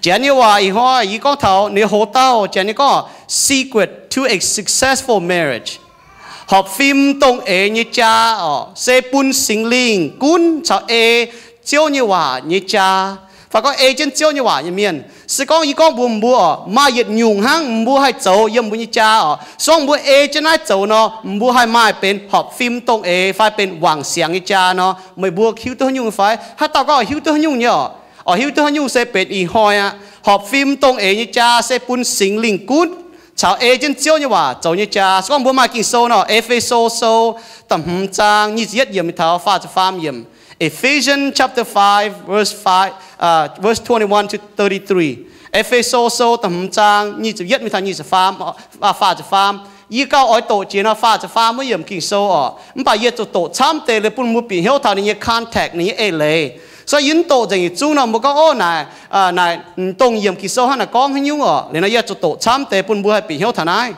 Janx nyei waac ih hnoi yie gorngv taux ninh hoc-dauh, Janx nyei gorngv secret to a successful marriage. Horpc fim dongh eix nyei jaa orqc, se bun Singx Lingh gunv caux ei Ziouv nyei waac nyei jaa. Fai gorngv ei jienv Ziouv nyei waac nyei mienh. Se gorngv yie gorngv mbuox mbuo orqc, maaih yietc nyungc hnangv mbuo haih zoux yiem mbuo nyei jaa orqc. Se gorngv mbuo ei jienv naaiv zoux nor, mbuo haih maaih benx horpc fim dongh eix fai benx wangc siangx nyei jaa nor. Meih mbuo hiuv duqv haaix nyungc fai? Haaix dauh gorngv hiuv duqv haaix nyungc nyei orqc? Orqc, hiuv duqv haaix nyungc se benx ih hnoi aqv. Horpc fim dongh eix nyei jaa se bun Singx Lingh gunv caux ei jienv Ziouv nyei waac zoux nyei jaa. Se gorngv mbuo maaih Ging-Sou nor, E^fe^so Sou da'hmz zaang nyic ziepc yietv yiemc mingh taux faah ziepc faam yiemc. Ephesians chapter five, verse five, uh, verse twenty-one to thirty-three. E^fe^so Sou da'hmz zaang nyic ziepc yietv mingh taux nyic ziepc faam, uh, faah ziepc faam. Yie gauh oix doqc jiex nor faah ziepc faam wuov yiemc Ging-Sou orqc. Mv baac yie zuqc doqc camv deix liuz bun mbuo bieqc hnyouv taux ninh nyei context, ninh nyei eix leiz. So yie mv doqc nzengc yietc zungv nor mbuo gorngv, ov, naaic, uh, naaic, m'dongh yiemc Ging-Sou hnangv naaic gorngv haaix nyungc orqc. Liuz nor yie zuqc doqc camv deix bun mbuo haih bieqc hnyouv taux naaiv.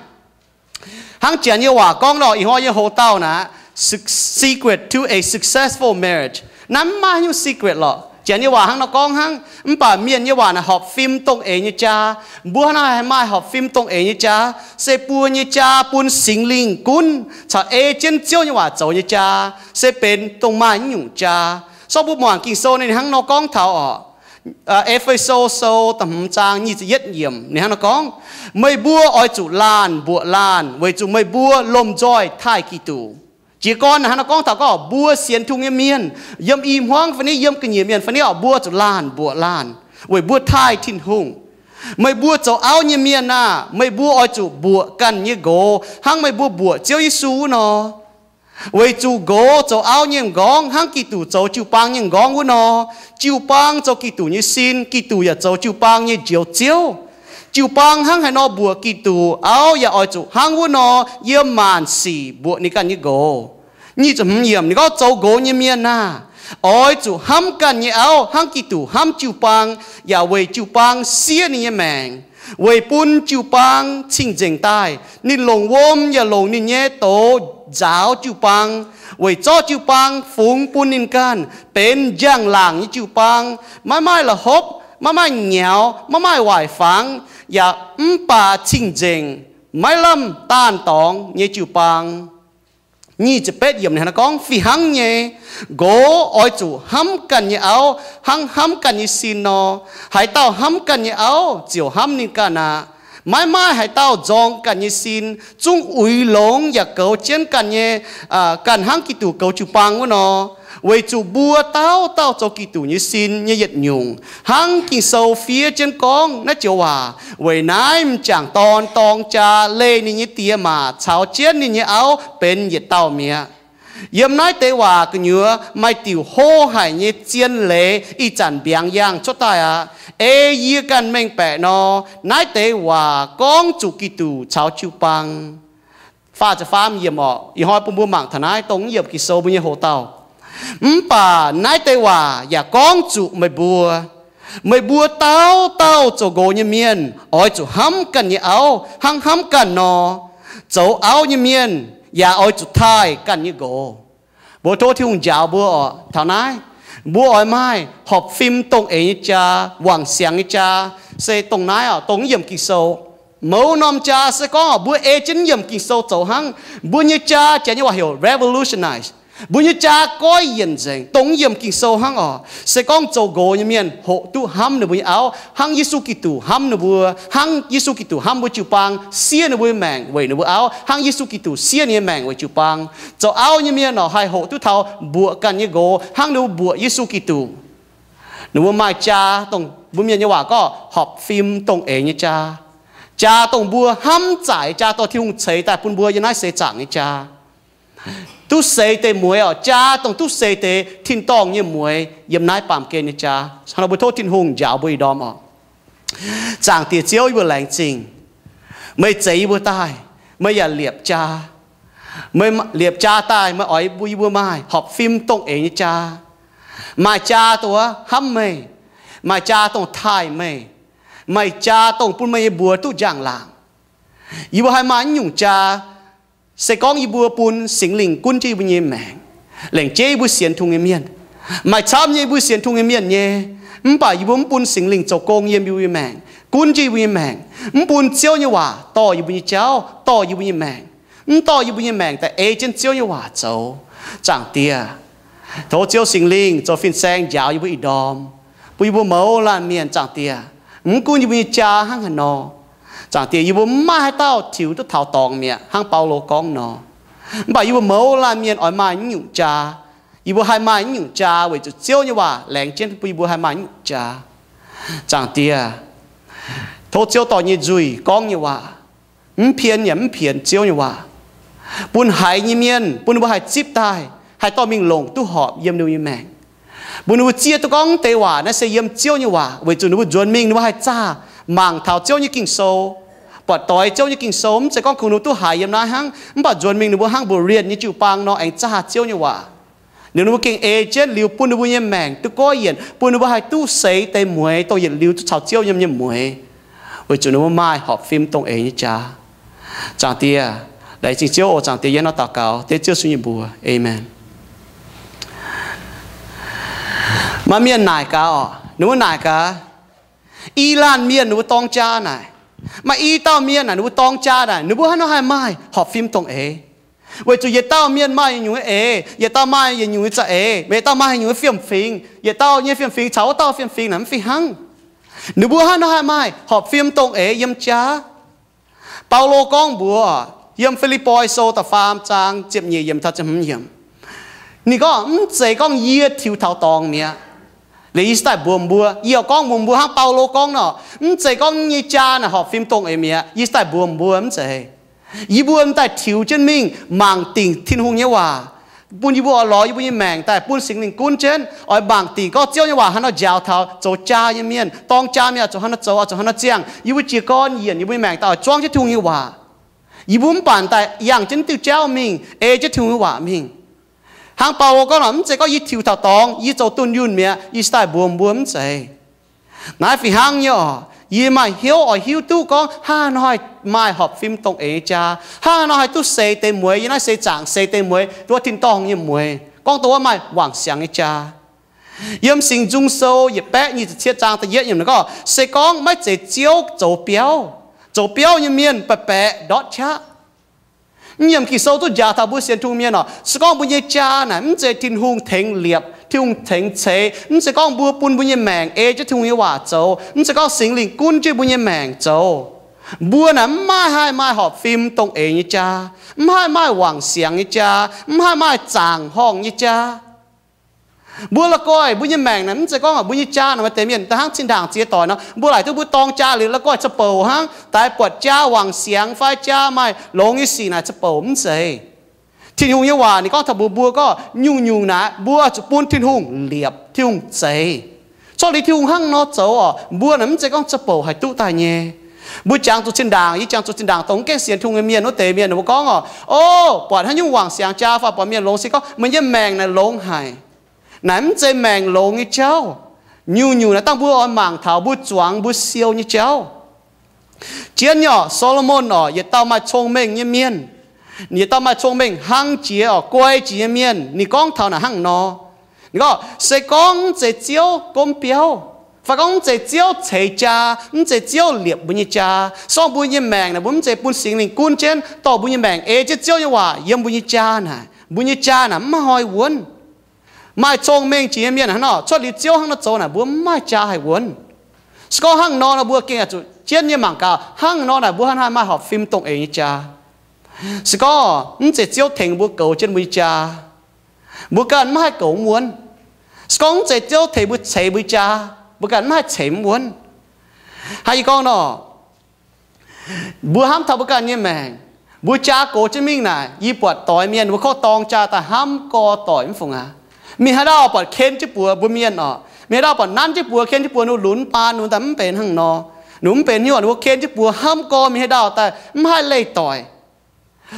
Hnangv Janx nyei waac gorngv nor, ih hnoi nyei hoc-dauh naaic, secret to a successful marriage. Naaiv mv maaih haaix nyungc secret lorqc. Janx nyei waac hnangv nor gorngv hnangv. Mv baac mienh nyei waac naaic horpc fim dongh eix nyei jaa. Mbuo hnangv haaix maaih horpc fim dongh eix nyei jaa? Se buo nyei jaa bun Singx Lingh gunv caux ei jienv Ziouv nyei waac zoux nyei jaa, se benx dongh maaih nyungc jaa. So mbuo muangx Ging-Sou ninh hnangv nor gorngv taux orqc. E^fe^so Sou da'hmz zaang nyic ziepc yietv yiemc ninh hnangv nor gorngv, meih mbuo oix zuqc laanh mbuoqc laanh weic zuqc meih mbuo lomh nzoih taaih Giduc. Jiez gorn hnangv nor gorngv taux gorngv mbuo sienx Tin-Hungh nyei mienh, yiem i hmuangv fai niv, yiem ga'nyiec mienh fai niv orqc, mbuo zuqc laanh mbuoqc laanh weic mbuo taaih Tin-Hungh. Meih mbuo zoux auv nyei mienh aah, meih mbuo oix zuqc mbuoqc ganh nyei nqox hnangv meih mbuo mbuoqc Ziouv Yesu wuov nor. Weic zuqc nqox zoux auv nyei m'nqorngv hnangv Giduc zoux jiu-baang nyei m'nqorngv wuov nor. Jiu-baang zoux Giduc nyei sin, Giduc yaac zoux jiu-baang nyei Njoux Ziouv. Jiu-baang hnangv haaix nor mbuoqc Giduc, auv yaac oix zuqc hnangv wuov nor yiem maanc sic mbuoqc ninh ganh nyei nqox. Nyic ziepc hmz yiemc ninh gorngv, zoux nqox nyei mienh aah, oix zuqc hnamv ganh nyei auv hnangv Giduc hnamv jiu-baang, yaac weic jiu-baang siev ninh nyei maengc, weic bun jiu-baang cing-nzengc daaih. Ninh longc wuom yaac longc ninh nyei douz nzaaux jiu-baang, weic zorqv jiu-baang fungx bun ninh ganh benx njang-laangc nyei jiu-baang, maiv maaih la'hopv, maiv maaih nyaux, maiv maaih waaic fangx, yaac mv baac cing-nzengc, maiv lamh daanh dorngx nyei jiu-baang. Nyic ziepc betv yiemc ninh hnangv nor gorngv, fih hnangv nyei, nqox oix zuqc hnamv ganh nyei auv hnangv hnamv ganh nyei sin nor. Haaix dauh hnamv ganh nyei auv ziouc hnamv ninh ganh aqv. Maiv maaih haaix dauh nzorng ganh nyei sin, zungv uix longx yaac goux jienv ganh nyei, ganh hnangv Giduc goux jiu-baang wuov nor. Weic zuqc mbuo dauh dauh zoux Giduc nyei sin nyei yietc nyungc, hnangv Ging-Sou fiev jienv gorngv naaiv joux waac, weic naaiv m'jangc dorn dorng jaa leih ninh nyei die maac caux jienv ninh nyei auv benx yietc dauh mi'aqv. Yiem naaiv deix waac gu'nyuoz maaih diuc hlo haic nyei zien leiz ih zanc mbiaangx yangh cuotv daaih aqv. Ei yie ganh mengh baeqc nor, naaiv deix waac gorngv zuqc Giduc caux jiu-baang. Faah ziepc faam yiemc orqc, ih hnoi bun mbuo mangc taux naaiv dongh yiemc Ging-Sou mbuo nyei hoc-dauh. Mv baac naaiv deix waac yaac gorngv zuqc meih mbuo. Meih mbuo dauh dauh zoux nqox nyei mienh oix zuqc hnamv ganh nyei auv hnangv hnamv ganh nor. Zoux auv nyei mienh yaac oix zuqc taaih ganh nyei nqox. Mbuo tov Tin-Hungh njaaux mbuo orqc. Taux naaiv, mbuo oix maaih horpc fim dongh eix nyei jaa, wangc siangx nyei jaa, se dongh naaiv orqc, dongh yiemc Ging-Sou. Mouz norm jaa se gorngv orqc, mbuo ei jienv yiemc Ging-Sou zoux hnangv. Mbuo nyei jaa, Janx nyei waac heuc revolutionize. Mbuo nyei jaa goiv yienc nzengc, dongh yiemc Ging-Sou hnangv orqc. Se gorngv zoux nqox nyei mienh hoqc duqv hnamv ninh mbuo nyei auv hnangv Yesu Giduc hnamv ninh mbuo, hnangv Yesu Giduc hnamv mbuo jiu-baang, siev ninh mbuo nyei maengc weic ninh mbuo auv hnangv Yesu Giduc siev ninh nyei maengc weic jiu-baang. Zoux auv nyei mienh orqc, haih hoqc duqv taux mbuoqc ganh nyei nqox hnangv ninh mbuo mbuoqc Yesu Giduc. Ninh mbuo maaih jaa dongh mbuo mienh nyei waac gorngv horpc fim dongh eix nyei jaa. Jaa dongh mbuo hnamv zaic, jaa dongh Tin-Hungh ceix daaih bun mbuo yiem naaiv seix zaangc nyei jaa. Duqv seix deix mueiz orqc, jaa dongh duqv seix deix tin-dorngh nyei mueiz yiem naaiv baamh gen nyei jaa. Hnangv nor mbuo tov Tin-Hungh njaaux mbuo ih ndorm orqc. Zaangc Diex Ziouv, yie mbuo laengz zingh meih zeix yie mbuo daaih, meih yaac liepc jaa. Meih liepc jaa daaih, meih oix mbuo, yie mbuo maaih horpc fim dongh eix nyei jaa. Maaih jaa dongh hnamv meih, maaih jaa dongh taaih meih, maaih jaa dongh bun meih nyei mbuox duqv njang-laangc. Yie mbuo haih maaih naaiv nyungc jaa, se gorngv yie mbuo bun Singx Lingh gunv jienv yie mbuo nyei maengc, lengc jeiv yie mbuo sienx Tin-Hungh nyei mienh. Maaih camv nyei yie mbuo sienx Tin-Hungh nyei mienh nyei, Mv baac yie mbuo mv bun Singx Lingh zoux gong yiem yie mbuo nyei maengc, gunv jienv yie mbuo nyei maengc, mv bun Ziouv nyei waac dorh yie mbuo nyei jauv, dorh yie mbuo nyei maengc, mv dorh yie mbuo nyei maengc daaih ei jienv Ziouv nyei waac zoux. Zaangc Diex, tov Ziouv Singx Lingh zoux fin-saeng njaaux yie mbuo ih ndorm, bun yie mbuo mouz laanh mienh, Zaangc Diex, mv gunv yie mbuo nyei jaa hnangv haaix nor, Zaangc Diex, yie mbuo mv maaih haaix dauh tiux duqv taux dorngx mi'aqv, hnangv Baulo gorngv nor. Mv baac yie mbuo mouz laanh mienh oix maaih naaiv nyungc jaa. Yie mbuo haih maaih naaiv nyungc jaa weic zuqc Ziouv nyei waac laengz jienv bun yie mbuo haih maaih naaiv nyungc jaa. Zaangc Diex, tov Ziouv dorh nyei nzuih gorngv nyei waac, mv pien yaac mv pienx Ziouv nyei waac, bun haiz nyei mienh, bun ninh mbuo haih zipv daaih, haih dorh mingh longc duqv horpc yiem ninh mbuo nyei maengc, bun ninh mbuo zieqv duqv gorngv deix waac naaiv se yiem Ziouv nyei waac, weic zuqc ninh mbuo nzuonx mingh ninh mbuo haih zaah mangc taux Ziouv nyei Ging-Sou, buatc doix Ziouv nyei Ging-Sou. Mv zeiz gorngv kungx ninh mbuo duqv haiz yiem naaiv hnangv, mv baac nzuonx mingh ninh mbuo hnangv mbuoqc lienh nyei jiu-baang nor aengx zaah Ziouv nyei waac. Liuz ninh mbuo gengh ei jienv liuz bun ninh mbuo nyei maengc duqv goiv yienc, bun ninh mbuo haih duqv seix deix mueiz dongh yietc liuz duqv caux Ziouv yiem nyei mueiz, weic zuqc ninh mbuo maaih horpc fim dongh eix nyei jaa. Zaangc Diex, laengz zingh Ziouv oc. Zaangc Diex, yie hnangv nor daux gaux dengv Ziouv Yesu nyei mbuox, Aamen. Maaih mienh naaic gaax oc, ninh mbuo naaic gaax, i laanh mienh ninh mbuo dorng jaa naaic, maaih i dauh mienh naaic ninh mbuo dorng jaa naaic, ninh mbuo hnangv nor haih maaih horpc fim dongh eix? Weic zuqc yietc dauh mienh maaih yietc nyungc nyei eix, yietc dauh maaih yietc nyungc nyei za'eix, yietc dauh maaih yietc nyungc nyei fiem-fingx, yietc dauh nyei fiem-fingx caux wuov dauh fiem-fingx naaic mv fih hnangv. Ninh mbuo hnangv nor haih maaih horpc fim dongh eix yiem jaa? Baulo gorngv mbuox yiem Fi^lipv^poi Sou da'faam zaang ziepc nyeic yiemc taux ziepc hmz yiemc, ninh gorngv, mv zeiz gorngv yie tiux taux dorngx mi'aqv. Liuz yie se daaih mbuox mbuo, yie oix gorngv mbuox mbuo hnangv Baulo gorngv nor, mv zeiz gorngv nyei jaa naaic horpc fim dongh eix mi'aqv. Yie se daaih mbuox mbuo, mv zeiz. Yie mbuo m'daaih tiux jienv mingh mangc dingc Tin-Hungh nyei waac, bun yie mbuo oix lorz yie mbuo nyei maengc daaih bun Singx Lingh gunv jienv, oix mangc dingc gorngv Ziouv nyei waac haaix nor njaaux taux zoux jaa nyei mienh, dorng jaa mienh oix zuqc haaix nor zoux, oix zuqc haaix nor ziangh. Yie mbuo jiez gorn yienc yie mbuo nyei maengc daaih oix zuangv jienv Tin-Hungh nyei waac. Yie mbuo mv baac m'daaih yangh jienv diuh jauv mingh, ei jienv Tin-Hungh nyei waac mingh. Hnangv Baulo gorngv nor, mv zeiz gorngv yie tiux taux dorngx, yie zoux dunh yunh mi'aqv. Yie se daaih mbuox mbuo, mv zeiz. Naaiv fih hnangv nyei oc. Yie maaih hnyouv oix hiuv duqv gorngv hnangv haaix nor haih maaih horpc fim dongh eix nyei jaa, hnangv haaix nor haih duqv seix deix mueiz yiem naaiv seix zaangc, seix deix mueiz, dongh wuov tin-dorngh nyei mueiz, gorngv dongh wuov maaih wangc siangx nyei jaa. Yiem Singx Nzung Sou yietc baeqv nyic ziepc cietv zaang da'yietv yiemc gorngv, se gorngv maiv zeiz Ziouv zoux biauv, zoux biauv nyei mienh baeqc baeqc ndortv qaqv. Mv nyiemc Ging-Sou duqv njaaux taux mbuo sienx Tin-Hungh mienh oc. Se gorngv mbuo nyei jaa naaic mv zeiz Tin-Hungh tengx liepc, Tin-Hungh tengx ceix, mv zeiz gorngv mbuo bun mbuo nyei maengc ei jienv Tin-Hungh nyei waac zoux, mv zeiz gorngv Singx Lingh gunv jienv mbuo nyei maengc zoux, mbuo naaic mv maaih haih maaih horpc fim dongh eix nyei jaa, mv haih maaih wangc siangx nyei jaa, mv haih maaih zaangc horngh nyei jaa. Mbuo la'guaih mbuo nyei maengc naaic mv zeiz gorngv mbuo nyei jaa naaic maaih deix mienh daaih hnangv zinh ndaangc ziex doic nor, mbuo laaic duqv mbuo dorng jaa liuz la'guaih za'bouc hnangv, daaih buatc jaa wangc siangx fai jaa maaih longx nyei sic naaic za'bouc, mv zeiz. Tin-Hungh nyei waac ninh gorngv taux mbuox mbuo gorngv nyungc-nyungc naaic mbuo zuqc bun Tin-Hungh liepc, Tin-Hungh zeix. Corc liuz Tin-Hungh hnangv nor zoux oc, mbuo naaic mv zeiz gorngv za'bouc haih duqv daaih nyei. Mbuo jangx zuqc zinh ndaangc, yie jangx zuqc zinh ndaangc dongh mv gaengh sienx Tin-Hungh nyei mienh wuov deix mienh, ninh mbuo gorngv oc, o, buatc haaix nyungc wangc siangx jaa fai buatc mienh longx sin gorngv meih nyei maengc naaic longx haic. Naaic mv zeiz maengc longx nyei jauv. Nyungc-nyungc naaic dangh mbuo oix mangc taux mbuo zuangx mbuo siou nyei jauv. Jienv nyei oc, Saa^lo^morn oc, yietc dauh maaih cong-mengh nyei mienh, yietc dauh maaih cong-mengh hlang jiex oc, guai jiex nyei mienh, ninh gorngv taux naaic hnangv nor. Ninh gorngv, se gorngv mv zeiz Ziouv gomv biauv, fai gorngv mv zeiz Ziouv ceix jaa, mv zeiz Ziouv liepc mbuo nyei jaa, se gorngv mbuo nyei maengc naaic mbuo mv zeiz bun Singx Lingh gunv jienv, dorh mbuo nyei maengc ei jienv Ziouv nyei waac yiem mbuo nyei jaa naaic, mbuo nyei jaa naaic mv maaih hnoi wuonv. Maaih cong-mengh jiex nyei mienh hnangv nor, cuotv liuz Ziouv hnangv nor zoux naaic, mbuo mv maaih jaa haih wuonv. Se gorngv hnangv nor nor, mbuo gengh zuqc jienv nyei mangc gaax, hnangv nor naaic mbuo hnangv haaix maaih horpc fim dongh eix nyei jaa. Se gorngv mv zeiz Ziouv tengx mbuo goux jienv mbuo nyei jaa, mbuo ganh mv haih goux mv wuonv. Se gorngv mv zeiz Ziouv tengx mbuo ceix mbuo nyei jaa, mbuo ganh mv haih ceix mv wuonv. Hnangv yie gorngv nor, mbuo hnamv taux mbuo ganh nyei maengc, mbuo jaa gox jienv mingh naaic, yie buatc doix mienh mbuo kov dorng jaa daaih hnamv gorx doic mv fungc aqv. Mingh haaix dauh buatc ken jienv buoz mbuo mienh oc, mingh haaix dauh buatc nanv jienv buoz, ken jienv buoz, ninh lunx baan ninh daaih mv benx hnangv nor. Ninh mv benx hnyouv, ninh mbuo ken jienv buoz hnamv gorx mingh haaix dauh daaih mv haih leih doic.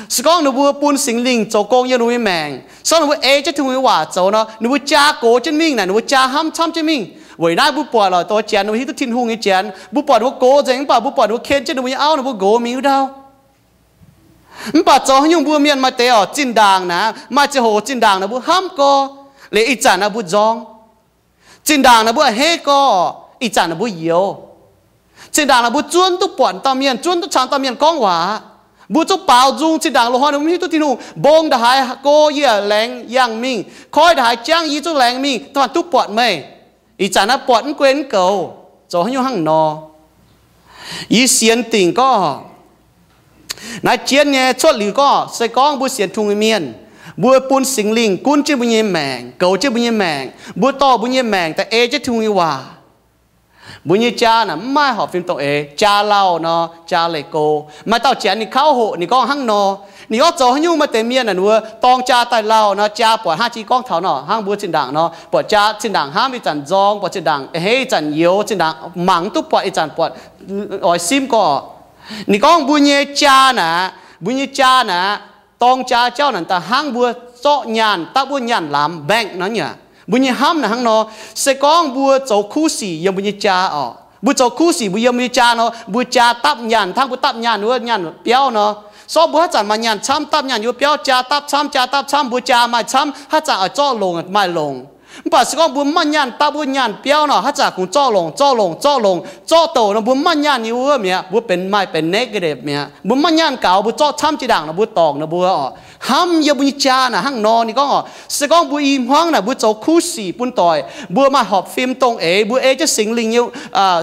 Se gorngv ninh mbuo bun Singx Lingh zoux gong yiem ninh mbuo nyei maengc, se gorngv ninh mbuo ei jienv Tin-Hungh nyei waac zoux nor, ninh mbuo jaa gox jienv mingh naaic, ninh mbuo jaa hnamv camv jienv mingh. Weic naaiv mbuo buatc lorqc, doix janx ninh mbuo hiuv duqv Tin-Hungh nyei janx, mbuo buatc ninh mbuo gox nzengc mv baac mbuo buatc ninh mbuo ken jienv ninh mbuo nyei auv, ninh mbuo nqox mingh wuov ndau. Mv baac zoux haaix nyungc mbuo mienh maaih deix oc, zinh ndaangc naaic, maaih ziangh hoc zinh ndaangc naaic mbuo hnamv gorx, liuz ih zanc naaic mbuo nzorng. Zinh ndaangc naaic mbuo a'hneiv gorx, ih zanc naaic mbuo youx. Zinh ndaangc naaic mbuo zuonv duqv buatc dauh mienh, zuonv duqv caux dauh mienh gorngv waac. Mbuo zungv baaux nzung, zinh ndaangc loz-hnoi mbuo mv hiuv duqv Tin-Hungh mbong ndaaih haaix go yie laengz yangh mingh, koiv ndaaih haaix jangv yie zungv laengz mingh, da'faanh duqv buatc meih. Ih zanc naaiv buatc mv gunv mv goux, zoux haaix nyungc hnangv nor. Yie sienx dingc gorngv, naaiv jienv nyei cuotv liuz gorngv, se gorngv mbuo sienx Tin-Hungh nyei mienh, mbuo bun Singx Lingh gunv jienv mbuo nyei maengc, goux jienv mbuo nyei maengc, mbuo dorh mbuo nyei maengc daaih ei jienv Tin-Hungh nyei waac, mbuo nyei jaa naaic mv maaih horpc fim dongh eix. Jaa lauh nor, jaa leih go. Maaih dauh janx ninh kauv hoqc, ninh gorngv hnangv nor. Ninh gorngv zoux haaix nyungc maaih deix mienh naaic wuov dorng jaa daaih lauh nor, jaa buatc hnangv jiex gorngv taux nor, hnangv mbuo zinh ndaangc nor, buatc jaa zinh ndaangc hnamv ih zanc nzorng, buatc zinh ndaangc a'hneiv ih zanc youx, zinh ndaangc mangc duqv buatc ih zanc buatc oix simv gorx. Ninh gorngv mbuo nyei jaa naaic, mbuo nyei jaa naaic, dorng jaa jauv naaic daaih hnangv mbuo zorqv nyaanh dapv wuov nyaanh lamz, bank nor nyei. Mbuo nyei hnamv naaic hnangv nor. Se gorngv mbuo zoux kuv sic yiem mbuo nyei jaa orqc, mbuo zoux kuv sic mbuo yiem mbuo nyei jaa nor, mbuo jaa dapv nyaanh hnangv mbuo dapv nyaanh wuov nyaanh biauv nor. Sortv mbuo haaix zanc maaih nyaanh camv dapv nyaanh yiem biauv, jaa dapv camv, jaa dapv camv, mbuo jaa maaih camv, haaix zanc oix zorqv longc maaih longc. Mv baac se gorngv mbuo mv maaih nyaanh dapv wuov nyaanh biauv nor, haaix zanc kungx zorqv longc, zorqv longc, zorqv longc, zorqv douc nor, mbuo mv maaih nyaanh nyei wuov mi'aqv, mbuo benx maaih benx negative mi'aqv. Mbuo mv maaih nyaanh gaux, mbuo zorqv camv jiex ndaangc nor, mbuo dorngc nor, mbuo orqc, hnamv yiem mbuo nyei jaa naaic hnangv nor. Ninh gorngv orqc, se gorngv mbuo i hmuangv naaic mbuo zoux kuv sic bun doic, mbuo maaih horpc fim dongh eix, mbuo ei jienv Singx Lingh nyei,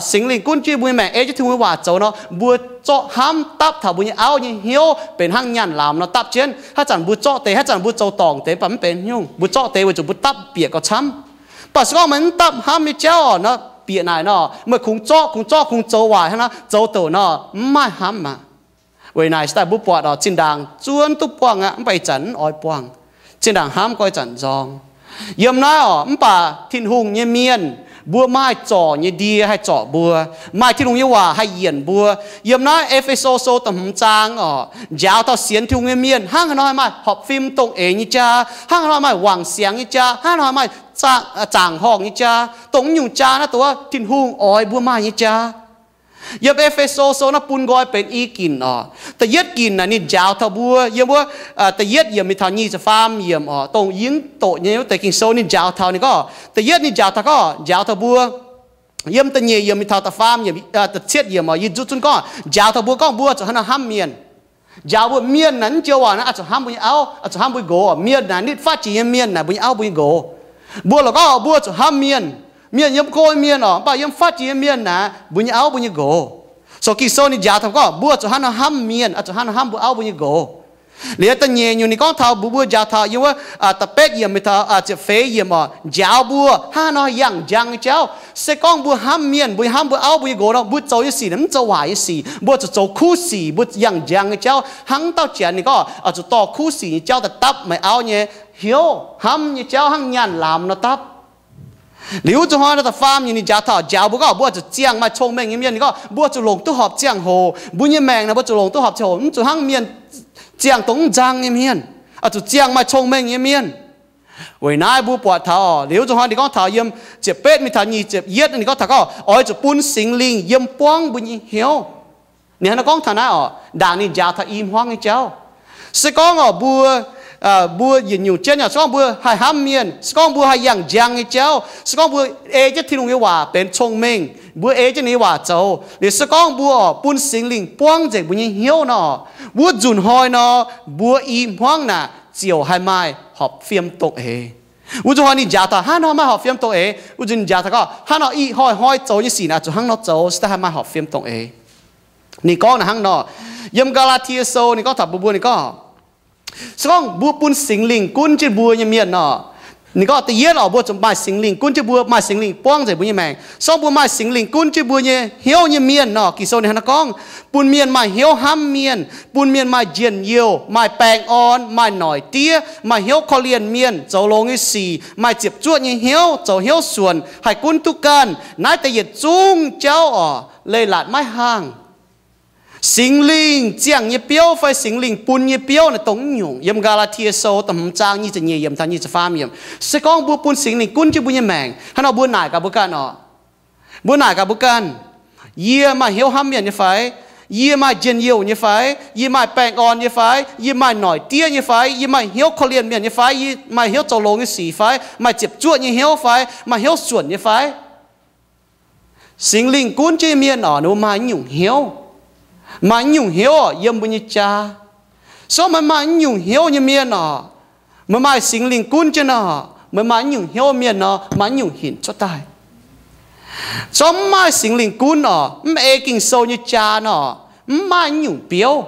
Singx Lingh gunv jienv mbuo nyei maengc, ei jienv Tin-Hungh nyei waac zoux nor, mbuo zorqv hnamv dapv taux mbuo nyei auv nyei hnyouv benx hnangv nyaanh lamz nor dapv jienv. Haaix zanc mbuo zorqv deix, haaix zanc mbuo zoux dorngc deix, mv baac mv benx nyungc, mbuo zorqv deix weic zuqc mbuo dapv bieqc gauh camv. Mv baac se gorngv meih mv dapv hnamv nyei jauv orqc nor, bieqc naaic nor, meih kungx zorqv, kungx zorqv, kungx zoux waaic hnangv nor, zoux douc nor, mv maaih hnamv aqv. Weic naaic se daaih mbuo buatc orqc, zinh ndaangc zuonv duqv buangh aqv, mv baac ih zanc mv oix buangh. Zinh ndaangc hnamv gorngv ih zanc nzorng. Yiem naaiv orqc, mv baac Tin-Hungh nyei mienh, mbuo maaih zorc nyei ndie haih zorc mbuo, maaih Tin-Hungh nyei waac haih yienc mbuo. Yiem naaiv E^fe^so sou da'hmz zaang orqc, njaaux taux sienx Tin-Hungh nyei mienh hnangv haaix nor haih maaih horpc fim dongh eix nyei jaa, hnangv haaix nor maaih wangc siangx nyei jaa, hnangv haaix nor maaih zaangc horngh nyei jaa, dongh naaiv nyungc jaa naaiv dongh wuov Tin-Hungh oix mbuo maaih nyei jaa. Yiem E^fe^so sou naaiv bun nqoi benx i ginc orqc. Da'yietv ginc naaic ninh njaaux taux mbuo, yiem wuov da'yietv yiemc mingh taux nyic ziepc faam yiemc orqc, dongh yie mv doqc nyei wuov deix Ging-Sou ninh njaaux taux ninh gorngv, da'yietv ninh njaaux taux gorngv, njaaux taux mbuo. Yiem da'nyeic yiemc mingh taux da'faam yiemc, da'cietv yiemc orqc, yie nzuqc zunv gorngv njaaux taux mbuo gorngv mbuo zuqc hnangv nor hnamv mienh. Njaaux mbuo mienh naaic mv joux waac naaiv, oix zuqc hnamv mbuo nyei auv, oix zuqc hnamv mbuo nyei nqox. Mienh naaic nitv fatv jiex nyei mienh naaic mbuo nyei auv mbuo nyei nqox. Mbuo lorqc gorngv mbuo zuqc hnamv mienh. Mienh yiem mv koi mienh orqc, mv baac yiem fatv jiex nyei mienh naaic mbuo nyei auv mbuo nyei nqox. So Ging-Sou ninh njaaux taux gorngv mbuo zuqc hnangv nor hnamv mienh, oix zuqc hnangv nor hnamv mbuo auv mbuo nyei nqox. Liuz da'nyeic nyungc ninh gorngv taux mbuo, mbuo njaaux taux yiem wuov da'betv yiemc mingh taux ziepc feix yiemc orqc, njaaux mbuo hnangv haaix nor yangh njang nyei jauv. Se gorngv mbuo hnamv mienh, mbuo hnamv mbuo auv mbuo nyei nqox nor, mbuo zoux nyei sic naaic mv zoux waaic nyei sic, mbuo zuqc zoux kuv sic, mbuo yangh njang nyei jauv. Hnangv dauh janx ninh gorngv oix zuqc dorh kuv sic nyei jauv daaih dapv meih auv nyei hnyouv, hnamv nyei jauv hnangv nyaanh lamz nor dapv. Liuz wuov zuqc hnoi nor da'faam nyungc ninh njaaux taux njaaux mbuo gorngv mbuo oix zuqc ziangh maaih cong-mengh nyei mienh. Ninh gorngv mbuo zuqc longc duqv horpc ziangh hoc. Mbuo nyei maengc naaic mbuo zuqc longc duqv horpc ziangh hoc, mv zuqc hnangv mienh ziangh dongh mv nzang nyei mienh. Oix zuqc ziangh maaih cong-mengh nyei mienh. Weic naaiv mbuo buatc taux liuz wuov zuqc hnoi ninh gorngv taux yiem ziepc betv mingh taux nyic ziepc yietv ninh gorngv taux gorngv oix zuqc bun Singx Lingh yiem buangv mbuo nyei hnyouv. Ninh hnangv naaiv gorngv taux naaiv orqc, ndaangc ninh njaaux taux i hmuangv nyei jauv. Se gorngv orqc mbuo, mbuo yietc nyungc jienv nyei, se gorngv mbuo haih hnamv mienh, se gorngv mbuo haih yangh njang nyei jauv, se gorngv mbuo ei jienv Tin-Hungh nyei waac benx cong-mengh, mbuo ei jienv ninh nyei waac zoux, liuz se gorngv mbuo orqc bun Singx Lingh buangv nzengc mbuo nyei hnyouv nor, wuov nzunc hnoi nor, mbuo i hmuangv naaic ziouc haih maaih horpc fiem dongh eix. Wuov nzunc hnoi ninh njaaux taux hnangv nor maaih horpc fiem dongh eix. Wuov nzunc ninh njaaux taux gorngv hnangv nor ih hnoi-hnoi zoux nyei sic naaic zuqc hnangv nor zoux se daaih haih maaih horpc fiem dongh eix. Ninh gorngv naaic hnangv nor, yiem Gaa^laa^tie Sou ninh gorngv taux mbuo, mbuo ninh gorngv, se gorngv mbuo bun Singx Lingh gunv jienv mbuo nyei mienh nor, ninh gorngv da'yietv orqc, mbuo zuqc maaih Singx Lingh gunv jienv mbuo, maaih Singx Lingh buangv nzengc mbuo nyei maengc. Se gorngv mbuo maaih Singx Lingh gunv jienv mbuo nyei hnyouv nyei mienh nor, Ging-Sou ninh hnangv naaiv gorngv, bun mienh maaih hnyouv hnamv mienh, bun mienh maaih njien-youh, maaih baengh orn, maaih noic diev, maaih hnyouv korv-lienh mienh, zoux longx nyei sic, maaih ziepc zuoqv nyei hnyouv, zoux hnyouv suonc, haih gunv duqv ganh. Naaiv deix yietc zungv jauv orqc, leiz-latc maiv haangh. Singx Lingh ziangh nyei biouv fai Singx Lingh bun nyei biouv naaiv dongh mv nyungc. Yiem Gaa^laa^tie Sou da'hmz zaang nyic ziepc nyeic yiemc taux nyic ziepc faam yiemc, se gorngv mbuo bun Singx Lingh gunv jienv mbuo nyei maengc, hnangv nor mbuo naaic gaax mbuo ganh orqc. Mbuo naaic gaax mbuo ganh, yie maaih hnyouv hnamv mienh nyei fai? Yie maaih njien-youh nyei fai? Yie maaih baengh orn nyei fai? Yie maaih noic diev nyei fai? Yie maaih hnyouv korv-lienh mienh nyei fai? Yie maaih hnyouv zoux longx nyei sic fai? Maaih ziepc zuoqv nyei hnyouv fai? Maaih hnyouv suonc nyei fai? Singx Lingh gunv jienv nyei mienh oc, ninh mbuo maaih nyungc hnyouv. Maaih nyungc hnyouv oc, yiem mbuo nyei jaa. Sou meih maaih nyungc hnyouv nyei mienh oc, meih maaih Singx Lingh gunv jienv nor, meih maaih nyungc hnyouv mienh nor, maaih nyungc hinc cuotv daaih. Sou mv maaih Singx Lingh gunv oc, mv ei Ging-Sou nyei jaa nor, mv maaih nyungc biouv.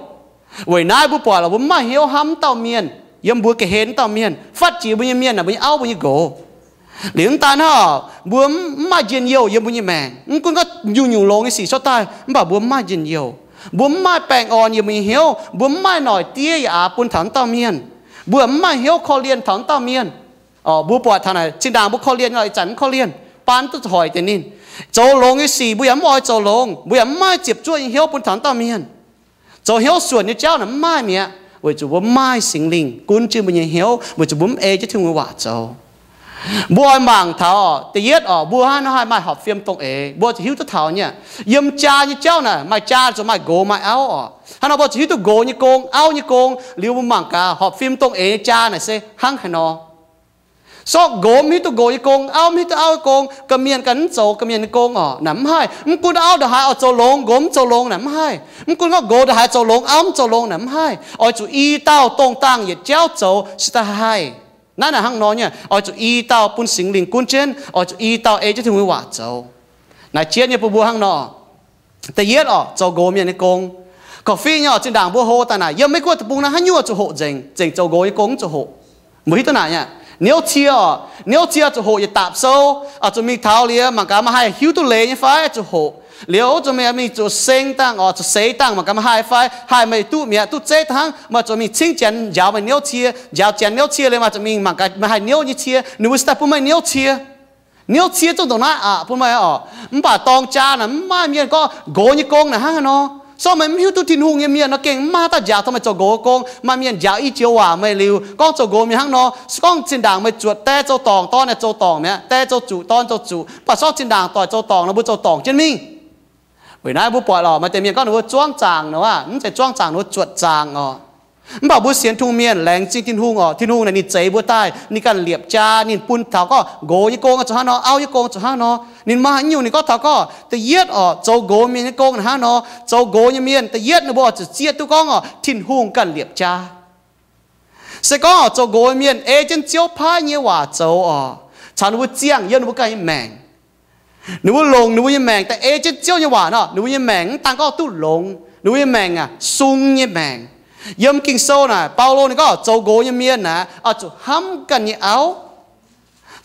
Weic naaiv mbuo buatc lorqc, mbuo mv maaih hnyouv hnamv dauh mienh, yiem mbuo ga'hlen dauh mienh, fatv jiex mbuo nyei mienh, mbuo nyei auv, mbuo nyei nqox. Liuz mv daan hnangv, mbuo mv maaih njien-youh yiem mbuo nyei maengc. Mv gunv gorngv nyungc-nyungc longx nyei sic cuotv daaih, mv baac mbuo mv maaih njien-youh. Mbuo mv maaih baengh orn yiem mbuo nyei hnyouv. Mbuo mv maaih noic diev yaac aax bun taux wuov dauh mienh. Mbuo mv maaih hnyouv korv-lienh taux wuov dauh mienh. Mbuo buatc taux naaic, zinh ndaangc mbuo korv-lienh, ih zanc mv korv-lienh, baan duqv hoic deix ninh. Zoux longx nyei sic mbuo yaac mv oix zoux longx, mbuo yaac mv maaih ziepc zuoqv nyei hnyouv bun taux wuov dauh mienh. Zoux hnyouv suonc nyei jauv naaic mv maaih mi'aqv, weic zuqc mbuo mv maaih Singx Lingh gunv jienv mbuo nyei hnyouv, weic zuqc mbuo mv ei jienv Tin-Hungh nyei waac zoux. Mbuo oix mangc taux, da'yietv oc, mbuo hnangv nor haih maaih horpc fim dongh eix, mbuo zuqc hiuv duqv taux nyei, yiem jaa nyei jauv naaic maaih jaa zuqc maaih nqox maaih auv oc. Hnangv nor mbuo zuqc hiuv duqv nqox nyei gong, auv nyei gong. Liuz mbuo mangc gaax horpc fim dongh eix nyei jaa naaic se hnangv haaix nor. Sortv nqox mv hiuv duqv nqox nyei gong, auv mv hiuv duqv auv nyei gong, ga'mienh ganh mv zoux ga'mienh nyei gong oc, naaic mv haih. Mv gunv auv ndongc haaix oix zoux longx, nqox mv zoux longx naaic mv haih. Mv gunv gorngv nqox ndongc haaix zoux longx, auv mv zoux longx naaic mv haih. Oix zuqc i dauh dongh dangh yietc jauv zoux se daaih haih. Naaiv naaic hnangv nor nyei, oix zuqc i dauh bun Singx Lingh gunv jienv, oix zuqc i dauh ei jienv Tin-Hungh nyei waac zoux. Naaiv jienv nyei bun mbuo hnangv nor. Da'yietv oc, zoux nqox mienh nyei gong. Korv-fiqv nyei oc, zinh ndaangc mbuo hlo daaih naaic, yiem Meiv Guoqv deic-bung naaiv haaix nyungc zuqc hoqc nzengc, zengc zoux nqox nyei gong mv zuqc hoqc. Mbuo hiuv duqv naaic nyei, niouv cie oc, niouv cie zuqc hoqc yietc daapc sou, oix zuqc mingh taux liuz mangc gaax maaih haih hiuv duqv leiz nyei fai zuqc hoqc. Liuz oix zuqc mingh, mingh zuqc seng dangh oc, zuqc seix dangh mangc gaax maaih haih fai, haih meih duqv mi'aqv, duqv zeiv hnangv, meih zuqc mingh cingv janx njaaux meih niouv cie, njaaux janx niouv cie liuz maaih zuqc mingh mangc gaax maaih haih niouv nyei cie, ninh mbuo se daaih bun meih niouv cie. Niouv cie zungv ndongc naaiv aqc bun meih oc. Mv baac dorng jaa naaic mv maaih mienh gorngv nqox nyei gong naaic hnangv haaix nor. Sortv meih mv hiuv duqv Tin-Hungh nyei mienh nor gengh mv maaih dauh njaaux taux meih zoux nqox gong. Maaih mienh njaaux i joux waac meih liuz gorngv zoux nqox mienh hnangv nor. Se gorngv zinh ndaangc meih zuotc die zoux dorngc, dorn aengx zoux dorngc mi'aqv, die zoux zuqc, dorn zoux zuqc, mv baac sortv zinh ndaangc doic zoux dorngc nor mbuo zoux dorngc jienv mingh. Weic naaiv mbuo buatc lorqc, maaih deix mienh gorngv ninh mbuo zuangv zaangc nor, mv zeiz zuangv zaangc, ninh mbuo zuotc zaangc oc. Mv baac mbuo sienx Tin-Hungh mienh laengz zingh Tin-Hungh oc. Tin-Hungh naaic ninh zeix mbuo daaih, ninh ganh liepc jaa, ninh bun taux gorngv nqox nyei gong zuqc hnangv nor, auv nyei gong zuqc hnangv nor. Ninh maaih haaix nyungc ninh gorngv taux gorngv da'yietv oc, zoux nqox mienh nyei gong hnangv nor. Zoux nqox nyei mienh da'yietv ninh mbuo oix zuqc zieqv duqv gorngv oc, Tin-Hungh ganh liepc jaa. Se gorngv oc, zoux nqox mienh ei jienv Ziouv paaiv nyei waac zoux oc, caux ninh mbuo ziangh yiem ninh mbuo ganh nyei maengc. Ninh mbuo longc ninh mbuo nyei maengc daaih ei jienv Ziouv nyei waac nor, ninh mbuo nyei maengc mv daan gorngv duqv longx, ninh mbuo nyei maengc aac, sung nyei maengc. Yiem Ging-Sou naaic, Baulo ninh gorngv zoux nqox nyei mienh naaic oix zuqc hnamv ganh nyei auv.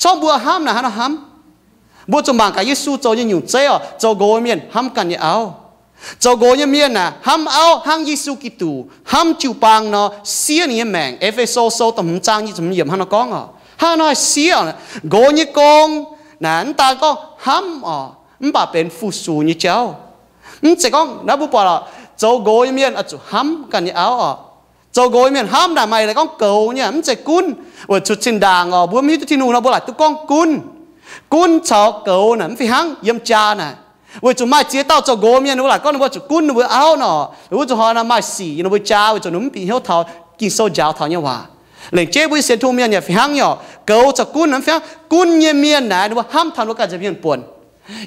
Corc mbuo hnamv naaic hnangv nor hnamv. Mbuo zuqc mangc gaax Yesu zoux nyei nyungc zeiv oc, zoux nqox mienh hnamv ganh nyei auv. Zoux nqox nyei mienh naaic hnamv auv hnangv Yesu Giduc hnamv jiu-baang nor, siev ninh nyei maengc. E^fe^so Sou da'hmz zaang nyic ziepc hmz yiemc hnangv nor gorngv oc. Hnangv nor haih siev oc. Nqox nyei gong naaic mv daan gorngv hnamv oc, mv baac benx fu-sux nyei jauv. Mv zeiz gorngv naaiv mbuo buatc lorqc, zoux nqox nyei mienh oix zuqc hnamv ganh nyei auv oc. Zoux nqox nyei mienh hnamv naaic maaih laaix gorngv goux nyei, mv zeiz gunv. Weic zuqc zinh ndaangc oc, mbuo mv hiuv duqv Tin-Hungh nor, mbuo laaic duqv gorngv gunv. Gunv caux goux naaic mv fih hnangv yiem jaa naaic. Weic zuqc maaih ziex dauh zoux nqox mienh, ninh mbuo laaic gorngv ninh mbuo zuqc gunv ninh mbuo auv nor, ninh mbuo zuqc hnoi naaic maaih sic yiem ninh mbuo jaa, weic zuqc ninh mv bieqc hnyouv taux Ging-Sou njaaux taux nyei waac. Laengz jeiv mbuo sienx Tin-Hungh mienh yaac fih hnangv nyei oc. Goux caux gunv naaic mv fih hnangv. Gunv nyei mienh naaic ninh mbuo hnamv taux ninh mbuo ganh nza'hmien buonc.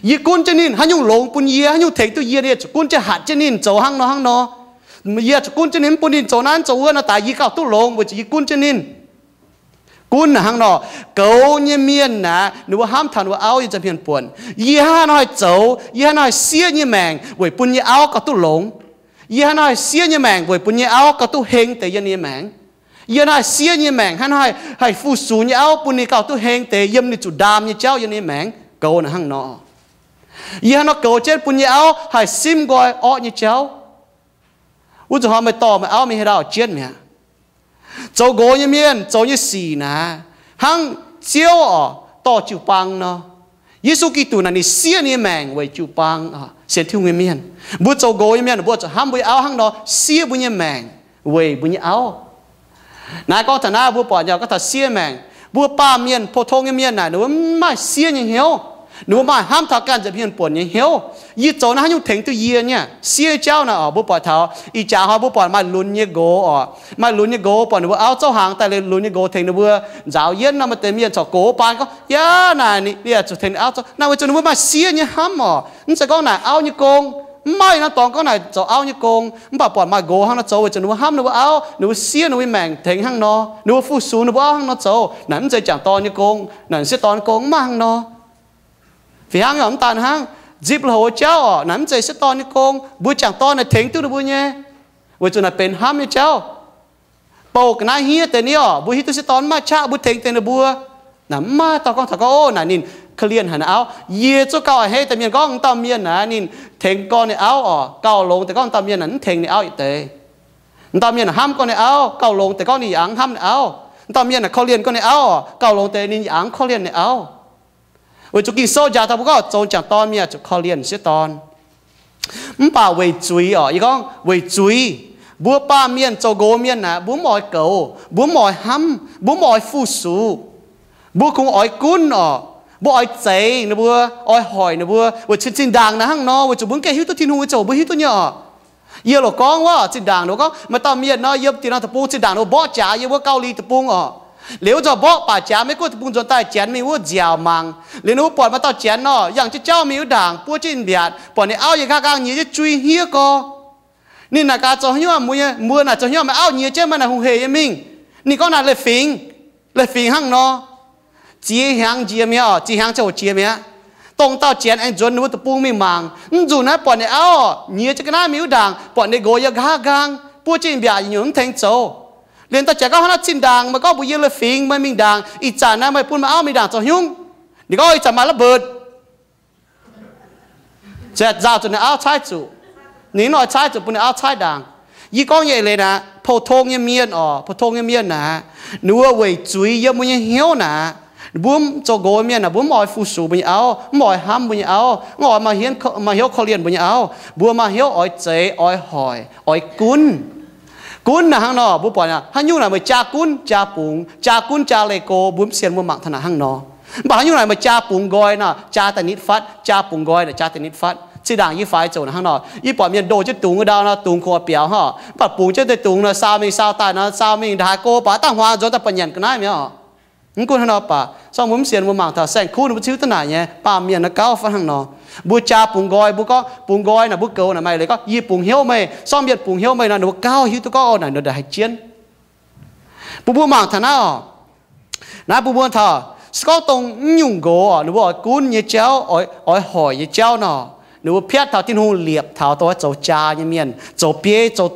Yie gunv jienv ninh, haaix nyungc longx bun yie, haaix nyungc tengx duqv yie, yie zuqc gunv jienv hatc jienv ninh zoux hnangv nor hnangv nor. Yie zuqc gunv jienv ninh, mv bun ninh zoux naaiv zoux wuov nor, daaih yie gauh duqv longx weic zuqc yie gunv jienv ninh. Gunv naaic hnangv nor. Goux nyei mienh naaic ninh mbuo hnamv taux ninh mbuo auv yiem nza'hmien buonc. Yie hnangv haaix nor haih zoux, yie hnangv haaix nor haih siev nyei maengc weic bun nyei auv gauh duqv longx. Yie hnangv haaix nor haih siev nyei maengc weic bun nyei auv gauh duqv heng deix yiem nyei maengc. Yie hnangv haaix siev nyei maengc, hnangv haaix nor haih fu-sux nyei auv bun ninh gauh duqv heng deix yiem ninh zuqc ndaam nyei jauv yiem nyei maengc. Goux naaic hnangv nor. Yie hnangv haaix nor goux jienv bun nyei auv haih simv nqoi orqv nyei jauv. Wuov zuqc hnoi meih dorh meih auv mingh haaix ndau jienv mi'aqv. Zoux nqox nyei mienh zoux nyei sic naaic hnangv Ziouv oc dorh jiu-baang nor. Yesu Giduc naaic ninh siev ninh nyei maengc weic jiu-baang. Sienx Tin-Hungh nyei mienh, mbuo zoux nqox nyei mienh, mbuo zuqc hnamv mbuo nyei auv hnangv nor siev mbuo nyei maengc weic mbuo nyei auv. Naaiv gorngv taux naaiv mbuo buatc nyei gorngv taux siev maengc. Mbuo baamh mienh, pou-tong nyei mienh naaic ninh mbuo mv maaih siev nyei hnyouv. Ninh mbuo maaih hnamv taux ganh nza'hmien buonc nyei hnyouv. Yie zoux naaiv haaix nyungc tengx duqv yie nyei? Siev nyei jauv naaic oc, mbuo buatc taux ih jaax hnoi mbuo buatc maaih lunx nyei nqox oc, maaih lunx nyei nqox buatc ninh mbuo auv zouv hnaangx daaih liuz, lunx nyei nqox tengx ninh mbuo nzaaux yienv nor, maaih deix mienh corc gox baan gorngv, yaac naaic ninh zuqc tengx ninh auv zouv naaic weic zuqc ninh mbuo maaih siev nyei hnamv oc. Mv zeiz gorngv naaic auv nyei gong, mv maaih norm dorngx gorngv naaic zoux auv nyei gong, mv baac buatc maaih nqox hnangv nor zoux weic zuqc ninh mbuo hnamv ninh mbuo auv, ninh mbuo siev ninh mbuo maengc tengx hnangv nor, ninh mbuo fu-sux ninh mbuo auv hnangv nor zoux. Naaic mv zeiz jangc dorn nyei gong, naaic sieqv dorn nyei gong mv maaih hnangv nor. Fih hnangv yaac mv daan hnangv, nzipc loz jauv oc, naaic mv zeiz sieqv dorn nyei gong, mbuo jangc dorn naaic tengx duqv ninh mbuo nyei, weic zuqc naaic benx hnamv nyei jauv. Bouh ga'naaiv hniev deix ni oc, mbuo hiuv duqv sieqv dorn mv maaih qaqv, mbuo tengx deix ninh mbuo. Naaic mv maaih dauh gorngv taux gorngv, Ov, naaic ninh korv-lienh haic ninh auv. Yie zuqv gauh a'hneiv deix mienh gorngv, M'dauh mienh naaic ninh tengx gorn ninh auv oc, gauh longx deix gorngv m'dauh mienh naaic mv tengx ninh auv yietc deix. M'dauh mienh naaic hnamv gorn ninh auv, gauh longx deix gorngv ninh yaac a'hneiv hnamv ninh auv. M'dauh mienh naaic korv-lienh gorn ninh auv oc, gauh longx deix ninh yaac a'hneiv korv-lienh ninh auv. Weic zuqc Ging-Sou njaaux taux mbuo gorngv zoux jangc dorn mienh zuqc korv-lienh sieqv dorn. Mv baac weic zuiz oc, yie gorngv weic zuiz, mbuo baamh mienh zoux nqox mienh naaic, mbuo mv oix goux, mbuo mv oix hnamv, mbuo mv oix fu-sux. Mbuo kungx oix gunv oc. Mbuo oix zeix ninh mbuo, oix hoic ninh mbuo. Weic zuqc zinh ndaangc naaic hnangv nor, weic zuqc mbuo mv gaengh hiuv duqv Tin-Hungh nyei ziangh hoc mbuo hiuv duqv nyei oc. Yie loc gorngv wuov zinh ndaangc ninh mbuo gorngv maaih dauh mienh nor, yiem dieh norm deic-bung zinh ndaangc ninh mbuo mborqv jaax yiem wuov Gauh Li deic-bung oc. Liuz wuov nzunc mborqv baac jaax, Meiv-Guoqv deic-bung nzuonx daaih Janx mingh wuov nziaauc mangc. Liuz ninh mbuo buatc maaih dauh Janx nor, yangh jienv jauv mingh wuov ndaangc buov jienv mbiaatc, buatc ninh auv yiem nqaang nqaang nyiex jienv jui hniev gorx. Ninh naaic gaax, Zoux haaix nyungc, mbuo naaic zoux haaix nyungc, meih auv nyiex jienv meih naaic hungh heic yie mingh? Ninh gorngv naaic, Leiz fingx. Leiz fingx hnangv nor. Ziex hnyangx jiex mi'aqv oc, ziex hnyangx ziangh hoc jiex mi'aqv. Dongh dauh Janx aengx nzuonx ninh mbuo deic-bung mingh mangc. Mv nzunc naaiv buatc ninh auv nyiex jienv ga'naaiv mingh wuov ndaangc, buatc ninh nqox yiem nqaang nqaang buov jienv mbiaatc nyungc mv tengx zoux. Liuz dauh Janx gorngv, Hnangv naaiv zinh ndaangc meih gorngv mbuox yie leiz fingx meih mingh ndaangc, ih zanc naaiv meih bun meih auv mingh ndaangc zoux haaix nyungc? Ninh gorngv, Ih zanc maaih la'mbeic. Nzaaux zuqc ninh auv caaiv zuqc. Ninh hnoi caaiv zuqc bun ninh auv caaiv ndaangc. Yie gorngv nyei eix leiz naaic, pou-tong nyei mienh oc, pou-tong nyei mienh naaic, ninh mbuo weic zuiz yiem mbuo nyei hnyouv naaic, mbuo zoux nqox mienh naaic, mbuo mv oix fu-sux mbuo nyei auv, mv oix hnamv mbuo nyei auv, mv oix maaih hnyouv korv-lienh mbuo nyei auv. Mbuo maaih hnyouv oix zeix, oix hoic, oix gunv. Gunv naaic hnangv nor, mbuo buatc haaix nyungc naaic meih jaa gunv jaa bungx, jaa gunv jaa leih go, mbuo mv sienx mbuo mangc taux naaic hnangv nor. Mv baac haaix nyungc naaic meih jaa bungx nqoi nor, jaa daaih nitv fatv, jaa bungx nqoi naaic jaa daaih nitv fatv. Zinh ndaangc yie faix ziouc naaic hnangv nor, yie buatc mienh ndoh jienv dungz wuov ndau nor, dungz kungx oix biaux hnangv. Mv baac bungx jienv deix dungz nor, saau mingh saau daaih nor, saau mingh ndaaih haaix go baac dangh hmuangx nzuonx daaih buatc nyanc ga'naaiv mi'aqv oc. Mv gunv hnangv nor baac, sorng mbuo mv sienx mbuo mangc taux saeng-kuv ninh mbuo ziouc hiuv duqv naaic nyei, baamh mienh naaiv gauh fai hnangv nor. Mbuo jaa bungx nqoi, mbuo gorngv bungx nqoi naaic, mbuo goux naaic maaih leiz gorngv, Yie bungx hnyouv meih. Sorng mienh bungx hnyouv meih nor, ninh mbuo gauh hiuv duqv gorngv, Naaic ninh daaih haih jienv. Bun mbuo mangc taux naaiv oc. Naaiv bun mbuo taux, se gorngv dongh mv nyungc nqox oc, ninh mbuo oix gunv nyei jauv, oix hoic nyei jauv nor, ninh mbuo piatv taux Tin-Hungh liepc taux dongh zoux jaa nyei mienh, zoux bieiv, zoux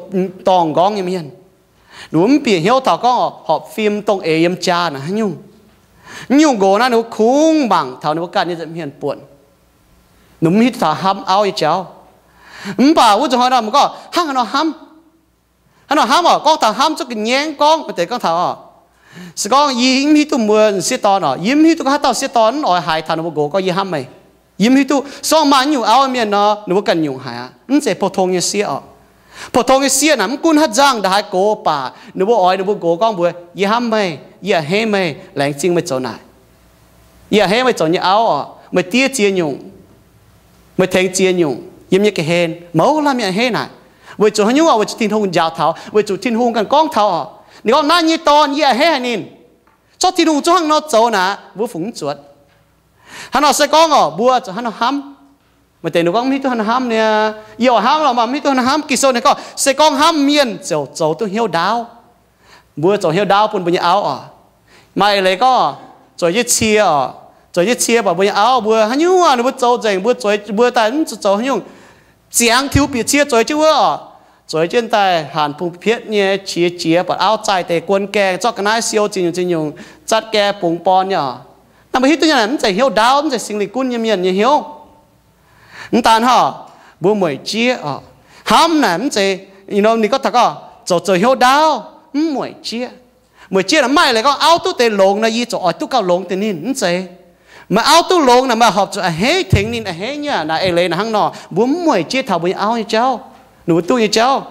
dorngh nqorngv nyei mienh. Ninh mbuo mv bieqc hnyouv taux gorngv horpc fim dongh eix yiem jaa naaic haaix nyungc. Mv nyungc nqox naaiv ninh mbuo kungx mangc taux ninh mbuo ganh nyei nza'hmien buonc. Ninh mbuo mv hiuv duqv taux hnamv auv nyei jauv. Mv baac wuov nzunc hnoi nor, mbuo gorngv hnangv haaix nor hnamv. Hnangv nor hnamv oc, gorngv taux hnamv zuqc ga'nyaengv gorngv, maaih deix gorngv taux oc, se gorngv yie mv hiuv duqv mbuo sieqv dorn oc, yie mv hiuv duqv haaix dauh sieqv dorn mv oix haiz taux ninh mbuo nqox gorngv yie hnamv meih. Yie mv hiuv duqv. Sorng maaih nyungc auv mienh nor, ninh mbuo ganh nyungc haiz aqv, mv zeiz pou-tong nyei sieqv oc. Pou-tong nyei sieqv naaic mv gunv haaix nzangc ndaaih haaix gox baac ninh mbuo oix ninh mbuo nqox gorngv mbuox, Yie hnamv meih, yie a'hneiv meih, laengz zingh meih zoux naaic. Yie a'hneiv meih zoux nyei auv oc. Meih diev ziex nyungc, meih tengx ziex nyungc yiem nyei ga'hlen, mouz laanh mienh a'hneiv naaic. Weic zuqc haaix nyungc oc? Weic zuqc Tin-Hungh njaaux taux, weic zuqc Tin-Hungh ganh gorngv taux oc. Ninh gorngv, Naaiv nyei dorn yie a'hneiv haic ninh. Corc Tin-Hungh zungv hnangv nor zoux naaic, mbuo fungc mv zuotc. Hnangv nor se gorngv oc, mbuo zuqc hnangv nor hnamv. Maaih deix ninh gorngv, Mv hiuv duqv hnangv nor hnamv niaa. Yie oix hnamv lorqc, mv hiuv duqv hnangv nor hnamv. Ging-Sou ninh gorngv, se gorngv hnamv mienh ziouc zoux duqv hnyouv ndaauv. Mbuo zoux hnyouv ndaauv bun mbuo nyei auv oc. Maaih leiz gorngv, zueiz jienv cie oc, zueiz jienv cie baac mbuo nyei auv mbuo haaix nyungc ninh mbuo zoux nzengc, mbuo zueiz mbuo daaih mv zuqc zoux haaix nyungc. Ziangx tiux bieqc cie zueiz jienv wuov oc, zueiz jienv daaih hanc bun pietv nyei qiex jiez, buatc auv zaih deix guon gaengh, zorqv ga'naaiv siou ziex nyungc ziex nyungc, zatv gae bungx born nyei oc. Naaiv mbuo hiuv duqv nyei naaic mv zeiz hnyouv ndaauv, mv zeiz Singx Lingh gunv nyei mienh nyei hnyouv. Mv daan hnangv, mbuo mueic jieqv oc. Hnamv naaic mv zeiz, ninh gorngv taux gorngv zoux zoux hnyouv ndaauv, mv mueic jieqv. Mueic jieqv naaic mv maaih leiz gorngv auv duqv deix longx nor, yie ziouc oix duqv gauh longx deix ninh, mv zeiz. Meih auv duqv longx naaic, meih horpc zuqc a'hneiv tengx ninh, a'hneiv nyei naaic. Eix leiz naaic hnangv nor, mbuo mv mueic jieqv taux mbuo nyei auv nyei jauv, ninh mbuo duqv nyei jauv.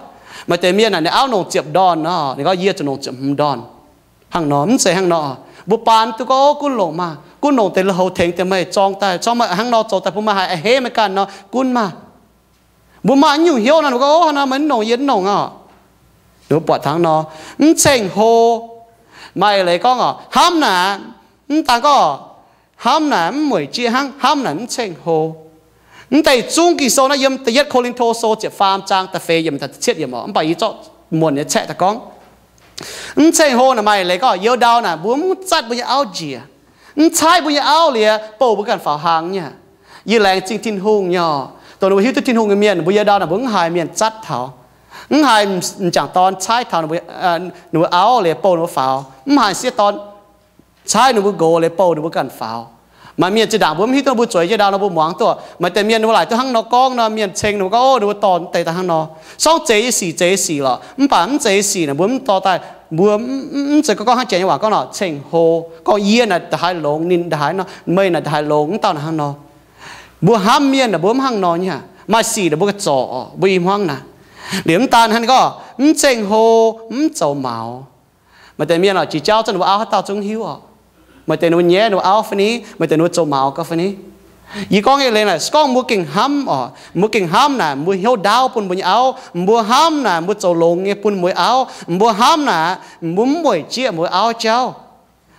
Maaih deix mienh naaic, ninh auv longc ziepc ndorn nor, ninh gorngv, Yie zuqc longc ziepc hmz ndorn. Hnangv nor, mv zeiz hnangv nor. Mbuo baan duqv gorngv, Ov, gunv longc maah! gunv longc deix lui-houx tengx deix meih zorng daaih, zorng meih hnangv nor zoux daaih bun meih haih a'hneiv meih ganh nor, gunv maah! Mbuo maaih nyungc hnyouv nor, ninh mbuo gorngv, Ov, hnangv nor meih mv nongc, yie mv nongc aqv. Ninh mbuo buatc hnangv nor, mv ceng-hlo. Maaih leiz gorngv oc, hnamv naaic, mv daan gorngv hnamv naaic mv mueic jieqv hnangv, hnamv naaic mv ceng-hlo. Mv deix zungv Ging-Sou naaiv yiem da'yietv Ko^lin^to Sou ziepc faam zaang da'feix yiemc, da'cietv yiemc oc, mv baac yie zorqv muonc nyei caeqv daaih gorngv. Mv ceng-hlo naaic maaih leiz gorngv youz ndau naaic mbuo mv zatv mbuo nyei auv njiec, mv caaiv mbuo nyei auv liuz bouh mbuo ganh faaux hlang nyei. Yie laengz zingh Tin-Hungh nyei oc, dongh ninh mbuo hiuv duqv Tin-Hungh nyei mienh, mbuo youz ndau naaic mbuo mv haiz mienh zatv taux, mv haiz m'jangc dorn caaiv taux, ninh mbuo auv liuz bouh ninh mbuo faaux, mv haiz sieqv dorn caaiv ninh mbuo nqox liuz bouh ninh mbuo ganh faaux. Maaih mienh zinh ndaangc mbuo mv hiuv duqv, mbuo zueiz jienv ndau nor mbuo muangx duqv, maaih deix mienh ninh mbuo laaic duqv hnangv nor gorngv nor, mienh ceng ninh mbuo gorngv, Ov, ninh mbuo dorh deix daaih hnangv nor. Sorng zeiz nyei sic, zeiz sic lorqc, mv baac mv zeiz sic naaic mbuo mv dorh daaih, mbuo mv zeiz gorngv hnangv janx nyei waac gorngv nor ceng-hlo, gorngv yie naaic nda'haaix longx, ninh nda'haaix nor, meih naaic nda'haaix longx, mv dauh naaic hnangv nor. Mbuo hnamv mienh naaic mbuo mv hnangv nor nyei. Maaih sic naaic mbuo ga'zorc oc, mbuo i hmuangv naaic. Liuz mv daan hnangv gorngv mv ceng-hlo, mv zoux maux. Maaih deix mienh oc, jiex jauv zungv ninh mbuo auv haaix dauh zungv hiuv oc. Maaih deix ninh mbuo nyaiv ninh mbuo auv fai ni, maaih deix ninh mbuo zoux maux gau fai ni. Yie gorngv nyei leiz naaic, se gorngv mbuo gengh hnamv oc, mbuo gengh hnamv naaic mbuo hnyouv ndaauv bun mbuo nyei auv, mbuo hnamv naaic mbuo zoux longx nyei bun mbuo auv, mbuo hnamv naaic mbuo mv mueic jieqv mbuo auv jauv.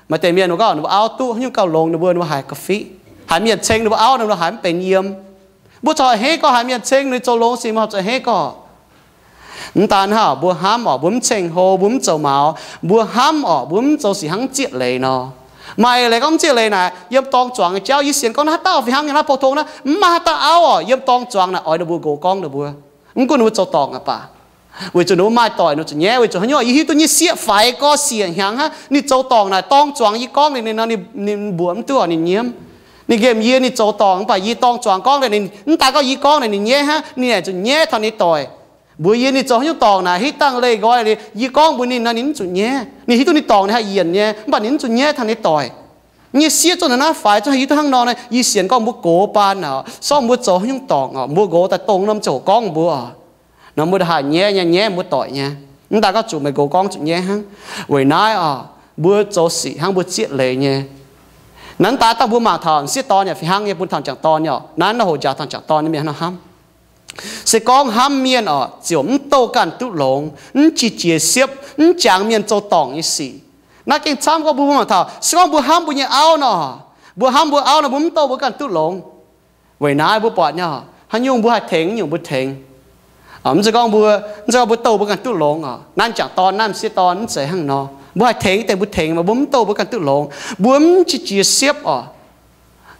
Maaih deix mienh mbuo gorngv ninh mbuo auv duqv haaix nyungc gauh longx ninh mbuo, ninh mbuo haiz ga'fiqv. Haiz mienh ceng ninh mbuo auv nor, ninh mbuo haiz mv benx yiem. Mbuo corc a'hneiv gorx, haiz mienh ceng ninh zoux longx sic mbuo corc a'hneiv gorx. Mv daan hnangv, mbuo hnamv oc, mbuo mv ceng-hlo, mbuo mv zoux maux, mbuo hnamv oc, mbuo mv zoux sic hnangv zieqv leiz nor. Maaih leiz gorngv mv zieqv leiz naaic, yiem dorng zuangx nyei jauv, yie sienx gorngv naaiv haaix dauh fih hnangv nyei, naaiv pou-tong naaiv, mv maaih haaix dauh auv oc, yiem dorng zuangx naaic oix ninh mbuo nqox gorngv ninh mbuo. Mv gunv ninh mbuo zoux dorngc aqv baac, weic zuqc ninh mbuo maaih doic ninh zuqc nyaiv. Weic zuqc haaix nyungc, yie hiuv duqv nyei sieqv faix gorx siec hnyangx hnangv, ninh zoux dorngc naaic dorng zuangx yie gorngv liuz ninh nor, ninh mbuoqc mv duqv, ninh nyiemv. Ninh nqemh yie, ninh zoux dorngc, mv baac yie dorng zuangx gorngv liuz ninh, mv daan gorngv yie gorngv liuz ninh nyaiv hnangv, ninh aengx zuqc nyaiv taux ninh doic. Mbuox yie ninh zoux haaix nyungc dorngc naaic, hitv dangh leih nqoi liuz yie gorngv mbuox ninh nor, ninh mv zuqc nyaiv. Ninh hiuv duqv ninh dorngc ninh haih yienc nyei, mv baac ninh mv zuqc nyaiv taux ninh doic. Nyei sieqv zungv naaic naaiv faix zungv haih hiuv duqv hnangv nor naaic, yie sienx gorngv mbuo gox baan naaic, sorng mbuo zoux haaix nyungc dorngc oc, mbuo nqox daaih dongh norm ziangh hoc gorngv mbuo oc, nor mbuo nda'haaix nyaiv nyei, nyaiv mbuo doic nyei. Mv daan gorngv zuqc meih nqox gorngv zuqc nyaiv hnangv. Weic naaiv oc, mbuo zoux sic hnangv mbuo zieqv leiz nyei. Naaiv daaih dangh mbuo mangc taux m'sieqv dorn yaac fih hnangv nyei, bun taux m'jangc dorn nyei oc. Naaiv norm hoc njaaux taux m'jangc dorn nyei mienh hnangv hnamv. Se gorngv hnamv mienh oc, ziouc mv douh ganh duqv longx, mv qiex jiez siepv, mv jangx mienh zoux dorngc nyei sic. Naaiv gengh camv gorngv mbuo mangc taux, se gorngv mbuo hnamv mbuo nyei auv nor, mbuo hnamv mbuo auv nor, mbuo mv douh mbuo ganh duqv longx. Weic naaiv mbuo buatc nyei, haaix nyungc mbuo haih tengx, haaix nyungc mbuo tengx. Mv zeiz gorngv mbuo, mv zeiz gorngv mbuo douh mbuo ganh duqv longx oc. Naaiv m'jangc dorn, naaiv m'sieqv dorn mv zeiz hnangv nor. Mbuo haih tengx deix mbuo tengx, mv baac mbuo mv douh mbuo ganh duqv longx. Mbuo mv qiex jiez siepv oc.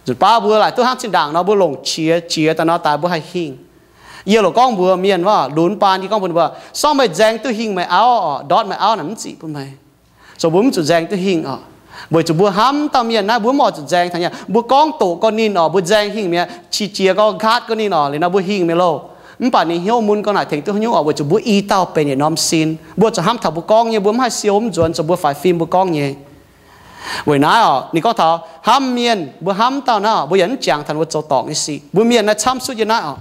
Nzunc baav mbuo laaic duqv hnangv zinh ndaangc nor, mbuo longc qiex jiez daaih nor daaih mbuo haih hingh. Yie loc gorngv mbuox mienh wuov, lunx baan yie gorngv mbuox ninh mbuo, sorng meih nzaeng duqv hingh meih auv oc, ndortv meih auv naaic mv zic bun meih. Zoux mbuo mv zuqc nzaeng duqv hingh oc. Weic zuqc mbuo hnamv dauh mienh naaiv, mbuo mv oix zuqc nzaeng taux nyei. Mbuo gorngv doqc gorngv ninh oc, mbuo nzaeng hingh mi'aqv, qiex jiez gorngv nqaatv gorngv ninh oc, liuz nor mbuo hingh mi'aqv loh. Mv baac ninh hnyouv mun gorngv naaic tengx duqv haaix nyungc oc, weic zuqc mbuo i dauh benx yietc norm sin. Mbuo zuqc hnamv taux mbuo gorngv nyei, mbuo mv haih siou mv nzuonx, zoux mbuo faix fim mbuo gorngv nyei. Weic naaiv oc, ninh gorngv taux hnamv mienh, mbuo hnamv dauh naaiv oc, mbuo yaac mv jangx taux ninh mbuo zoux dorngc nyei sic. Mbuo mienh naaiv camv suotv yiem naaiv oc.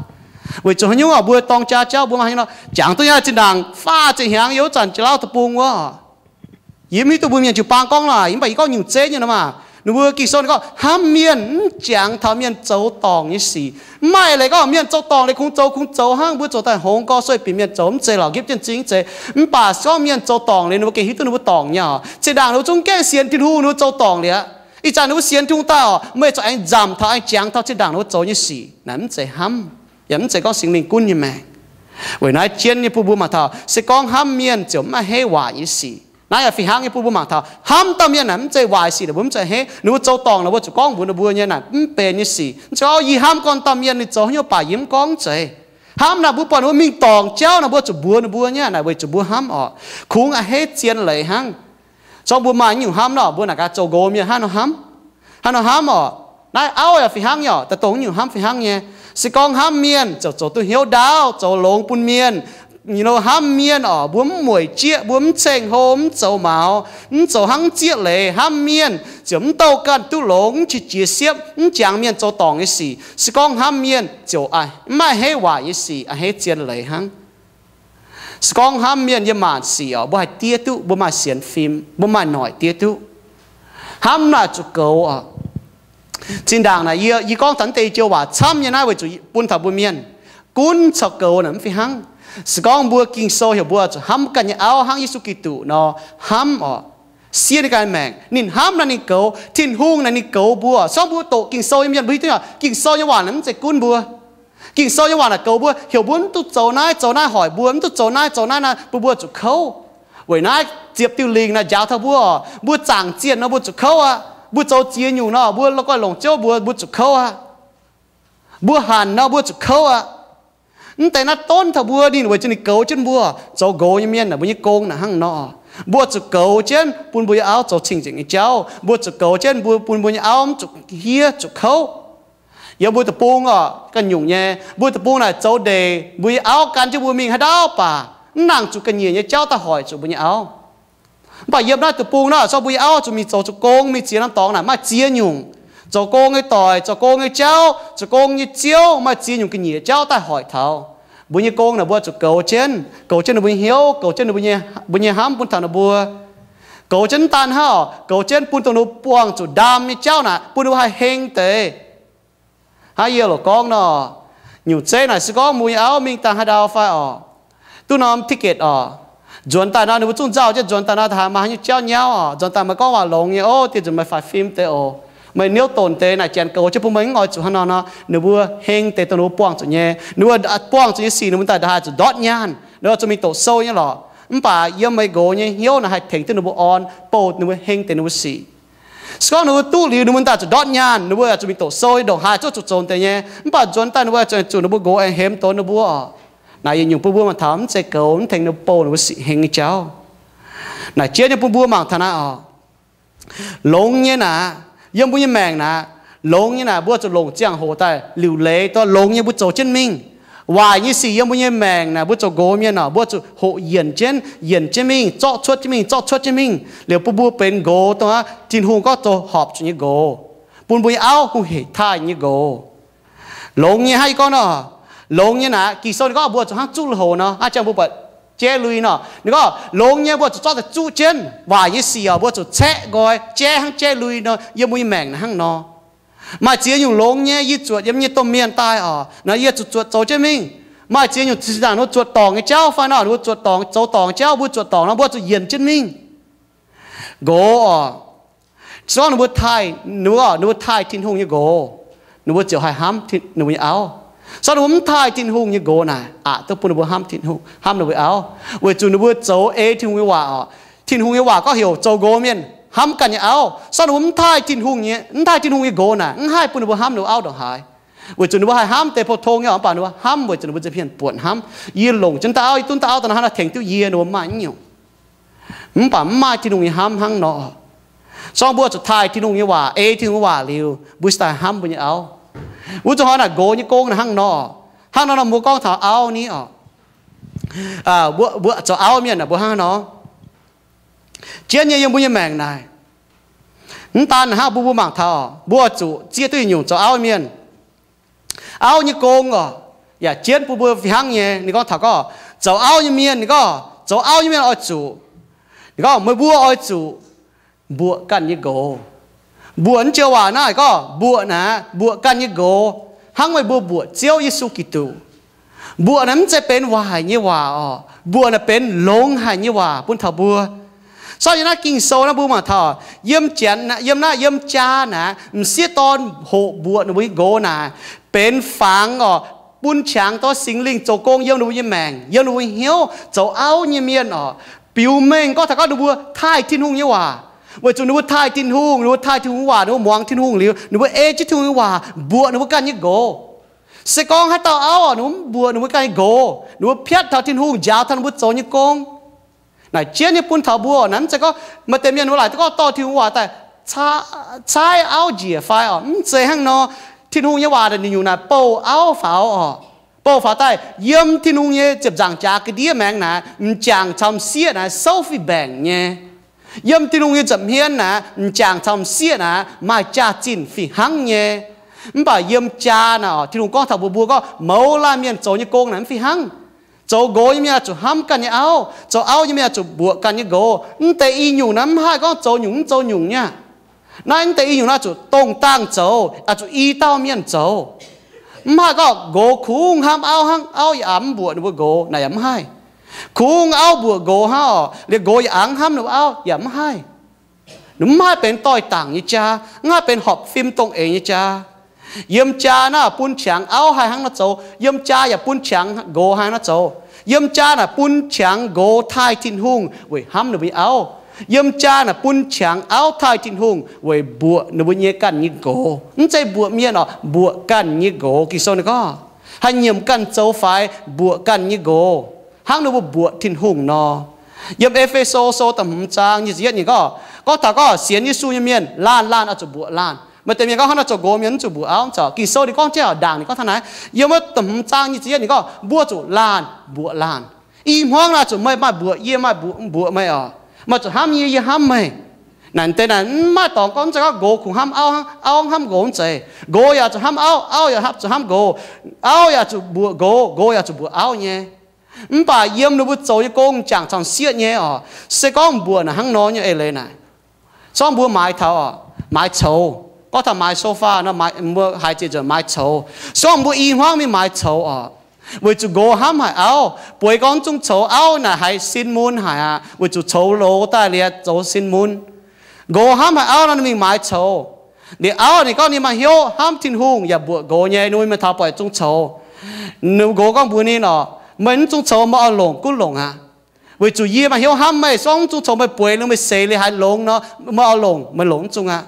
Weic zuqc haaix nyungc oc, mbuo dorng jaa jauv mbuo maaih haaix nyungc nor, jangx duqv nyei zinh ndaangc faah ziepc hnyangx yiem wuov zanc jiex lauv deic-bung wuov oc. Yie mv hiuv duqv mbuo mienh jiu-baang gorngv laac, mv baac yie gorngv nyungc zeiv nyei nor maah. Ninh mbuo Ging-Sou ninh gorngv hnamv mienh mv jangx taux mienh zoux dorngc nyei sic. Mv maaih leiz gorngv mienh zoux dorngc liuz kungx zoux kungx zoux hnangv, mbuo zoux daaih hngongx gorx sueih bieqc mienh zoux mv zeiz lorqc, nqipv jienv zingv mv zeiz. Mv baac se gorngv mienh zoux dorngc liuz ninh mbuo gengh hiuv duqv ninh mbuo dorngc nyei oc. Zinh ndaangc ninh mbuo zungv gaengh sienx Tin-Hungh ninh mbuo zoux dorngc liuz aqv. Ih zanc ninh mbuo sienx Tin-Hungh daaih oc, meih corc aengx nzamc taux aengx jangx taux zinh ndaangc ninh mbuo zoux nyei sic. Naaiv mv zeiz hnamv, yaac mv zeiz gorngv Singx Lingh gunv nyei maengc. Weic naaiv jienv nyei bun mbuo mangc taux, se gorngv hnamv mienh ziouc mv maaih hei waaic nyei sic. Naaiv yaac fih hnangv nyei bun mbuo mangc taux, hnamv dauh mienh naaic mv zeiz waaic sic naaic mbuo mv zeiz hei. Ninh mbuo zoux dorngc naaic mbuo zuqc gorngv mbuox ninh mbuo nyei naaic mv benx nyei sic. Mv zeiz gorngv yie hnamv gorn dauh mienh ninh zoux haaix nyungc baac yie mv gorngv zeiz. Hnamv naaic mbuo buatc ninh mbuo mingh dorngc jauv naaic mbuo zuqc mbuox ninh mbuo nyei naaic weic zuqc mbuo hnamv oc. Kungx a'hneiv zien leiz hnangv. Zorngv mbuo maaih nyungc hnamv nor, mbuo naaic gaax zoux nqox mienh hnangv nor hnamv. Hnangv nor hnamv oc. Naaiv auv yaac fih hnangv nyei oc, daaih dongh nyungc hnamv fih hnangv nyei. Se gorngv hnamv mienh ziouc zoux duqv hnyouv ndaauv, zoux longx bun mienh. Ninh hnamv mienh oc, mbuo mv mueic jieqv, mbuo mv ceng-hlo, mv zoux maux, mv zoux hnangv zieqv leiz. Hnamv mienh ziouc mv douh ganh duqv longx, mv qiex jiez siepv, mv jangx mienh zoux dorngc nyei sic. Se gorngv hnamv mienh ziouc mv maaih hei waaic nyei sic, a'hneiv zien leiz hnangv. Se gorngv hnamv mienh yiem maanc sic oc, mbuo haih diev duqv, mbuo maaih sienx fim, mbuo maaih noic diev duqv. Hnamv naaic zuqc goux oc. Zinh ndaangc naaic yie, yie gorngv taux naaiv deix joux waac camv nyei naaiv weic zuqc bun taux mbuo mienh gunv caux goux naaic mv fih hnangv. Se gorngv mbuo Ging-Sou heuc mbuo zuqc hnamv ganh nyei auv hnangv Yesu Giduc nor hnamv oc, siev ninh ganh maengc. Ninh hnamv naaic ninh goux. Tin-Hungh naaic ninh goux mbuo. Se gorngv mbuo doqc Ging-Sou nyei mienh mbuo hiuv duqv nyei, Ging-Sou nyei waac naaic mv zeiz gunv mbuo. Ging-Sou nyei waac naaic goux mbuo, heuc mbuo mv duqv zoux naaiv zoux naaiv, hoic mbuo mv duqv zoux naaiv zoux naaiv naaic, bun mbuo zuqc kouv. Weic naaiv ziepc diuh lingc naaic njaaux taux mbuo oc. Mbuo zaangc zienh nor mbuo zuqc kouv aqv. Mbuo zoux ziex nyungc nor, mbuo la'guaih longc ziouv mbuo, mbuo zuqc kouv aqv. Mbuo hanc nor mbuo zuqc kouv aqv. Mv deix naaiv donv taux mbuo, ninh weic zuqc ninh goux jienv mbuo. Zoux nqox nyei mienh naaic mbuo nyei gong naaic hnangv nor. Mbuo zuqc goux jienv bun mbuo nyei auv zoux cing-nzengc nyei jauv. Mbuo zuqc goux jienv mbuo bun mbuo nyei auv mv zuqc hiev zuqc kouv. Yiem mbuo deic-bung oc, ganh nyungc nyei, mbuo deic-bung naaic zoux ndeic, mbuo nyei auv gan jienv mbuo mingh haaix ndau baac mv nangc zuqc ga'nyiec nyei jauv daaih hoic zuqc mbuo nyei auv. Mv baac yiem naaiv deic-bung naaic, se gorngv mbuo nyei auv zuqc mingh zoux zuqc gong, mingh ziex norm dorngx naaic maaih ziex nyungc. Zoux gong nyei doic, zoux gong nyei jauv, zoux gong nyei ziouv, maaih ziex nyungc ga'nyiec jauv daaih hoic taux. Mbuo nyei gong naaic mbuo zuqc goux jienv, goux jienv ninh mbuo nyei hnyouv, goux jienv ninh mbuo nyei, mbuo nyei hnamv bun taux ninh mbuo. Goux jienv mv daan hnangv, goux jienv bun dongh ninh mbuo buangh zuqc ndaam nyei jauv naaic, bun ninh mbuo haih heng deix. Hnangv yie loc gorngv nor, nyungc zeiv naaic se gorngv mbuo nyei auv mingh daaih haaix ndau fai oc, duqv norm ticket oc, nzuonx daaih nor ninh mbuo zungv nzauh jienv nzuonx daaih nor, haaix maaih haaix nyungc jauv nyauv oc, nzuonx daaih meih gorngv waac longx nyei, ov, dieh nzunc meih faix fim deix oc. Meih niouv donx deix naaic janx goux jienv bun meih mv oix zuqc hnangv nor nor, ninh mbuo heng deix dongh ninh mbuo buangh zuqc nyei. Ninh mbuo buangh zuqc nyei sic ninh mbuo daaih ndaaih haih zuqc ndortv nyaanh, ninh mbuo zuqc mingh doqc sou nyei lorqc. Mv baac yiem meih nqox nyei hnyouv naaic haih tengx duqv ninh mbuo orn, bouh ninh mbuo, heng deix ninh mbuo sic. Se gorngv ninh mbuo duqv liuz ninh mbuo daaih zuqc ndortv nyaanh, ninh mbuo zuqc mingh doqc sou nyei ndongc haaix zungv zuqc zoux deix nyei. Mv baac nzuonx daaih ninh mbuo zuqc, zuqc ninh mbuo nqox aengx hemx doz ninh mbuo oc. Naaic yietc nyungc bun mbuo mangc taux mv zeiz goux, mv tengx ninh mbuo bouh ninh mbuo sic heng nyei jauv. Naaic jiex nyei bun mbuo mangc taux naaiv oc. Longx nyei naaic, yiem mbuo nyei maengc naaic, longx nyei naaic mbuo zuqc longc ziangh hoc daaih liuc leiz dongh longx nyei mbuo zoux jienv mingh. Waaic nyei sic yiem mbuo nyei maengc naaic mbuo zoux nqox mienh oc, mbuo zuqc hoqc yienc jienv, yienc jienv mingh, zorqv cuotv jienv mingh, zorqv cuotv jienv mingh, liuz bun mbuo benx nqox dongh aqv Tin-Hungh gorngv zoux horpc zuqc nyei nqox, bun mbuo nyei auv hungh heic taaih nyei nqox. Longx nyei hnangv yie gorngv nor, longx nyei naaic, Ging-Sou ninh gorngv mbuo zuqc hnangv zuqv lui-houx nor, hnangv jangx mbuo buatc jaiv lui nor, ninh gorngv longx nyei mbuo zuqc zorqv daaih zuqv jienv. Waaic nyei sic oc, mbuo zuqc caeqv nqoi jaiv hnangv jaiv lui nor, yiem mbuo nyei maengc naaic hnangv nor. Maaih ziex nyungc longx nyei, yie zuotc yiem nyei domh mienh daaih oc, naaiv yie zuqc zuotc zoux jienv mingh. Maaih ziex nyungc zinh ndaangc ninh mbuo zuotc dorngc nyei jauv fai nor, ninh mbuo zuotc dorngc, zoux dorngc nyei jauv, mbuo zuotc dorngc nor, mbuo zuqc yienc jienv mingh. Nqox oc, se gorngv ninh mbuo taaih, ninh mbuo, ninh mbuo taaih Tin-Hungh nyei nqox, ninh mbuo ziouc haih hnamv ninh mbuo nyei auv. Se gorngv ninh mbuo mv taaih Tin-Hungh nyei nqox naaic, aqc duqv bun ninh mbuo hnamv Tin-Hungh, hnamv ninh mbuo auv, weic zuqc ninh mbuo zoux ei Tin-Hungh nyei waac oc. Tin-Hungh nyei waac gorngv heuc zoux nqox mienh hnamv ganh nyei auv. Se gorngv ninh mbuo mv taaih Tin-Hungh nyei, mv taaih Tin-Hungh nyei nqox naaic, mv haih bun ninh mbuo hnamv ninh mbuo auv ndongc haaix. Weic zuqc ninh mbuo haih hnamv deix pou-tong nyei oc, mv baac ninh mbuo hnamv weic zuqc ninh mbuo nza'hmien buonc hnamv. Yie longc jienv dauh auv, yie duqv dauh auv daaih nor, hnangv naaiv tengx duqv yie, ninh mbuo maaih nyungc. Mv baac mv maaih Tin-Hungh nyei hnamv hnangv nor. Se gorngv mbuo zuqc taaih Tin-Hungh nyei waac, ei Tin-Hungh nyei waac liuz, mbuo cingx daaih hnamv mbuo nyei auv. Wuov zuqc hnoi naaic nqox nyei gong naaic hnangv nor. Hnangv nor nor mbuo gorngv taux auv ni oc. Mbuo, mbuo zoux auv mienh naaic mbuo hnangv nor. Jienv nyei yiem mbuo nyei maengc naaic, mv daan hnangv mbuo, mbuo mangc taux mbuo zuqc zieqv duqv yietc nyungc zoux auv mienh. Auv nyei gong oc, yaac jienv bun mbuo fih hnangv nyei. Ninh gorngv taux gorngv zoux auv nyei mienh, ninh gorngv zoux auv nyei mienh oix zuqc, ninh gorngv meih mbuo oix zuqc mbuoqc ganh nyei nqox. Mbuoqc naaiv joux waac naaiv gorngv mbuoqc naaic, mbuoqc ganh nyei nqox, hnangv meih mbuo mbuoqc Ziouv Yesu Giduc. Mbuoqc naaic mv zeiz benx waaic nyei waac oc. Mbuoqc naaic benx longx haic nyei waac bun taux mbuo. Sortv yiem naaiv Ging-Sou naaiv mbuo mangc taux, yiem janx, yiem naaiv, yiem jaa naaic, m'sieqv dorn hoqc mbuoqc ninh mbuo nyei nqox naaic, benx fangx oc, bun qangx dorh Singx Lingh zoux gong yiem ninh mbuo nyei maengc, yiem ninh mbuo nyei hnyouv, zoux auv nyei mienh oc, biux mengh gorngv taux gorngv ninh mbuo taaih Tin-Hungh nyei waac. Weic zuqc ninh mbuo taaih Tin-Hungh, ninh mbuo taaih Tin-Hungh nyei waac, ninh mbuo muangx Tin-Hungh liuz, ninh mbuo ei jienv Tin-Hungh nyei waac mbuoqc ninh mbuo ganh nyei nqox. Se gorngv haaix dauh auv oc, ninh mbuo mv mbuoqc ninh mbuo ganh nyei nqox, ninh mbuo piatv taux Tin-Hungh, njaaux taux ninh mbuo zoux nyei gong. Naaic jienv nyei bun taux mbuo naaic, mv zeiz gorngv maaih deix mienh ninh mbuo laaic gorngv dorh Tin-Hungh waac daaih caaiv auv njiec fai oc, mv zeiz hnangv nor. Tin-Hungh nyei waac naaic nyungc-nyungc naaic bouh auv faaux oc. Bouh faaux daaih yiem Tin-Hungh nyei ziepc nzaangc jaax ga'ndiev maengx naaic, m'jangc caux m'sieqv naaic souv fih mbaengc nyei. Yiem Tin-Hungh nyei nza'hmien naaic, m'jangc caux m'sieqv naaic maaih jaax-zinh fih hnangv nyei. Mv baac yiem jaa naaic oc, Tin-Hungh gorngv taux mbuo, mbuo gorngv mouz laanh mienh zoux nyei gong naaic mv fih hnangv. Zoux nqox nyei mienh oix zuqc hnamv ganh nyei auv. Zoux auv nyei mienh oix zuqc mbuoqc ganh nyei nqox. Mv deix i nyungc naaiv mv haih gorngv zoux nyungc mv zoux nyungc nyei aqv. Naaiv mv deix i nyungc naaiv zuqc dongh dangh zoux, oix zuqc i dauh mienh zoux. Mv haih gorngv nqox kungx hnamv auv hnangv, auv yaac mv mbuoqc ninh mbuo nqox, naaic yaac mv haih. Kungx auv mbuoqc nqox hnangv orqc, liuz nqox yaac hnangv hnamv ninh mbuo auv, yaac mv haih. Mv haih benx doix-dangc nyei jaa, mv haih benx horpc fim dongh eix nyei jaa. Yiem jaa naaiv bun qangx auv haih hnangv naaiv zoux, yiem jaa yaac bun qangx nqox haih hnangv naaiv zoux. Yiem jaa naaic bun qangx nqox taaih Tin-Hungh weic hnamv ninh mbuo nyei auv. Yiem jaa naaic bun qangx auv taaih Tin-Hungh weic mbuoqc ninh mbuo nyei ganh nyei nqox. Mv zeiz mbuoqc mienh orqc, mbuoqc ganh nyei nqox. Ging-Sou ninh gorngv, haih nyiemc ganh zoux faix, mbuoqc ganh nyei nqox, hnangv ninh mbuo mbuoqc Tin-Hungh nor. Yiem E^fe^so Sou da'hmz zaang nyic ziepc yietv ninh gorngv, gorngv taux gorngv sienx Yesu nyei mienh laanh laanh oix zuqc mbuoqc laanh. Maaih deix mienh gorngv, hnangv naaiv zoux nqox mienh mv zuqc mbuoqc auv, mv zeiz. Ging-Sou ninh gorngv jienv ndaangc ninh gorngv taux naaiv, yiem wuov da'hmz zaang nyic ziepc yietv ninh gorngv mbuo zuqc laanh mbuoqc laanh. I hmuangv naaic zuqc meih maaih mbuoqc yie, maaih mbuoqc meih orqc. Meih zuqc hnamv yie, yie hnamv meih. Naaic deix naaic mv maaih dorngx gorngv, mv zeiz gorngv nqox kungx hnamv auv, auv hnamv nqox, mv zeiz. Nqox yaac zuqc hnamv auv, auv yaac zuqc hnamv nqox. Auv yaac zuqc mbuoqc nqox, nqox yaac zuqc mbuoqc auv nyei. Mv baac yiem ninh mbuo zoux nyei gong m'jangc camv sieqv nyei orqc. Se gorngv mbuoqc naaic hnangv nor nyei eix leiz naaic, se gorngv mbuo maaiz taux orqc, maaiz coux, gorngv taux maaiz sofa nor, mbuo haiz ziex nzunc maaiz coux. Se gorngv mbuo i hmuangv mingh maaiz coux orqc, weic zuqc nqox hnamv haic auv, bueix gorngv zungv coux, auv naaic haiz sin mun haic aqv, weic zuqc coux loz daaih liuz zoux sin mun. Nqox hnamv haic auv nor, ninh mingh maaiz coux. Liuz auv ninh gorngv ninh maaih hnyouv hnamv Tin-Hungh yaac mbuoqc nqox nyei, ninh mbuo mingh taux buatc zungv coux. Ninh nqox gorngv mbuox ninh orqc, meih mv zungv coux, meih oix longc gunv longc aqv. Weic zuqc yie maaih hnyouv hnamv meih, se gorngv mv zungv coux meih bueix liuz meih seix liuz haiz longx nor, meih oix longc, meih longc mv zungv aqv.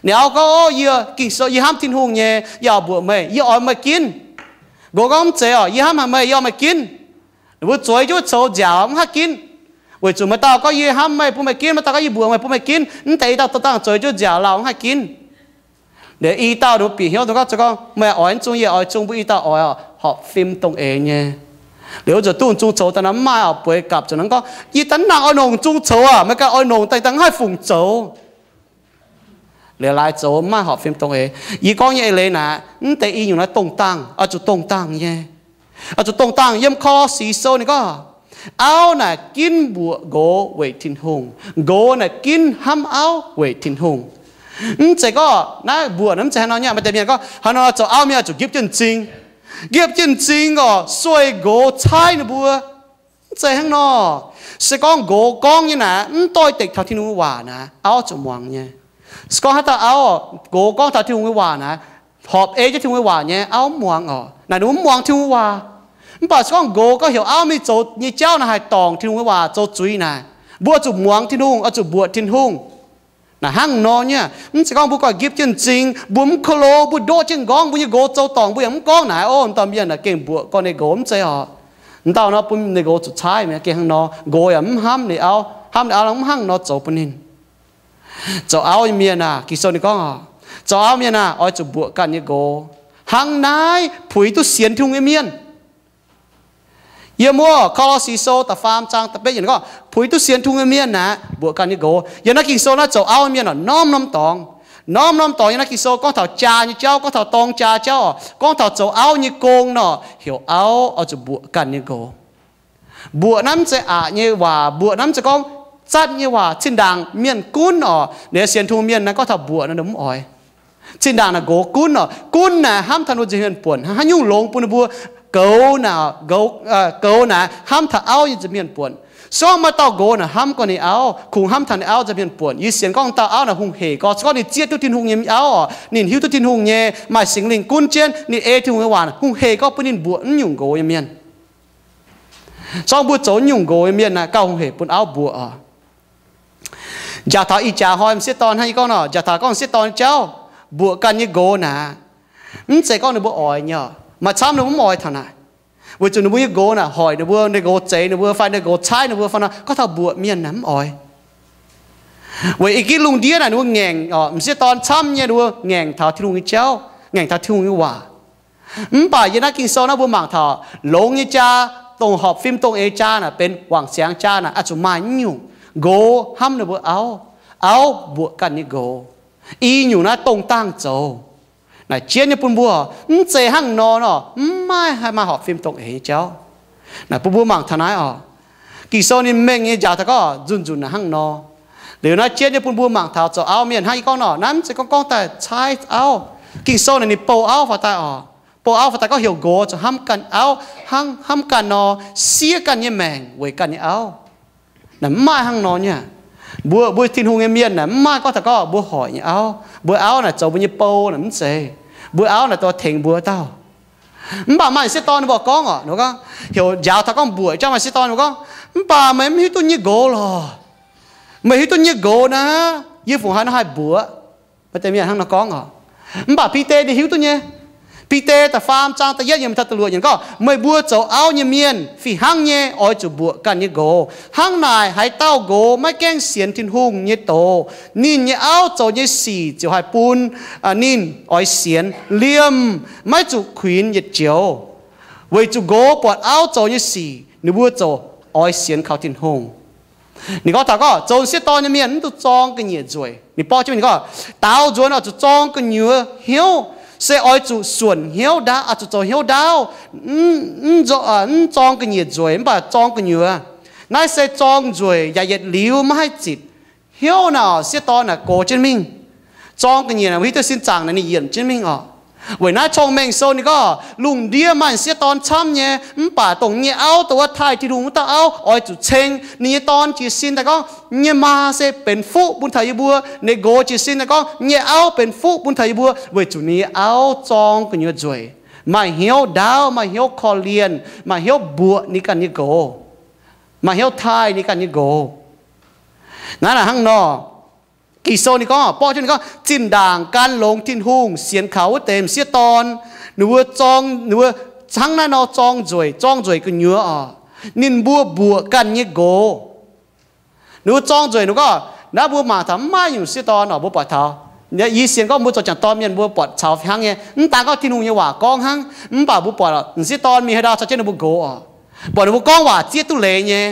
Ninh auv gorngv, Ov, yie Ging-Sou, yie hnamv Tin-Hungh nyei, yie oix mbuoqc meih, yie oix meih ginv. Nqox gorngv, Mv zeiz orqc, yie hnamv haic meih, yie oix meih ginv. Ninh mbuo zueiz jienv coux nziaauc mv haih ginv, weic zuqc maaih dauh gorngv, Yie hnamv meih, bun meih ginv. Maaih dauh gorngv, Yie mbuoqc meih, bun meih ginv. Mv deix dauh dauh dangh zueiz jienv nziaauc lauh mv haih ginv. Liuz i dauh ninh mbuo bieqc hnyouv dongh gorngv, gorngv, Meih oix mv zungv, yie oix zungv, mbuo i dauh oix orqc, horpc fim dongh eix nyei. Liuz wuov nzunc duqv zungv coux daaih nor, mv maaih orqc, bueix gapv zuqc nangv gorngv, Yie daaih mv nangc oix longc zungv coux aqv. Meih ganh oix longc daaih dangh mv haih fungc zoux. Liuz laaix zoux mv maaih horpc fim dongh eix. Yie gorngv nyei eix leiz naaic, mv deix i nyungc naaiv dongh dangh, oix zuqc dongh dangh nyei. Oix zuqc dongh dangh. Yiem Ko^lo^si Sou ninh gorngv, Auv naaic ginv mbuoqc nqox weic Tin-Hungh, nqox naaic ginv hnamv auv weic Tin-Hungh. Mv zeiz gorngv naaiv mbuoqc naaiv mv zeiz hnangv nor nyei. Maaih deix mienh gorngv, Hnangv nor zoux auv mienh oix zuqc nqipv jienv m'zing, nqipv jienv m'zing orqc, sueih nqox caaiv ninh mbuo. Mv zeiz hnangv nor. Se gorngv nqox gorngv nyei naaic mv doix-dekc taux Tin-Hungh nyei waac naaic, auv zuqc muangx nyei. Se gorngv haaix dauh auv, nqox gorngv taux Tin-Hungh nyei waac naaic, horpc ei jienv Tin-Hungh nyei waac nyei, auv mv muangx orqc. Naaic ninh mbuo mv muangx Tin-Hungh nyei waac. Mv baac se gorngv nqox gorngv heuc auv mingh zoux nyei jauv naaic haih dorngc Tin-Hungh nyei waac, zoux zuiz naaic, mbuo zuqc muangx Tin-Hungh, oix zuqc mbuoqc Tin-Hungh. Naaic hnangv nor nyei. Mv zeiz gorngv mbuo ganh nqipv jienv m'zing, mbuo mv ko lo, mbuo ndoqv jienv m'nqorngv, mbuo nyei nqox zoux dorngc mbuo yaac mv gorngv naaic, Ov, m'dauh mienh naaic gengh mbuoqc gorngv ninh nqox, mv zeiz orqc. M'dauh nor bun ninh nqox zuqc caaiv mi'aqv. Gengh hnangv nor, nqox yaac mv hnamv ninh auv, hnamv ninh auv nor mv hnangv nor zoux bun ninh. Zoux auv nyei mienh aah, Ging-Sou ninh gorngv, Zoux auv mienh aah, oix zuqc mbuoqc ganh nyei nqox. Hnangv naaiv puix duqv sienx Tin-Hungh nyei mienh. Yiem wuov Ko^lo^si Sou da'faam zaang da'betv yiemc gorngv, Puix duqv sienx Tin-Hungh nyei mienh aah, mbuoqc ganh nyei nqox. Yiem naaiv Ging-Sou naaiv zoux auv nyei mienh aah, norm norm dorngx, norm norm dorngx yiem naaiv Ging-Sou gorngv taux jaa nyei jauv, gorngv taux dorng jaa jauv oc, gorngv taux zoux auv nyei gong nor, heuc auv oix zuqc mbuoqc ganh nyei nqox. Mbuoqc naaiv mv zeiz aqc nyei waac, mbuoqc naaiv mv zeiz gorngv zatv nyei waac. Zinh ndaangc mienh gunv oc, ninh sienx Tin-Hungh mienh naaiv gorngv taux mbuoqc naaiv ninh mv oix. Zinh ndaangc naaic nqox gunv oc, gunv naaic hnamv taux ninh mbuo nza'hmien buonc, haaix nyungc longx bun ninh mbuo. Goux naaic, goux, goux naaic hnamv taux auv nyei nza'hmien buonc. Se gorngv maaih dauh nqox naaic hnamv gorngv ninh auv, kungx hnamv taux ninh auv nza'hmien buonc. Yie sienx gorngv dauh auv naaic hungh heic gorx, se gorngv ninh zieqv duqv Tin-Hungh nyei auv oc, ninh hiuv duqv Tin-Hungh nyei, maaih Singx Lingh gunv jienv, ninh ei Tin-Hungh nyei waac, hungh heic gorx bun ninh mbuoqc naaiv nyungc nqox nyei mienh. Se gorngv mbuo zoux naaiv nyungc nqox nyei mienh naaic, gauh hungh heic bun auv mbuoqc oc. Njaaux taux ih jaax hnoi m'sieqv dorn hnangv yie gorngv nor, njaaux taux gorngv m'sieqv dorn nyei jauv, mbuoqc ganh nyei nqox naaic, mv zeiz gorngv ninh mbuo oix nyei oc. Maaih camv ninh mbuo mv oix taux naaic, weic zuqc ninh mbuo nyei nqox naaic hoic ninh mbuo, ninh nqox zeix ninh mbuo fai ninh nqox caaiv ninh mbuo fai nor, gorngv taux mbuoqc mienh naaic mv oix. Weic i gitv lungh ndiev naaic ninh mbuo ngaengc oc, m'sieqv dorn camv nyei ninh mbuo ngaengc taux Tin-Hungh nyei jauv, ngaengc taux Tin-Hungh nyei waac. Mv baac yiem naaiv Ging-Sou naaiv mbuo mangc taux longx nyei jaa, dongh horpc fim dongh eix jaa naaic benx wangc siangx jaa naaic, oix zuqc maaih naaiv nyungc. Nqox hnamv ninh mbuo auv, auv mbuoqc ganh nyei nqox. I nyungc naaiv dongh dangh zoux. Naaic jienv nyei bun mbuo, mv zeiz hnangv nor nor, mv maaih haih maaih horpc fim dongh eix nyei jauv. Naaic bun mbuo mangc taux naaiv oc. Ging-Sou ninh mengh nyei njaaux taux gorngv nzunc nzunc naaic hnangv nor. Liuz naaiv jienv nyei bun mbuo mangc taux zoux auv mienh hnangv yie gorngv nor, naaiv mv zeiz gorngv gorngv daaih caaiv auv. Ging-Sou naaic ninh bouh auv faaux daaih oc. Bouh auv faaux daaih gorngv heuc nqox zuqc hnamv ganh auv, hnangv hnamv ganh nor, siev ganh nyei maengc weic ganh nyei auv. Naaic mv maaih hnangv nor nyei. Mbuo, mbuo Tin-Hungh nyei mienh naaic mv maaih gorngv taux gorngv mbuo hoic nyei auv, mbuo auv naaic zoux mbuo nyei bou naaic mv zeiz. Mbuo auv naaic dorh tengx mbuo dauh. Mv baac maaih sieqv dorn ninh mbuo gorngv oc, ninh gorngv, heuc njaaux taux gorngv mbuoqc jauv maaih sieqv dorn ninh mbuo gorngv, mv baac meih mv hiuv duqv nyei nqox lorqc. Meih hiuv duqv nyei nqox naaic, yie fungc haaix nor haih mbuoqc? Maaih deix mienh hnangv nor gorngv oc. Mv baac Bide ninh hiuv duqv nyei. Bide da'faam zaang da'yietv yiemc taux da'luoqc yiemc gorngv, meih mbuo zoux auv nyei mienh fih hnangv nyei oix zuqc mbuoqc ganh nyei nqox. Hnangv naaic, haaix dauh nqox maiv gaengh sienx Tin-Hungh nyei doz, ninh nyei auv zoux nyei sic ziouc haih bun ninh oix sienx liemh maiv zuqc kuinx yietc joux. Weic zuqc nqox buatc auv zoux nyei sic, ninh mbuo ziouc oix sienx kaux Tin-Hungh. Ninh gorngv taux gorngv zoux sieqv dorn nyei mienh mv dungx zorng ga'nyiec nzueic. Ninh borqv jienv mingh gorngv, daaux nzuonx oix zuqc zorng gu'nyuoz hnyouv, se oix zuqc suonc hnyouv ndaauv, oix zuqc zoux hnyouv ndaauv, mv zorng ga'nyiec nzueic, mv baac zorng gu'nyuoz. Naaiv se zorng nzueic yaac yietc liuz maiv haih zitc. Hnyouv naaic oc, sieqv dorn naaic gox jienv mingh. Zorng ga'nyiec naaic, hiuv duqv sin zaangc naaic ninh yiemc jienv mingh oc. Weic naaiv Cong-Mengh Sou ninh gorngv, lungh ndiev maaih sieqv dorn camv nyei, mv baac dongh nyei auv, dongh wuov taaih Tin-Hungh wuov dauh auv, oix zuqc ceng ninh nyei dorn jiez sin daaih gorngv, nyei maa se benx fuqv bun taux yie mbuo. Ninh nqox jiez sin daaih gorngv, nyei auv benx fuqv bun taux yie mbuo, weic zuqc ninh nyei auv zorng gu'nyuoz nzueic, maaih hnyouv ndaauv, maaih hnyouv korv-lienh, maaih hnyouv mbuoqc ninh ganh nyei nqox, maaih hnyouv taaih ninh ganh nyei nqox. Naaiv naaic hnangv nor, Ging-Sou ninh gorngv, borqv jienv ninh gorngv, zinh ndaangc gan longx Tin-Hungh sienx kaux wuov deix m'sieqv dorn, ninh mbuo zorng, ninh mbuo hnangv naaiv nor zorng nzueic, zorng nzueic gu'nyuoz oc, ninh mbuo mbuoqc ganh nyei nqox. Ninh mbuo zorng nzueic, ninh gorngv, naaiv mbuo mangc taux mv maaih nyungc sieqv dorn oc, mbuo buatc taux, yie sienx gorngv mbuo zoux jangc dorn mienh mbuo buatc caux fih hnangv nyei. Mv daan gorngv Tin-Hungh nyei waac gorngv hnangv, mv baac mbuo buatc m'sieqv dorn mingh haaix ndau caux jienv ninh mbuo nqox oc. Buatc ninh mbuo gorngv waac zieqv duqv leiz nyei.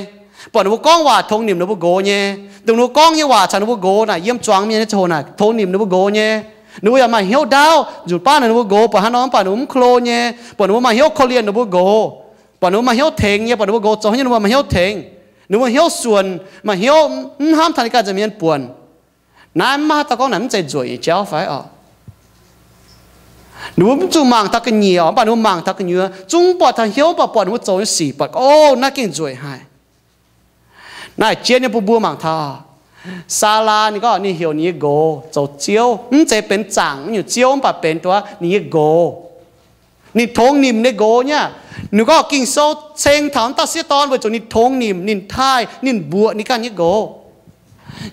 Buatc ninh mbuo gorngv waac tongx nimc ninh mbuo nqox nyei. Dongh ninh mbuo gorngv nyei waac caux ninh mbuo nqox naaic, yiem zuangx mienh nyei ziangh hoc naaic tongx nimc ninh mbuo nqox nyei. Ninh mbuo yaac maaih hnyouv ndaauv, nzunc baav naaic ninh mbuo nqox buatc hnangv nor, mv baac ninh mbuo mv klo nyei. Buatc ninh mbuo maaih hnyouv korv-lienh ninh mbuo nqox. Buatc ninh mbuo maaih hnyouv tengx nyei, buatc ninh mbuo nqox zoux haaix nyungc ninh mbuo maaih hnyouv tengx. Ninh mbuo hnyouv suonc, maaih hnyouv mv hnamv taux ninh ganh nza'hmien buonc. Naaiv mv maaih haaix dauh gorngv naaic mv zeiz nzueic nyei jauv fai oc? Ninh mbuo mv zuqc mangc taux ga'nyiec oc, mv baac ninh mbuo mangc taux gu'nyuoz, zungv buatc taux hnyouv, mv baac buatc ninh mbuo zoux nyei sic, buatc, o, naaiv gengh nzueic haic. Naaiv jien nyei bun mbuo mangc taux, Saalaa ninh gorngv ninh heuc ninh nyei nqox zoux ziouv, mv zeiz benx zaangc nyungc ziouv, mv baac benx duqv ninh nyei nqox. Ninh tongx nimc ninh nqox nyei aqv. Ninh gorngv Ging-Sou ceng taux wuov dauh sieqv dorn weic zuqc ninh tongx nimc, ninh taaih, ninh mbuoqc ninh ganh nyei nqox.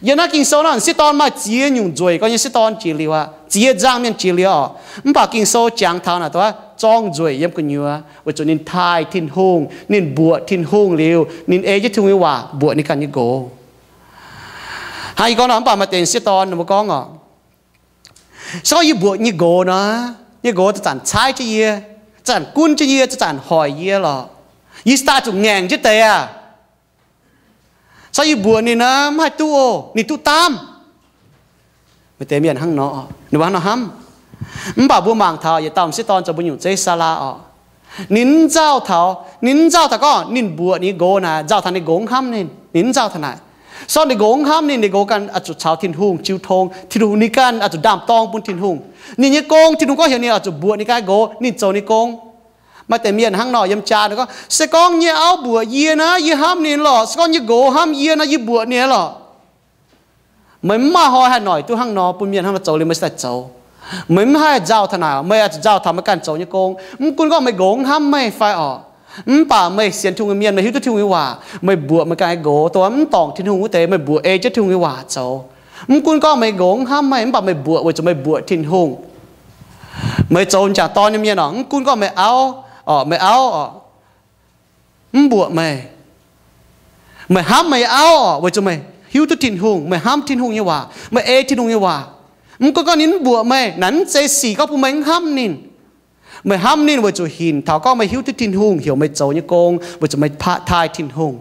Yiem naaiv Ging-Sou naaiv, sieqv dorn maaih ziex nyungc nzueic gorx nyei sieqv dorn jiex liuz aqv, ziex nzangc mienh jiex liuz oc. Mv baac Ging-Sou jangx taux naaic dorngx nzueic yiem gu'nyuoz weic zuqc ninh taaih Tin-Hungh, ninh mbuoqc Tin-Hungh liuz, ninh ei jienv Tin-Hungh nyei waac mbuoqc ninh ganh nyei nqox. Hnangv yie gorngv nor, mv baac maaih deix sieqv dorn ninh mbuo gorngv oc, se gorngv yie mbuoqc nyei nqox nor, nyei nqox zanc-zanc caaiv jienv yie, zanc-zanc gunv jienv yie, zanc-zanc hoic yie lorqc. Yie se daaih zuqc ngaengc jienv deix aqv. Se gorngv yie mbuoqc ninh nor, mv haih duqv oc, ninh duqv daamv. Maaih deix mienh hnangv nor, ninh mbuo hnangv nor hnamv. Mv baac mbuo mangc taux yietc dauh m'sieqv dorn zoux mbuo nyungc zeiv, Saalaa oc. Ninh mv nzauh taux, ninh mv nzauh taux gorngv ninh mbuoqc ninh nqox naaic, nzauh taux ninh nqox mv hnamv ninh. Ninh mv nzauh taux naaic. Se gorngv ninh nqox mv hnamv ninh, ninh nqox ganh oix zuqc caux Tin-Hungh jiu tong, Tin-Hungh, ninh ganh oix zuqc ndaam-dorng bun Tin-Hungh. Ninh nyei gong, Tin-Hungh gorngv heuc ninh oix zuqc mbuoqc ninh ganh nqox, ninh zoux ninh gong. Maaih deix mienh hnangv nor yiem jaa ninh gorngv, se gorngv nyei auv mbuoqc yie naaic, yie hnamv ninh lorqc. Se gorngv nyei nqox hnamv yie naaic, yie mbuoqc ninh lorqc. Meih mv maaih hnoi haih noic duqv hnangv nor bun mienh hnangv nor zoux liuz meih se daaih zoux. Meih mv haih nzauh taux naaic, meih oix zuqc nzauh taux meih ganh zoux nyei gong. Mv gunv gorngv meih nqox mv hnamv meih fai oc, mv baac meih sienx Tin-Hungh nyei mienh, meih hiuv duqv Tin-Hungh nyei waac, meih mbuoqc meih ganh nyei nqox, dongh mv dorngc Tin-Hungh wuov deix meih mbuoqc ei jienv Tin-Hungh nyei waac zoux. Mv gunv gorngv meih nqox mv hnamv meih, mv baac meih mbuoqc weic zuqc meih mbuoqc Tin-Hungh. Meih zoux m'jangc dorn nyei mienh oc, mv gunv gorngv meih auv, meih auv oc, mv mbuoqc meih, meih hnamv meih auv oc, weic zuqc meih hiuv duqv Tin-Hungh, meih hnamv Tin-Hungh nyei waac, meih ei Tin-Hungh nyei waac. Mv gunv gorngv ninh mv mbuoqc meih, naaic mv zeiz sic gorngv bun meih mv hnamv ninh. Meih hnamv ninh weic zuqc hinc taux gorngv meih hiuv duqv Tin-Hungh heuc meih zoux nyei gong, weic zuqc meih taaih Tin-Hungh.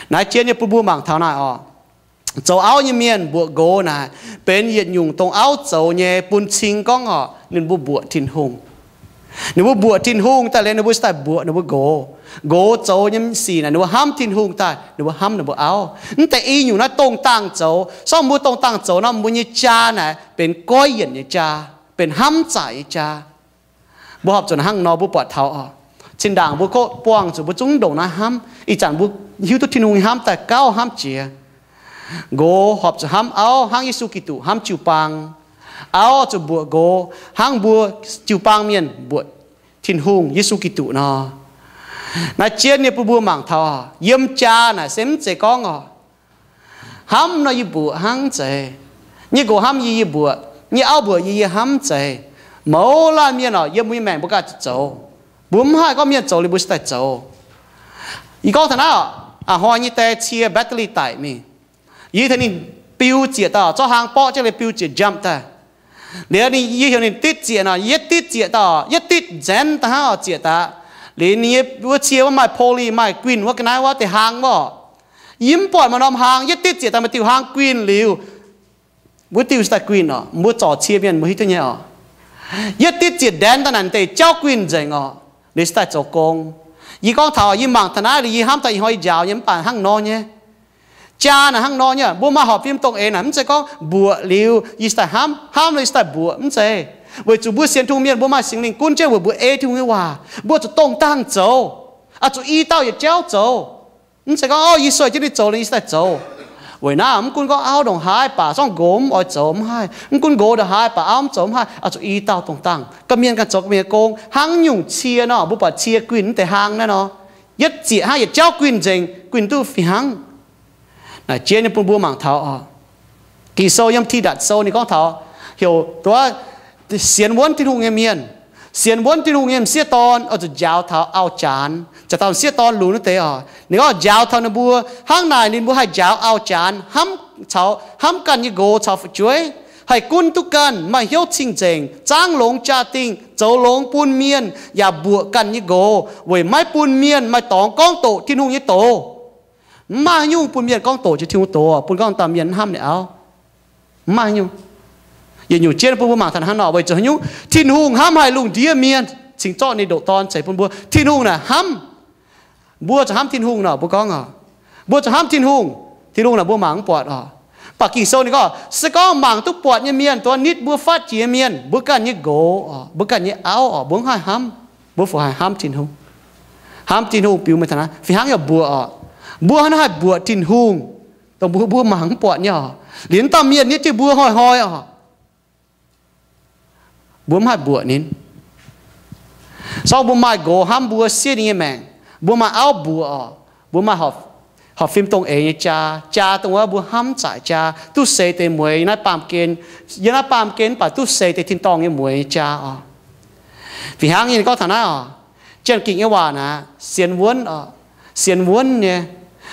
Naaiv jien nyei bun mbuo mangc taux naaic oc. Zoux auv nyei mienh mbuoqc nqox naaic, benx yietc nyungc dongh auv zoux nyei bun cing gorngv oc, ninh mbuo mbuoqc Tin-Hungh. Ninh mbuo mbuoqc Tin-Hungh daaih liuz, ninh mbuo se daaih mbuoqc ninh mbuo nqox. Nqox zoux nyei sic naaic ninh mbuo hnamv Tin-Hungh daaih, ninh mbuo hnamv ninh mbuo auv. Mv deix i nyungc naaiv dongh dangh zoux. Sorng mbuo dongh dangh zoux nor, mbuo nyei jaa naaic benx goiv yienc nyei jaa, benx hnamv zaaic nyei jaa. Mbuo horpc zuqc hnangv nor mbuo buatc taux oc. Zinh ndaangc mbuo kov buangh zuqc mbuo zungv ndongc naaiv hnamv. Ih zanc mbuo hiuv duqv Tin-Hungh nyei hnamv daaih gauh hnamv jiex. Nqox horpc zuqc hnamv auv hnangv Yesu Giduc hnamv jiu-baang. Auv zuqc mbuoqc nqox hnangv mbuo jiu-baang mienh mbuoqc Tin-Hungh, Yesu Giduc nor. Naaiv jien nyei bun mbuo mangc taux, yiem jaa naaic se mv zeiz gorngv oc, hnamv nor yie mbuoqc hnangv mv zeiz. Nyei nqox hnamv yie, yie mbuoqc. Nyei auv mbuoqc yie, yie hnamv mv zeiz. Mouz laanh mienh oc, yiem mbuo nyei maengc mbuo ganh zuqc zoux. Mbuo mv haih gorngv mienh zoux liuz mbuo se daaih zoux. Yie gorngv taux naaiv oc, a'hnoi nyei die cie battery daic mingh. Yie heuc ninh biu zieqc daaih, zorqv hlaang borqv jienv liuz biu zieqc njamv daaih. Liuz ninh, yie heuc ninh ditv zieqc nor, yietv ditv zieqc daaih, yietv ditv nzenv daaih hnangv oc, zieqc daaih. Liuz ninh nyei wuov cie wuov maaih poly, maaih guinh wuov ga'naaiv wuov deix hlaang wuov. Yie mv buatc maaih norm hlaang, yietv ditv zieqc daaih maaih diuh hlaang guinh liuz, wuov diuh se daaih guinh oc. Mbuo zorc cie mienh mbuo hiuv duqv nyei oc. Yietv ditv zieqc ndaenv daaih naaic deix jauv guinh nzengc oc. Liuz se daaih zoux gong. Yie gorngv taux yie mangc taux naaiv liuz yie hnamv taux ih hnoi yie njaaux nyei mv baac hnangv nor nyei. Jaa naaic hnangv nor nyei, mbuo maaih horpc fim dongh eix naaic mv zeiz gorngv mbuoqc liuz yie se daaih hnamv, hnamv liuz yie se daaih mbuoqc, mv zeiz. Weic zuqc mbuo sienx Tin-Hungh mienh mbuo maaih Singx Lingh gunv jienv weic mbuo ei Tin-Hungh nyei waac, mbuo zuqc dongh dangh zoux, oix zuqc i dauh yietc jauv zoux. Mv zeiz gorngv, o, yie sueih jienv ninh zoux liuz yie se daaih zoux. Weic naaiv mv gunv gorngv auv ndongc haaix baac zorngv nqox mv oix zoux mv haih, mv gunv nqox ndongc haaix baac auv mv zoux mv haih, oix zuqc i dauh dongh dangh. Ganh mienh ganh zoux ganh mienh nyei gong. Hnangv nyungc cie nor, mbuo buatc cie guinh mv deix hlaang naaiv nor, yietv zieqc hnangv yietc jauv guinh nzengc, guinh duqv fih hnangv. Naaic jien nyei bun mbuo mangc taux oc. Ging-Sou yiem Tidatc Sou ninh gorngv taux heuc duqv sienx wuonv Tin-Hungh nyei mienh, sienx wuonv Tin-Hungh nyei m'sieqv dorn oix zuqc njaaux taux auv-janx, caux dauh m'sieqv dorn lunx wuov deix oc. Ninh gorngv njaaux taux ninh mbuo hnangv naaic ninh mbuo haih njaaux auv-janx hnamv caux, hnamv ganh nyei nqox caux fu'jueiv, haih gunv duqv ganh, maaih hnyouv cing-nzengc, zaangv longx jaa-dingh, zoux longx bun mienh, yaac mbuoqc ganh nyei nqox weic maiv bun mienh maaih dorngx gorngv doqc Tin-Hungh nyei doz. Mv maaih haaix nyungc bun mienh gorngv doqc jiex Tin-Hungh doz, bun gorngv dauh mienh mv hnamv ninh auv. Mv maaih haaix nyungc. Yietc nyungc jienv bun mbuo mangc taux hnangv nor, weic zuqc haaix nyungc Tin-Hungh hnamv haic lungh ndiev mienh cingx zorqv ninh ndoqc Dorn ceix bun mbuo. Tin-Hungh naaic hnamv. Mbuo zuqc hnamv Tin-Hungh nor, mbuo gorngv oc, mbuo zuqc hnamv Tin-Hungh. Tin-Hungh naaic mbuo mangc mv buatc oc. Mv baac Ging-Sou ninh gorngv, se gorngv mangc duqv buatc nyei mienh, dongh nitv mbuo fatv jiex nyei mienh, mbuo ganh nyei nqox oc, mbuo ganh nyei auv oc, mbuo mv haih hnamv. Mbuo fungc haih hnamv Tin-Hungh? Hnamv Tin-Hungh biux mengh taux naaiv fih hnangv yaac mbuoqc oc. Mbuo hnangv naaiv haih mbuoqc Tin-Hungh, dongh mbuo, mbuo mangc mv buatc nyei oc. Liuz dauh mienh nitv jienv mbuo hnoi-hnoi oc, mbuo mv haih mbuoqc ninh. Sorng mbuo maaih nqox hnamv mbuo, siev ninh nyei maengc, mbuo maaih auv mbuoqc oc, mbuo maaih horpc fim dongh eix nyei jaa, jaa dongh wuov mbuo hnamv zaaic jaa, duqv seix deix mueiz naaiv baamh gen, yiem naaiv baamh gen mv baac duqv seix deix tin-dorngh nyei mueiz nyei jaa oc. Fih hnangv nyei gorngv taux naaiv oc, Janx-Ging nyei waac naaic sienx wuonv oc, sienx wuonv nyei.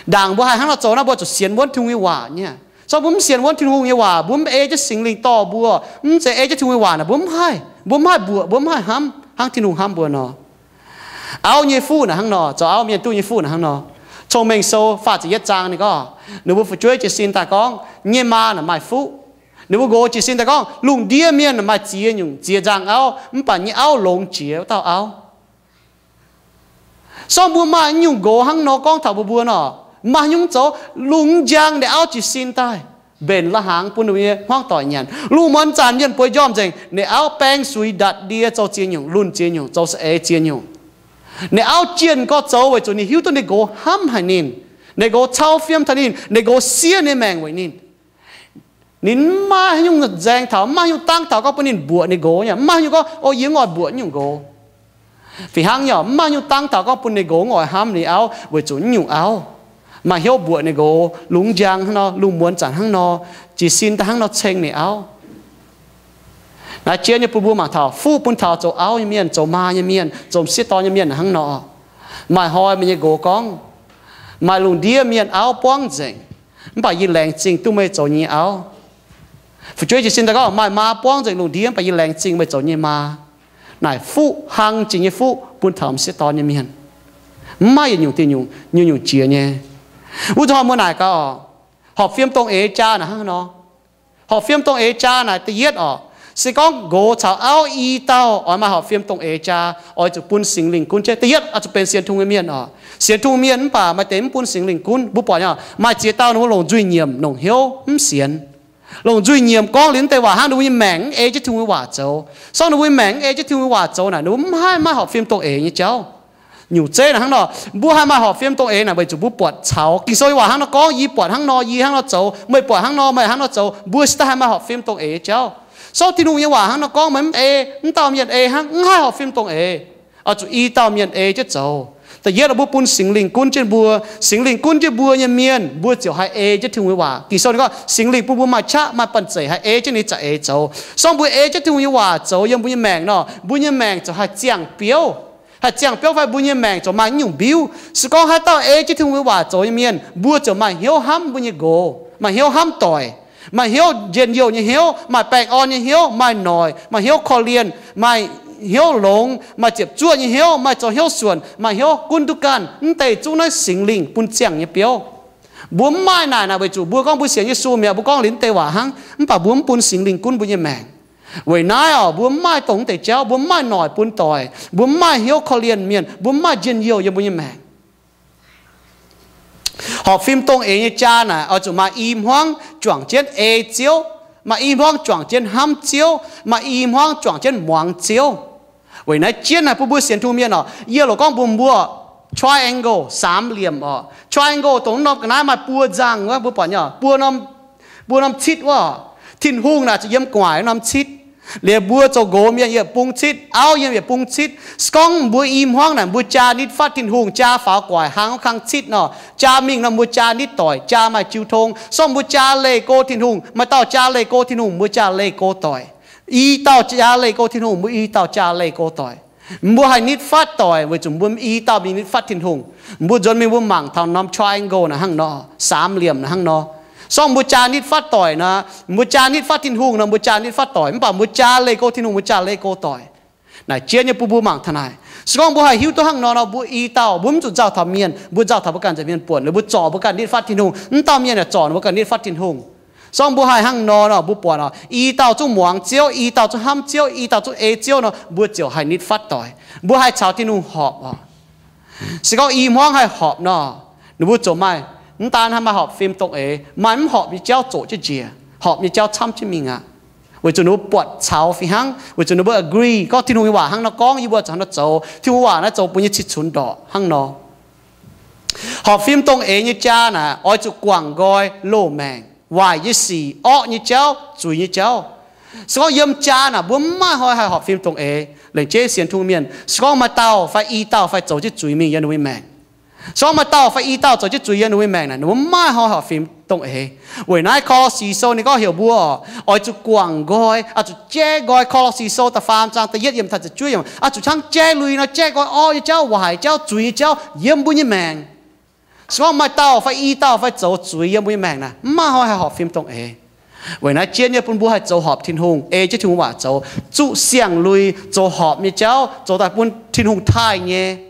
Ndaangc mbuo haih hnangv nor zoux naaiv, mbuo zuqc sienx wuonv Tin-Hungh nyei waac nyei. Sorng mbuo mv sienx wuonv Tin-Hungh nyei waac, mbuo mv ei jienv Singx Lingh dorh mbuo, mv zeiz ei jienv Tin-Hungh nyei waac naaic, mbuo mv haih, mbuo mv haih mbuoqc, mbuo mv haih hnamv hnangv Tin-Hungh hnamv mbuo nor. Auv nyei fuqv naaic hnangv nor, zoux auv mienh duqv nyei fuqv naaic hnangv nor. Cong-Mengh Sou faah ziepc yietv zaang ninh gorngv, ninh mbuo fu'jueiv jiez sin daaih gorngv, nyei maa naaic maaih fuqv. Ninh mbuo nqox jiez sin daaih gorngv, lungh ndiev mienh naaic maaih ziex nyungc ziex nzangc auv, mv baac nyei auv longx jiex wuov dauh auv. Sorng mbuo maaih nyungc nqox hnangv nor gorngv taux mbuo mbuo nor, maaih nyungc zoux lungh njang ninh auv jiez sin daaih, mbenc la'hnaangx bun ninh nyei hmuangv doic nyanc. Lungh muonz zanc mienh bueix njormh nzengc, ninh auv baeng suix ndatc ndie zoux ziex nyungc, lunh ziex nyungc, zoux saeng-eix ziex nyungc. Ninh auv jienh gorx zoux weic zuqc ninh hiuv duqv ninh nqox hnamv haic ninh, ninh nqox cau fiem taux ninh, ninh nqox siev ninh maengc weic ninh. Ninh mv maaih haaix nyungc nzaeng taux, mv maaih haaix nyungc dangv taux gorngv bun ninh mbuoqc ninh nqox nyei. Mv maaih haaix nyungc gorngv, o, yie mv oix mbuoqc nyungc nqox. Fih hnangv nyei, mv maaih haaix nyungc dangv taux gorngv bun ninh nqox mv oix hnamv ninh auv weic zuqc nyungc auv. Maaih hnyouv mbuoqc ninh nqox, lungh njang hnangv nor, lungh muonz zanc hnangv nor, jiez sin daaih hnangv nor ceng ninh auv. Naaiv jien nyei bun mbuo mangc taux fuqv bun taux zoux auv nyei mienh, zoux maa nyei mienh, zoux m'sieqv dorn nyei mienh hnangv nor. Maaih hnoi meih nyei nqox gorngv, maaih lungh ndiev mienh auv buangv nzengc, mv baac yie laengz zingh duqv meih zoux yie nyei auv. Fu'jueiv jiez sin daaih gorngv, maaih maa buangv nzengc lungh ndiev, mv baac yie laengz zingh meih zoux yie nyei maa. Naaic fuqv, hlang jiex nyei fuqv bun taux m'sieqv dorn nyei mienh. Mv maaih yietc nyungc diuh nyungc, nyungc-nyungc jiex nyei. Wuov zanc muoz naaic gaax oc, horpc fiem dongh eix jaa naaic hnangv nor. Horpc fiem dongh eix jaa naaic da'yietv oc, Se gorngv nqox caux auv i dauh oix maaih horpc fim dongh eix jaa, oix zuqc bun Singx Lingh gunv jienv. Da'yietv oix zuqc benx sienx Tin-Hungh nyei mienh oc. Sienx Tin-Hungh mienh mv baac maaih deix mv bun Singx Lingh gunv. Mbuo buatc nyei, maaih ziex dauh ninh mbuo longc nzuih nyiemc, longc hnyouv mv sienx, longc nzuih nyiemc gorngv liuz naaiv deix waac hnangv, ninh mbuo nyei maengc mv ei jienv Tin-Hungh nyei waac zoux. Se gorngv ninh mbuo nyei maengc mv ei jienv Tin-Hungh nyei waac zoux naaic, ninh mbuo mv haih maaih horpc fim dongh eix nyei jauv. Nyungc zeiv naaic hnangv nor, mbuo haih maaih horpc fim dongh eix naaic weic zuqc mbuo buatc caux Ging-Sou nyei waac hnangv nor gorngv, Yie buatc hnangv nor, yie hnangv nor zoux, meih buatc hnangv nor, meih hnangv nor zoux, mbuo se daaih haih maaih horpc fim dongh eix nyei jauv. Se gorngv Tin-Hungh nyei waac hnangv nor gorngv, meih mv ei, mv dauh mienh ei hnangv, mv haih horpc fim dongh eix. Oix zuqc i dauh mienh ei jienv zoux. Da'yietv oix mbuo bun Singx Lingh gunv jienv mbuo. Singx Lingh gunv jienv mbuo nyei mienh, mbuo ziouc haih ei jienv Tin-Hungh nyei waac. Ging-Sou ninh gorngv Singx Lingh bun mbuo maaih qaqv maaih banh zeic haih ei jienv ninh za'eix zoux. Se gorngv mbuo ei jienv Tin-Hungh nyei waac zoux yiem mbuo nyei maengc nor, mbuo nyei maengc ziouc haih ziangh biouv. Haih ziangh biouv fai mbuo nyei maengc ziouc maaih nyungc mbiuv. Se gorngv haaix dauh ei jienv Tin-Hungh nyei waac zoux nyei mienh, mbuo ziouc maaih hnyouv hnamv mbuo nyei nqox, maaih hnyouv hnamv doic, maaih hnyouv njien-youh nyei hnyouv, maaih baengh orn nyei hnyouv, maaih noic, maaih hnyouv korv-lienh, maaih hnyouv longx, maaih ziepc zuoqv nyei hnyouv, maaih zoux hnyouv suonc, maaih hnyouv gunv duqv ganh. Mv deix zungv naaiv Singx Lingh bun ziangh nyei biouv. Mbuo mv maaih naaic naaic weic zuqc mbuo gorngv mbuo sienx Yesu mi'aqv, mbuo gorngv liuz mv deix waac hnangv, mv baac mbuo mv bun Singx Lingh gunv mbuo nyei maengc. Weic naaiv oc, mbuo mv maaih dongh mv deix jauv, mbuo mv maaih noic bun doic, mbuo mv maaih hnyouv korv-lienh mienh, mbuo mv maaih njien-youh yiem mbuo nyei maengc. Horpc fim dongh eix nyei jaa naaic oix zuqc maaih i hmuangv juangc jienv ei Ziouv, maaih i hmuangv juangc jienv hnamv Ziouv, maaih i hmuangv juangc jienv muangx Ziouv. Weic naaiv jienv naaic bun mbuo sienx Tin-Hungh mienh oc, yie loc gorngv mbuox mbuo, triangle, สามเหลี่ยม oc, triangle dongh norm ga'naaiv maaih buo nzangh wuov, mbuo buatc nyei, buo norm citv wuov. Tin-Hungh naaic zuqc yiem gu'nguaaic norm citv. Liuz mbuo zoux nqox mienh yietc bung citv, auv yiem yietc bung citv. Se gorngv mbuo i hmuangv naaic mbuo jaa nitv fatv Tin-Hungh, jaa faaux gu'nguaaic hlang wuov kang citv nor, jaa mingh nor mbuo jaa nitv doic, jaa maaih jiu tong. Se gorngv mbuo jaa leih go Tin-Hungh, maaih dauh jaa leih go Tin-Hungh, mbuo jaa leih go doic. I dauh jaa leih go Tin-Hungh, mbuo i dauh jaa leih go doic. Mbuo haih nitv fatv doic weic zuqc mbuo i dauh mingh nitv fatv Tin-Hungh. Mbuo nzuonx mingh mbuo mangc taux norm triangle naaic hnangv nor, สามเหลี่ยม naaic hnangv nor. Se gorngv mbuo jaa nitv fatv doic nor, mbuo jaa nitv fatv Tin-Hungh nor, mbuo jaa nitv fatv doic, mv baac mbuo jaa leih go Tin-Hungh, mbuo jaa leih go doic. Naaic jienv nyei bun mbuo mangc taux naaic. Se gorngv mbuo haih hiuv duqv hnangv nor nor, mbuo i dauh mbuo mv zuqc nzauh taux mienh, mbuo nzauh taux mbuo ganh nza'hmien buonc, liuz mbuo zorc mbuo ganh nitv fatv Tin-Hungh, mv dauh mienh yaac zorc ninh mbuo ganh nitv fatv Tin-Hungh. Se gorngv mbuo haih hnangv nor nor, mbuo buatc oc, i dauh zungv muangx Ziouv, i dauh zungv hnamv Ziouv, i dauh zungv ei Ziouv nor, mbuo ziouc haih nitv fatv doic. Mbuo haih caux Tin-Hungh horpc oc. Se gorngv i hmuangv haih horpc nor, ninh mbuo ziouc maaih, mv daan haih maaih horpc fim dongh eix, maaih mv horpc nyei jauv zoqc jienv njiec, horpc nyei jauv camv jienv mingh aqv. Weic zuqc ninh mbuo buatc caux fih hnangv, weic zuqc ninh mbuo agree gorngv Tin-Hungh nyei waac hnangv nor gorngv, yie mbuo ziouc hnangv nor zoux. Tin-Hungh waac naaiv zoux bun yie cih cunx ndorqc hnangv nor. Horpc fim dongh eix nyei jaa naaic oix zuqc guangc nqoi loz-maengc, waaic nyei sic, orqv nyei jauv, zuiz nyei jauv. Se gorngv yiem jaa naaic mbuo mv maaih hnoi haih horpc fim dongh eix. Lengc jeiv sienx Tin-Hungh mienh, se gorngv maaih dauh fai i dauh fai zoux jienv zuiz mingh yiem ninh mbuo nyei maengc, se gorngv maaih dauh fai i dauh zoux jienv zuiz yiem ninh mbuo nyei maengc naaic, ninh mbuo mv maaih hnoi horpc fim dongh eix. Weic naaiv Ko^lo^si Sou ninh gorngv heuc mbuo oix zuqc guangc nqoi, oix zuqc jaiv nqoi. Ko^lo^si Sou da'faam zaang da'yietv yiemc taux ziepc juov yiemc, oix zuqc hnangv jaiv lui nor jaiv nqoi orqv nyei jauv, waaic jauv, zuiz nyei jauv yiem mbuo nyei maengc. Se gorngv maaih dauh fai i dauh fai zoux zuiz yiem mbuo nyei maengc naaic, mv maaih hnoi haih horpc fim dongh eix. Weic naaiv jienv nyei bun mbuo haih zoux horpc Tin-Hungh, ei jienv Tin-Hungh waac zoux, zuqc siang-lui, zoux horpc nyei jauv, zoux daaih bun Tin-Hungh taaih nyei.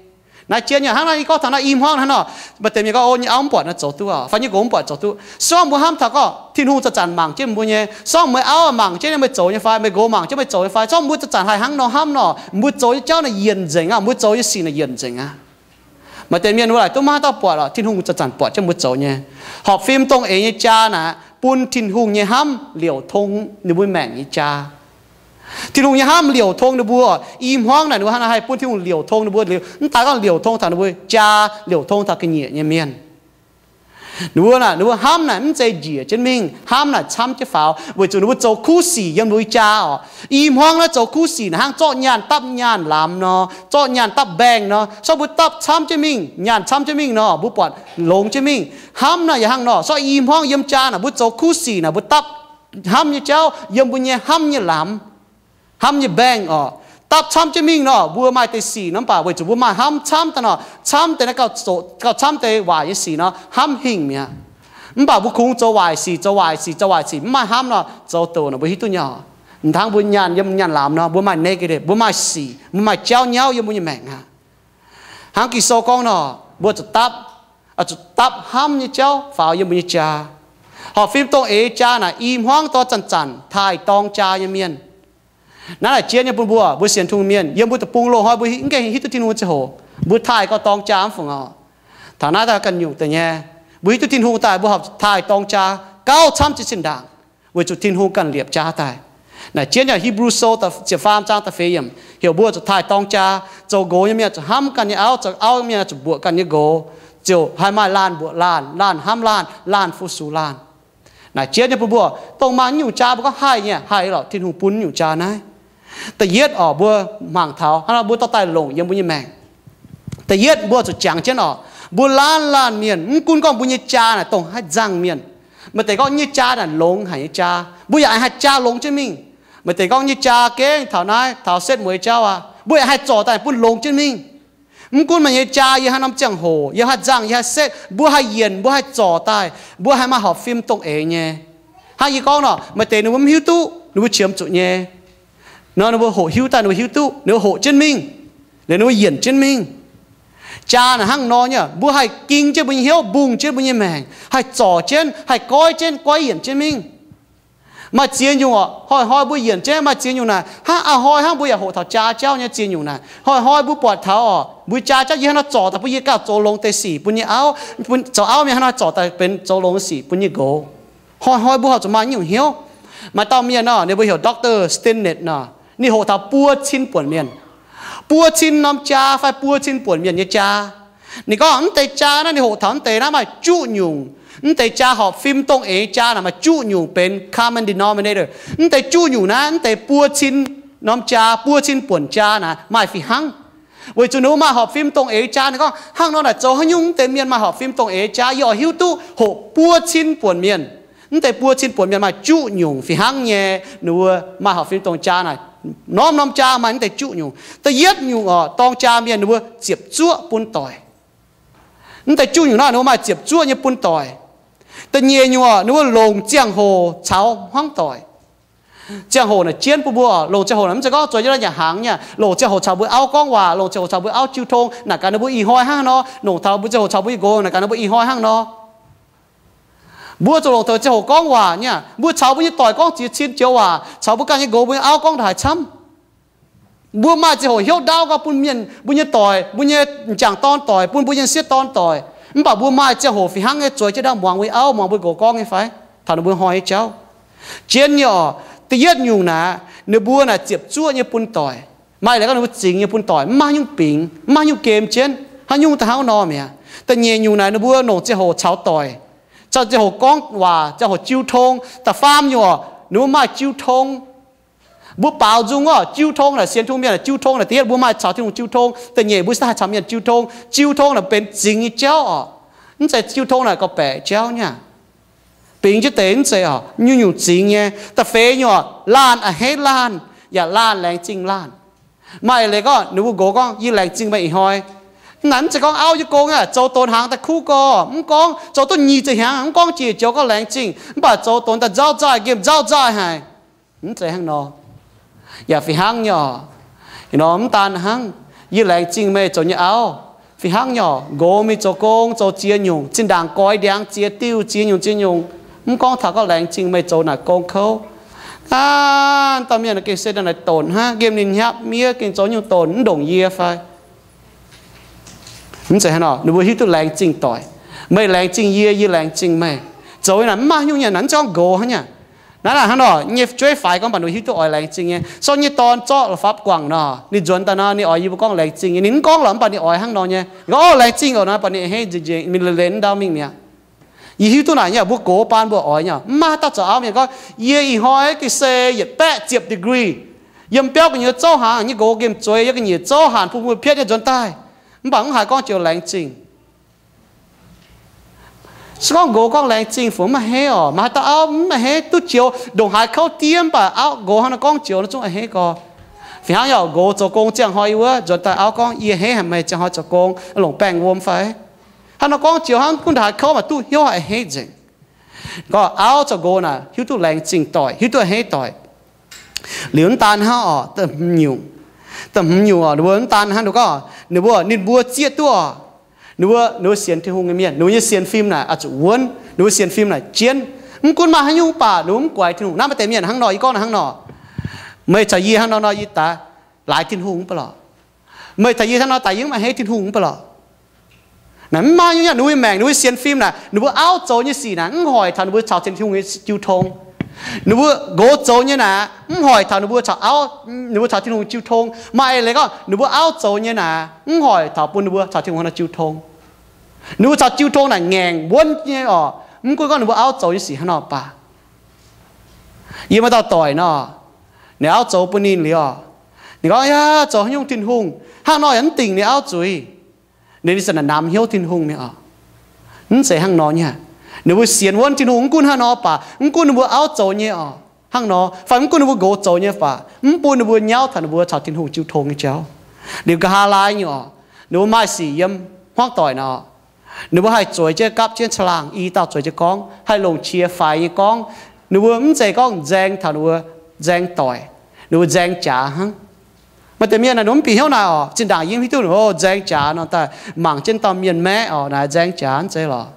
Naaiv jienv nyei hnangv naaiv, yie gorngv taux naaiv i hmuangv hnangv nor, maaih deix mienh gorngv, o, nyei auv mv buatc naaiv zoux duqv, fai nyei nqox mv buatc zoux duqv. Se gorngv mbuo hnamv taux gorngv Tin-Hungh zanc-zanc mangc jienv mbuo nyei, se gorngv meih auv mangc jienv meih zoux nyei fai, meih nqox mangc jienv meih zoux nyei fai, se gorngv mbuo zanc-zanc haih hnangv nor hnamv nor, mbuo zoux nyei jauv naaic yienc nzengc aqv, mbuo zoux nyei sic naaic yienc nzengc aqv. Maaih deix mienh wuov laaic duqv maiv dauh buatc oc, Tin-Hungh zanc-zanc buatc jienv mbuo zoux nyei. Horpc fim dongh eix nyei jaa naaic bun Tin-Hungh nyei hnamv liouc tong ninh mbuo maengc nyei jaa. Tin-Hungh nyei hnamv liouc tong ninh mbuo. I hmuangv naaic ninh mbuo hnangv naaic haih bun Tin-Hungh liouc tong ninh mbuo liuz, mv daaih gorngv liouc tong taux ninh mbuo jaa, liouc tong taux ga'nyiec nyei mienh. Ninh mbuo naaic, ninh mbuo hnamv naaic mv zeiz njiec jienv mingh, hnamv naaic camv jienv faaux, weic zuqc ninh mbuo zoux kuv sic yiem ninh mbuo jaa oc. I hmuangv naaiv zoux kuv sic naaic hnangv zorqv nyaanh dapv nyaanh lamz nor, zorqv nyaanh dapv mbaengh nor, se gorngv mbuo dapv camv jienv mingh, nyaanh camv jienv mingh nor, mbuo buatc longx jienv mingh. Hnamv naaic yaac hnangv nor, se gorngv i hmuangv yiem jaa naaic mbuo zoux kuv sic naaic mbuo dapv hnamv nyei jauv yiem mbuo nyei hnamv nyei lamz, hnamv nyei mbaengh oc. Dapv camv jienv mingh nor, mbuo maaih deix sic nor, mv baac weic zuqc mbuo maaih hnamv camv daaih nor, camv deix naaiv gauh zoqc, gauh camv deix waaic nyei sic nor, hnamv hingh mi'aqv. Mv baac mbuo kungx zoux waaic sic, zoux waaic sic, zoux waaic sic, mv maaih hnamv nor, zoux douc nor mbuo hiuv duqv nyei oc. Mv hnangv mbuo nyaanh yiem nyaanh lamz nor, mbuo maaih negative, mbuo maaih sic, mbuo maaih jauv nyauv yiem mbuo nyei maengc aqv. Hnangv Ging-Sou gorngv nor, mbuo zuqc dapv, zuqc dapv hnamv nyei jauv faaux yiem mbuo nyei jaa. Horpc fim dongh eix jaa naaic i hmuangv dorh zanc-zanc taaih dorng jaa nyei mienh. Naaiv naaic jienv nyei bun mbuo, mbuo sienx Tin-Hungh mienh, yiem mbuo deic-bung loz-hnoi mbuo mv gaengh hiuv duqv Tin-Hungh ziangh hoc, mbuo taaih gau dorng jaa mv fungc oc. Taux naaiv daaih ganh nyungc deix nyei, mbuo hiuv duqv Tin-Hungh daaih mbuo horpc taaih dorng jaa gauh camv jienv zinh ndaangc, weic zuqc Tin-Hungh ganh liepc jaa daaih. Naaic jienv nyei Hebrew Sou ziepc faam zaang da'feix yiemc heuc mbuo zuqc taaih dorng jaa. Zoux nqox nyei mienh zuqc hnamv ganh nyei auv, zoux auv mienh zuqc mbuoqc ganh nyei nqox, ziouc haih maaih laanh mbuoqc laanh, laanh hnamv laanh, laanh fu-sux laanh. Naaic jienv nyei bun mbuo, dongh maaih nyungc jaa mbuo gorngv haih nyei, haih lorqc, Tin-Hungh bun nyungc jaa naaiv. Da'yietv oc, mbuo mangc taux hnangv nor mbuo dorh daaih longc yiem mbuo nyei maengc. Da'yietv mbuo zuqc jangx jienv oc, mbuo laanh laanh mienh, mv gunv gorngv mbuo nyei jaa naaic dongh haaix nzangc mienh, maaih deix gorngv nyei jaa naaic longx haic nyei jaa, mbuo yaac haih jaa longx jienv mingh. Maaih deix gorngv nyei jaa gengh taux naaiv taux setv mueiz jauv aqv, mbuo yaac haih zorc daaih bun longx jienv mingh. Mv gunv meih nyei jaa yiem haaix norm ziangh hoc, yiem haaix nzangc, yiem haaix setv, mbuo haih yienc, mbuo haih zorc daaih, mbuo haih maaih horpc fim dongh eix nyei. Hnangv yie gorngv nor, maaih deix ninh mbuo mv hiuv duqv, ninh mbuo qiemx zuqc nyei. Nor ninh mbuo hoqc hiuv daaih, ninh mbuo hiuv duqv, ninh mbuo hoqc jienv mingh, liuz ninh mbuo yienc jienv mingh. Jaa naaic hnangv nor nyei, mbuo haih ging jienv mbuo nyei hnyouv, mbungh jienv mbuo nyei maengc, haih zorc jienv, haih goiv jienv, goiv yienc jienv mingh. Maaih ziex nyungc oc, hnoi-hnoi mbuo yienc jienv, maaih ziex nyungc naaic hnangv a'hnoi hnangv mbuo yaac hoqc taux jaa jauv nyei ziex nyungc naaic. Hnoi-hnoi mbuo buatc taux oc, mbuo jaa jauv yie hnangv nor zorc daaih bun yie gauh zoux longx deix sic bun nyei auv, zoux auv mienh hnangv nor zorc daaih benx zoux longx sic bun nyei nqox. Hnoi-hnoi mbuo horpc zuqc maaih nyungc hnyouv. Maaih dauh mienh nor, ninh mbuo heuc Doctor Stinnett nor, ninh hoqc taux buo cin buonc mienh, buo cin norm jaa fai buo cin buonc mienh nyei jaa. Ninh gorngv mv deix jaa naaiv ninh hoqc taux mv deix naaiv maaih juqv nyungc. Mv deix jaa horpc fim dongh eix jaa naaic maaih juqv nyungc benx common denominator. Mv deix juqv nyungc naaiv, mv deix buo cin norm jaa, buo cin buonc jaa naaic maaih fih hnangv. Weic zuqc ninh mbuo maaih horpc fim dongh eix jaa, ninh gorngv hnangv nor naaic zoux haaix nyungc mv deix mienh maaih horpc fim dongh eix jaa, yie oix hiuv duqv hoqc buo cin buonc mienh. Mv deix buo cin buonc mienh maaih juqv nyungc fih hnangv nyei, ninh mbuo maaih horpc fim dongh jaa naaic, norm-norm jaa maaih mv deix juqv nyungc. Da'yietv nyungc oc, dorng jaa mienh ninh mbuo ziepc zuoqv bun doic. Mv deix juqv nyungc naaiv ninh mbuo maaih ziepc zuoqv nyei bun doic. Da'nyeic nyungc oc, ninh mbuo longc ziangh hoc caux hmuangv doic. Ziangh hoc naaic jienv bun mbuo oc, longc ziangh hoc naaic mv zeiz gorngv zueiz jienv naaiv nyanc hnaangx nyei. Longc ziangh hoc caux mbuo auv gorngv waac, longc ziangh hoc caux mbuo auv jiu tong, naaic gaax ninh mbuo ih hnoi hnangv nor, longc taux mbuo ziangh hoc caux mbuo nyei nqox naaic gaax ninh mbuo ih hnoi hnangv nor. Mbuo zuqc longc taux ziangh hoc gorngv waac nyei. Mbuo caux mbuo nyei doic gorngv ziex cin joux waac, caux mbuo ganh nyei nqox, mbuo nyei auv gorngv ndongc haaix camv. Mbuo maaih ziangh hoc hnyouv ndaauv gorngv bun mienh, mbuo nyei doic, mbuo nyei m'jangc dorn doic, bun mbuo nyei sieqv dorn doic. Mv baac mbuo maaih ziangh hoc fih hnangv nyei zueiz jienv ndaauv muangx mbuo nyei auv, muangx mbuo nyei nqox gorngv nyei fai? Taux ninh mbuo hnoi nyei jauv. Jienv nyei oc, da'yietv nyungc naaic, ninh mbuo naaic ziepc zuoqv nyei bun doic. Maaih leiz gorngv ninh mbuo zingx nyei bun doic, mv maaih nyungc bingx, mv maaih nyungc gem jienv, haaix nyungc da'hnangv nor mi'aqv. Da'nyeic nyungc naaic ninh mbuo longc ziangh hoc caux doic, caux ziangh hoc gorngv waac, ziangh hoc jiu tong. Da'faam nyungc oc, ninh mbuo maaih jiu tong. Mbuo baaux nzung oc, jiu tong naaic sienx Tin-Hungh mienh naaic jiu tong naaic da'yietv mbuo maaih caux Tin-Hungh jiu tong, da'nyeic mbuo se haih caux mienh jiu tong. Jiu tong naaic benx zingx nyei jauv oc. Mv zeiz jiu tong naaic gauh baeqc jauv nyei. Bingx jienv deix mv zeiz oc, nyungc-nyungc zingx nyei. Da'feix nyungc oc, laanh a'hneiv laanh, yaac laanh laengz zingh laanh. Maaih leiz gorngv ninh mbuo nqox gorngv, yie laengz zingh meih ih hnoi. Naaic mv zeiz gorngv auv nyei gong aqv, zoux donx hnaangx daaih kuv gorx, mv gorngv zoux duqv nyic ziepc hnyangx, mv gorngv jiex joux gorngv laengz zingh, mv baac zoux donx daaih nzauh nzaaih, nqemh nzauh nzaaih haic. Mv zeiz hnangv nor. Yaac fih hnangv nyei oc. Nor mv daan hnangv, yie laengz zingh meih zoux nyei auv. Fih hnangv nyei oc, nqox mingh zoux gong, zoux ziex nyungc, zinh ndaangc goix ndiangx ziex diuh, ziex nyungc ziex nyungc. Mv gorngv taux gorngv laengz zingh meih zoux naaic gong kouv. Aa, dauh mienh gengh se daaih naaic donx hnangv, nqemh ninh hnyapv miev gengh zoux nyungc donx, mv ndongc yie fai? Mv zeiz hnangv nor, ninh mbuo hiuv duqv laengz zingh doic. Meih laengz zingh yie, yie laengz zingh meih. Zoux naaic mv maaih nyungc nyei, naaic mv zeiz gorngv nqox hnangv nyei. Naaiv naaic hnangv nor, nyei jueiv faix gorngv mv baac ninh hiuv duqv oix laengz zingh nyei. Sortv nyei dorn zorqv la'fapv guangc nor, ninh nzuonx daaih nor, ninh oix yie mbuo gorngv laengz zingh nyei. Ninh mv gorngv lorqc, mv baac ninh oix hnangv nor nyei. Gorngv, Ov, laengz zingh oc nor, mv baac ninh a'hneiv nzengc nzengc, mingh leiz leiz mv ndau mingh mi'aqv. Yie hiuv duqv naaic nyei, mbuo gox baan mbuo oix nyei. Mv maaih haaix dauh zoux auv mienh gorngv, yie ih hnoi ga'sie yietc baeqv ziepc degree, yiem biauv gu'nyuoz zouv hnaangx, nyei nqox nqemh zueiz, yie ga'nyiec zouv hanc bun mbuo pietv nyei nzuonx daaih. Mv baac mv haiz gorngv joux laengz zingh. Se gorngv nqox gorngv laengz zingh fungc mv a'hneiv oc. Maaih haaix dauh auv mv a'hneiv duqv joux ndongc haaix kouv diev, mv baac auv nqox hnangv nor gorngv joux nor zungv a'hneiv gorx. Fih hnangv yaac nqox zoux gong ziangh hnoi yie wuov nzuonx daaih, auv gorngv, yie a'hneiv haic meih ziangh hnoi zoux gong, longc baengh wuom fai? Hnangv nor gorngv joux hnangv gunv ndongc haaix kouv maiv duqv hnyouv a'hneiv nzengc. Gorngv auv caux nqox naaic hiuv duqv laengz zingh doic, hiuv duqv a'hneiv doic. Liuz mv daan hnangv oc, da'hmz nyungc, da'hmz nyungc oc, ninh mbuo mv daan hnangv, ninh gorngv ninh mbuo, ninh mbuo zieqv duqv oc. Ninh mbuo, ninh mbuo sienx Tin-Hungh nyei mienh, ninh mbuo nyei sienx fim naaic oix zuqc wuonv, ninh mbuo sienx fim naaic jienv. Mv gunv maaih haaix nyungc mv baac ninh mbuo mv guaix Tin-Hungh. Naaiv maaih deix mienh hnangv nor, yie gorngv naaic hnangv nor. Meih caux yie hnangv nor nor yie daaih laaix Tin-Hungh mv baac lorqc. Meih caux yie hnangv nor daaih yie mv maaih hei Tin-Hungh mv baac lorqc. Naaic mv maaih nyungc, ninh mbuo maengc, ninh mbuo sienx fim naaic, ninh mbuo auv zoux nyei sic naaic mv hoic taux ninh mbuo caux Tin-Hungh nyei jiu tong. Ninh mbuo nqox zoux nyei naaic mv hoic taux ninh mbuo caux auv, ninh mbuo caux Tin-Hungh jiu tong. Maaih eix leiz gorngv ninh mbuo auv zoux nyei naaic mv hoic taux bun ninh mbuo caux Tin-Hungh nor jiu tong. Ninh mbuo caux jiu tong naaic ngaengc wuonv nyei orqc, mv gunv gorngv ninh mbuo auv zoux nyei sic hnangv nor baac. Yie maaih dauh doic nor, ninh auv zoux bun ninh liuz orqc, ninh gorngv, Yaac zoux haaix nyungc Tin-Hungh hnangv nor yaac mv dingc ninh auv zuiz. Ninh, ninh za'naaic namx hnyouv Tin-Hungh mi'aqv orqc. Mv zeiz hnangv nor nyei. Ninh mbuo sienx wuonv Tin-Hungh mv gunv hnangv nor baac, mv gunv ninh mbuo auv zoux nyei orqc hnangv nor, fai mv gunv ninh mbuo nqox zoux nyei baac, mv bun ninh mbuo nyauv taux ninh mbuo caux Tin-Hungh jiu tong nyei jauv. Liuz nqa'haav laai nyei orqc, ninh mbuo maaih sic yiem hmuangv doic nor, ninh mbuo haih zueiz jienv gapv jienv caangh laangh i dauh zueiz jienv gorngv, haih longc qiex faix nyei gorngv. Ninh mbuo mv zeiz gorngv nzaeng taux ninh mbuo nzaeng doic, ninh mbuo nzaeng jaax hnangv. Maaih deix mienh naaic ninh mbuo mv bieqc hnyouv naaic orqc, zinh ndaangc yie mv hiuv duqv ninh mbuo nzaeng jaax nor daaih mangc jienv dauh mienh maeqv orqc, naaic nzaeng jaax mv zeiz lorqc.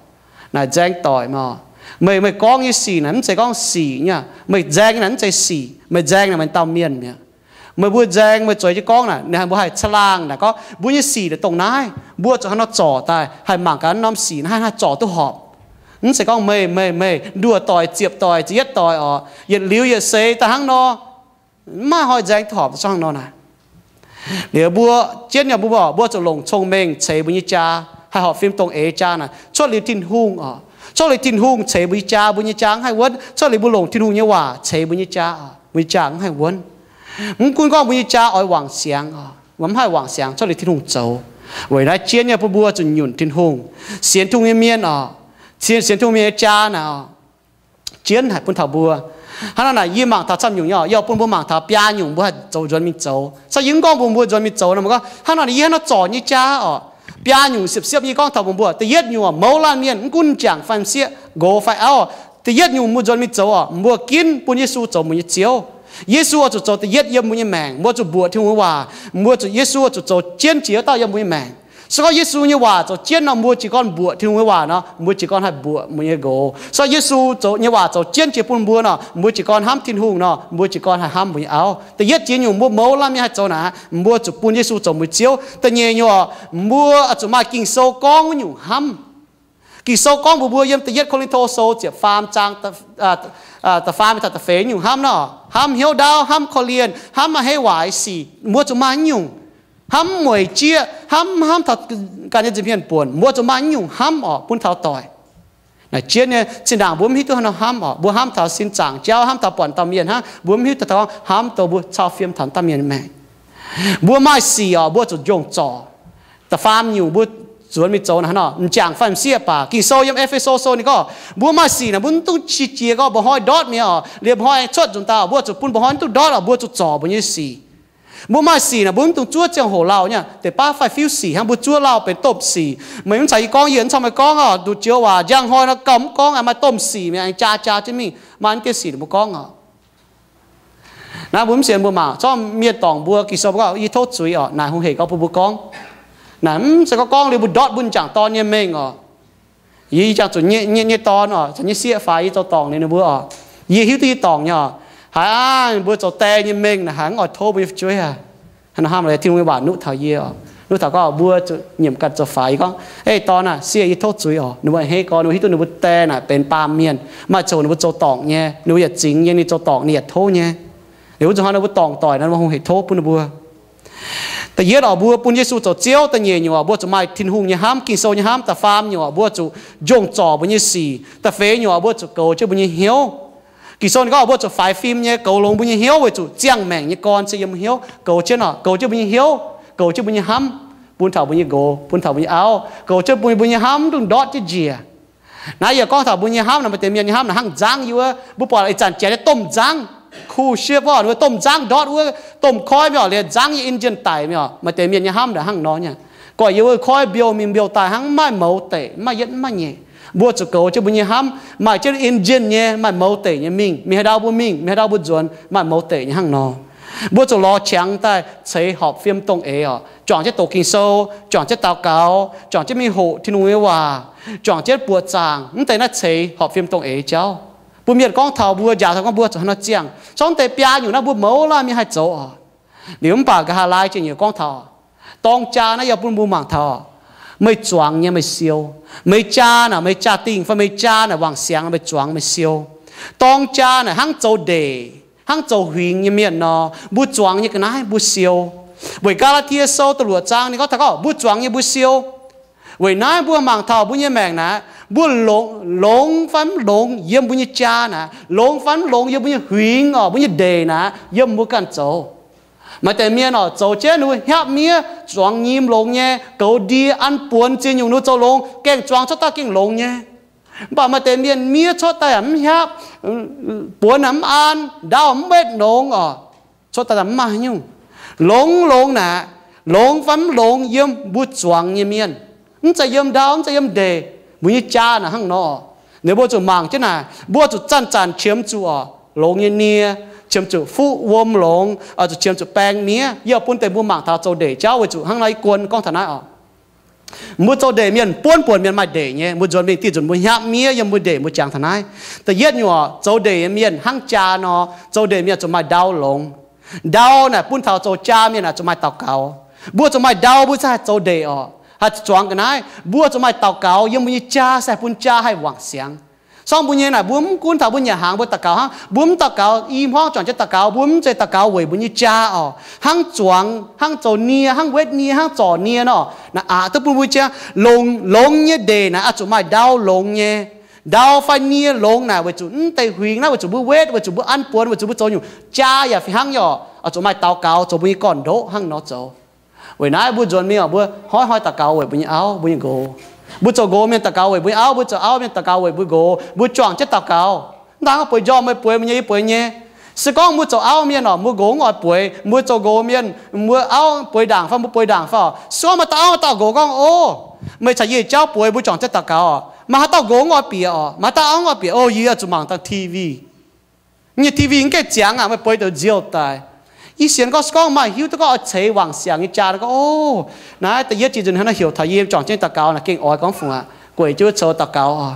Naaic nzaeng doic mv. Meih, meih gorngv nyei sic naaic mv zeiz gorngv sic nyei. Meih nzaeng naaic mv zeiz sic. Meih nzaeng naaic maaih dauh mienh mi'aqv. Meih mbuo nzaeng, meih zueiz jienv gorngv naaic, ninh mbuo haih caangh laangh naaic gorngv mbuo nyei sic naaic dongh naaiv, mbuo zuqc hnangv nor zorc daaih, haih mangc gaax norm sic naaiv haih zorc duqv horpc. Mv zeiz gorngv meih, meih, meih nduoh doic, ziepc doic, ziepc yietv doic orqc, yietc liuz yietc seix daaih hnangv nor, mv maaih hnoi nzaeng duqv horpc hnangv nor naaic. Liuz mbuo jienv nyei mbuo, mbuo zuqc longc cong-mengh ceix mbuo nyei jaa, haih horpc fim dongh eix jaa naaic cuotv liuz Tin-Hungh orqc. Cuotv liuz Tin-Hungh ceix mbuo nyei jaa, mbuo nyei jaa mv haih wuonv. Cuotv liuz mbuo longc Tin-Hungh nyei waac ceix mbuo nyei jaa, mbuo nyei jaa mv haih wuonv. Mv gunv gorngv mbuo nyei jaa oix wangc siangx, mv haih wangc siangx, cuotv liuz Tin-Hungh zoux. Weic naaiv jienv nyei bun mbuo zuqc nyunc Tin-Hungh, sienx Tin-Hungh nyei mienh orqc, sienx Tin-Hungh mienh nyei jaa naaic orqc, jienv haic bun taux mbuo. Hnangv nor naaic yie mangc taux camv nyungc nyei, yie oix bun mbuo mangc taux biaa nyungc mbuo haih zoux nzuonx mingh zoux. Caux yie mv gorngv mbuox mbuo nzuonx mingh zoux nor, mbuo gorngv hnangv nor naaic yie hnangv nor zorc nyei jaa orqc, biaa nyungc siepv-siepv yie gorngv taux mbuox mbuo. Da'yietv nyungc orqc, mouz laanh mienh mv gunv m'jangc fai m'sieqv, nqox fai auv orqc, da'yietv nyungc mbuo nzuonx mingh zoux orqc, mbuo ginv bun Yesu zoux mbuo nyei Ziouv. Yesu oix zuqc zoux da'yietv yiem mbuo nyei maengc. Mbuo zuqc mbuoqc Tin-Hungh nyei waac, mbuo zuqc, Yesu oix zuqc zoux jienv jiex wuov dauh yiem mbuo nyei maengc. Se gorngv Yesu nyei waac zoux jienv nor, mbuo jiez gorn mbuoqc Tin-Hungh nyei waac nor, mbuo jiez gorn haih mbuoqc mbuo nyei nqox. Se gorngv Yesu nyei waac zoux jienv jiex bun mbuo nor, mbuo jiez gorn hnamv Tin-Hungh nor, mbuo jiez gorn haih hnamv mbuo nyei auv. Da'yietv jiex nyungc mbuo mouz laanh mienh haih zoux naaic, mbuo zuqc bun Yesu zoux mbuo Ziouv. Da'nyeic nyungc orqc, mbuo zuqc maaih Ging-Sou gorngv wuov nyungc hnamv. Ging-Sou gorngv mbuox mbuo yiem da'yietv Ko^lin^to Sou ziepc faam zaang, da'faam taux da'feix nyungc hnamv nor, hnamv hnyouv ndaauv, hnamv korv-lienh, hnamv maaih hei waaic sic, mbuo zuqc maaih nyungc. Hnamv mueic jieqv, hnamv, hnamv taux ganh nyei nza'hmien buonc, mbuo zuqc maaih nyungc hnamv orqc bun taux doic. Naaic jienv nyei zinh ndaangc mbuo mv hiuv duqv haaix nor hnamv orqc. Mbuo hnamv taux sin zaangc jauv, hnamv taux buatc dauh mienh hnangv, mbuo mv hiuv duqv taux hnamv dongh mbuo cau fiem taux dauh mienh maengc. Mbuo maaih sic orqc, mbuo zuqc njongc zorc. Da'faam nyungc mbuo nzuonx mingh zoux naaic hnangv nor, m'jangc fai m'sieqv baac. Ging-Sou yiem E^fe^so Sou ninh gorngv mbuo maaih sic naaic mbuo mv dungx qiex jiez gorngv mba'hnoi ndortv mi'aqv orqc, liemh hnoi aengx cuotv nzunc daaih orqc, mbuo zuqc bun mba'hnoi mv dungx ndortv orqc, mbuo zuqc zorc mbuo nyei sic. Mbuo maaih sic naaic mbuo mv dungx zuov ziangh hoc lauh nyei. Deix baav fai fiuv sic hnangv mbuo zuov lauh benx domh sic. Meih mv caux yie gorngv, yie mv caux meih gorngv orqc, nduqc joux waac njang hnoi nor gauh mv gorngv, maaih domh sic mi'aqv, aengx jaa jaa jienv mingh, maaih mv deix sic mbuo gorngv orqc. Naaiv mbuo mv sienx mbuo mangc, zorqv mienh dorngc mbuo Ging-Sou mbuo gorngv, yie tov zuiz orqc, naaic hungh hec gorngv bun mbuo gorngv. Naaic mv zeiz gorngv gorngv liuz mbuo ndortv mbuo m'jangc dorn nyei mengh orqc. Yie, yie jangx zuqc nyei, nyei, nyei dorn orqc, caux nyei sieqv faix yie zoux dorngc liuz ninh mbuo orqc, yie hiuv duqv yie dorngc nyei orqc. Haiz aav, mbuo zoux die nyei mengh naaic haiz mv oix tov mbuo nyei fu'jueiv aac. Hnangv nor hnamv, Tin-Hungh nyei waac nuqv taux yie orqc, nuqv taux gorngv mbuo zuqc nyiemc ganh zoux faix. Yie gorngv, Ei dorn aah, sieqv, yie tov zuiz orqc. Ninh mbuo a'hneiv gorn, ninh mbuo hiuv duqv ninh mbuo die naaic benx baamh mienh, maaih zoux ninh mbuo zoux dorngc nyei, ninh mbuo yaac zingx nyei, ninh zoux dorngc ninh yaac tov nyei. Liuz wuov zanc hnoi ninh mbuo dorngc doic nor, ninh mbuo hungh hec tov bun ninh mbuo. Da'yietv orqc, mbuo bun Yesu zoux Ziouv. Da'nyeic nyungc orqc, mbuo zuqc maaih Tin-Hungh nyei hnamv, Ging-Sou nyei hnamv. Da'faam nyungc orqc, mbuo zuqc njongc zorc mbuo nyei sic. Da'feix nyungc orqc, mbuo zuqc goux jienv mbuo nyei hnyouv. Ging-Sou ninh gorngv mbuo zuqc faix fim nyei, goux longx mbuo nyei hnyouv, weic zuqc ziangh maengc nyei gorn se yiem hnyouv. Goux jienv orqc, goux jienv mbuo nyei hnyouv, goux jienv mbuo nyei hnamv, bun taux mbuo nyei nqox, bun taux mbuo nyei auv, goux jienv bun mbuo nyei hnamv mv dungx ndortv jienv njiec. Naaiv yie gorngv taux mbuo nyei hnamv naaic, maaih deix mienh nyei hnamv naaic hnangv nzangv yie wuov, mbuo buatc ih zanc jiex nyei domh nzangv, cruise ship orqc, ninh mbuo domh nzangv ndortv wuov, domh koiv mingh orqc, liuz nzangv nyei engine daic mingh orqc. Maaih deix mienh nyei hnamv naaic hnangv nor nyei. Guaih yie wuov koiv mbiouh mingh mbiouh daaih hnangv mv maaih mouz deic, mv maaih yietv mv maaih nyeic. Mbuo zuqc goux jienv mbuo nyei hnamv, maaih jienv engine nyei, maaih mouz deic nyei mingh. Mingh haaix ndau mbuo mingh, mingh haaix ndau mbuo nzuonx, maaih mouz deic nyei hnangv nor. Mbuo zuqc lorz qangx daaih ceix horpc fiem dongh eix orqc, juangc jienv doqc Ging-Sou, juangc jienv daux gaux, juangc jienv mingh hoqc Tin-Hungh nyei waac, juangc jienv buoqc zaangc, mv deix naaiv ceix horpc fiem dongh eix jauv. Bun mienh gorngv taux mbuo njaaux taux gorngv mbuo zuqc haaix nor ziangh. Sorng deix biaa nyungc naaiv mbuo mouz laanh mienh haih zoux oc. Liuz mv baac nqa'haav laai jiex nyungc gorngv taux dorng jaa naaiv yaac bun mbuo mangc taux, meih zuangx nyei meih siou. Meih jaa naaic meih jaa-dingh fai meih jaa naaic wangc siangx meih zuangx meih siou. Dorng jaa naaic hnangv zoux ndeic, hnangv zoux huingx nyei mienh nor, mbuo zuangx nyei ga'naaiv mbuo siou. Weic Gaa^laa^tie Sou da'luoqc zaang ninh gorngv taux gorngv mbuo zuangx nyei mbuo siou. Weic naaiv mbuo mangc taux mbuo nyei maengc naaic, mbuo longx, longx fai mv longx yiem mbuo nyei jaa naaic, longx fai mv longx yiem mbuo nyei huingx oc, mbuo nyei ndeic naaic, yiem mbuo ganh zoux. Maaih deix mienh oc, zoux jienv ninh mbuo hnyapv miev, zuangx nyim longx nyei, goux ndie, an buonx ziex nyungc ninh mbuo zoux longx, gaengh zuangx cuotv daaih gengh longx nyei. Mv baac maaih deix mienh miev cuotv daaih yaac mv hnyapv, buonx yaac mv an, ndau mv wetv longx oc. Cuotv daaih mv maaih haaix nyungc. Longx longx naaic, longx fai mv longx yiem mbuo zuangx nyei mienh. Mv zeiz yiem ndau, mv zeiz yiem ndeic, mbuo nyei jaa naaic hnangv nor. Ninh mbuo zuqc mangc jienv naaic, mbuo zuqc zanc-zanc qiemx zuqc oc, longx nyei nie, qiemx zuqc fuqv wuom longx, oix zuqc qiemx zuqc baeng miev. Yie bun deix mbuo mangc taux zoux ndeic jauv weic zuqc hnangv nor i guon gorngv taux naaiv oc. Mbuo zoux ndeic mienh, buonv buonc mienh maaih ndeic nyei. Mbuo nzuonx mingh diuh nzunc mbuo hnyapv miev yiem mbuo ndeic mbuo jangx taux naaiv. Da'yietv nyungc oc, zoux ndeic nyei mienh hnangv jaa nor, zoux ndeic mienh zuqc maaih ndau longx. Ndau naaic bun taux zoux jaa mienh naaic zuqc maaih daux gaux. Mbuo zuqc maaih ndau mbuo se haih zoux ndeic oc, haih zuqc zuangx ga'naaiv. Mbuo zuqc maaih daux gaux yiem mbuo nyei jaa se haih bun jaa haih wangc siangx. Sorng mbuo nyei naaic, mbuo mv gunv taux mbuo nyanc hnaangx mbuo daux gaux hnangv, mbuo mv daux gaux i hmuangv juangc jienv daux gaux, mbuo mv zeiz daux gaux weic mbuo nyei jaa oc. Hnangv zuangx, hnangv zoux nie, hnangv wetv nie, hnangv zorc nie nor, naaic aqc duqv bun mbuo jaa. Longx, longx nyei ndeic naaic oix zuqc maaih ndau longx nyei. Ndau fai nie longx naaic weic zuqc mv deix huingx naaiv weic zuqc mbuo wetv, weic zuqc mbuo an buonx, weic zuqc mbuo zoux nyungc. Jaa yaac fih hnangv nyei oc, oix zuqc maaih daux gaux zoux mbuo nyei gorn-ndoqv hnangv nor zoux. Weic naaiv mbuo nzuonx mingh oc, mbuo hnoi-hnoi daux gaux weic mbuo nyei auv, mbuo nyei nqox. Mbuo zoux nqox mienh daux gaux weic mbuo nyei auv, mbuo zoux auv mienh daux gaux weic mbuo nqox. Mbuo juangc jienv daux gaux. Mv daan gorngv bueix njormh meih bueix, meih nyei yie bueix nyei. Se gorngv mbuo zoux auv mienh oc, mbuo nqox mv oix bueix, mbuo zoux nqox mienh, mbuo auv bueix ndaangc fai mbuo bueix ndaangc fai oc, se gorngv maaih dauh auv maaih dauh nqox gorngv, Ov, meih caux yie jauv bueix, mbuo juangc jienv daux gaux oc. Maaih haaix dauh nqox mv oix bieqc oc, maaih dauh auv mv oix bieqc, Ov, yie zuqc mangc dangh T V. Nyei T V mv gaengh ziangx aqv, meih bueix douc nziouv daaih. Ih sienx gorngv, se gorngv maaih hiuv duqv gorngv oix ceix wangc siangx nyei jaa gorngv, Ov, naaiv da'yietv jiex nzunc hnangv naaiv heuc taux yie juangc jienv daux gaux naaic gengh oix gorngv fungc aqv. Gueic jienv wuov coux daux gaux oc.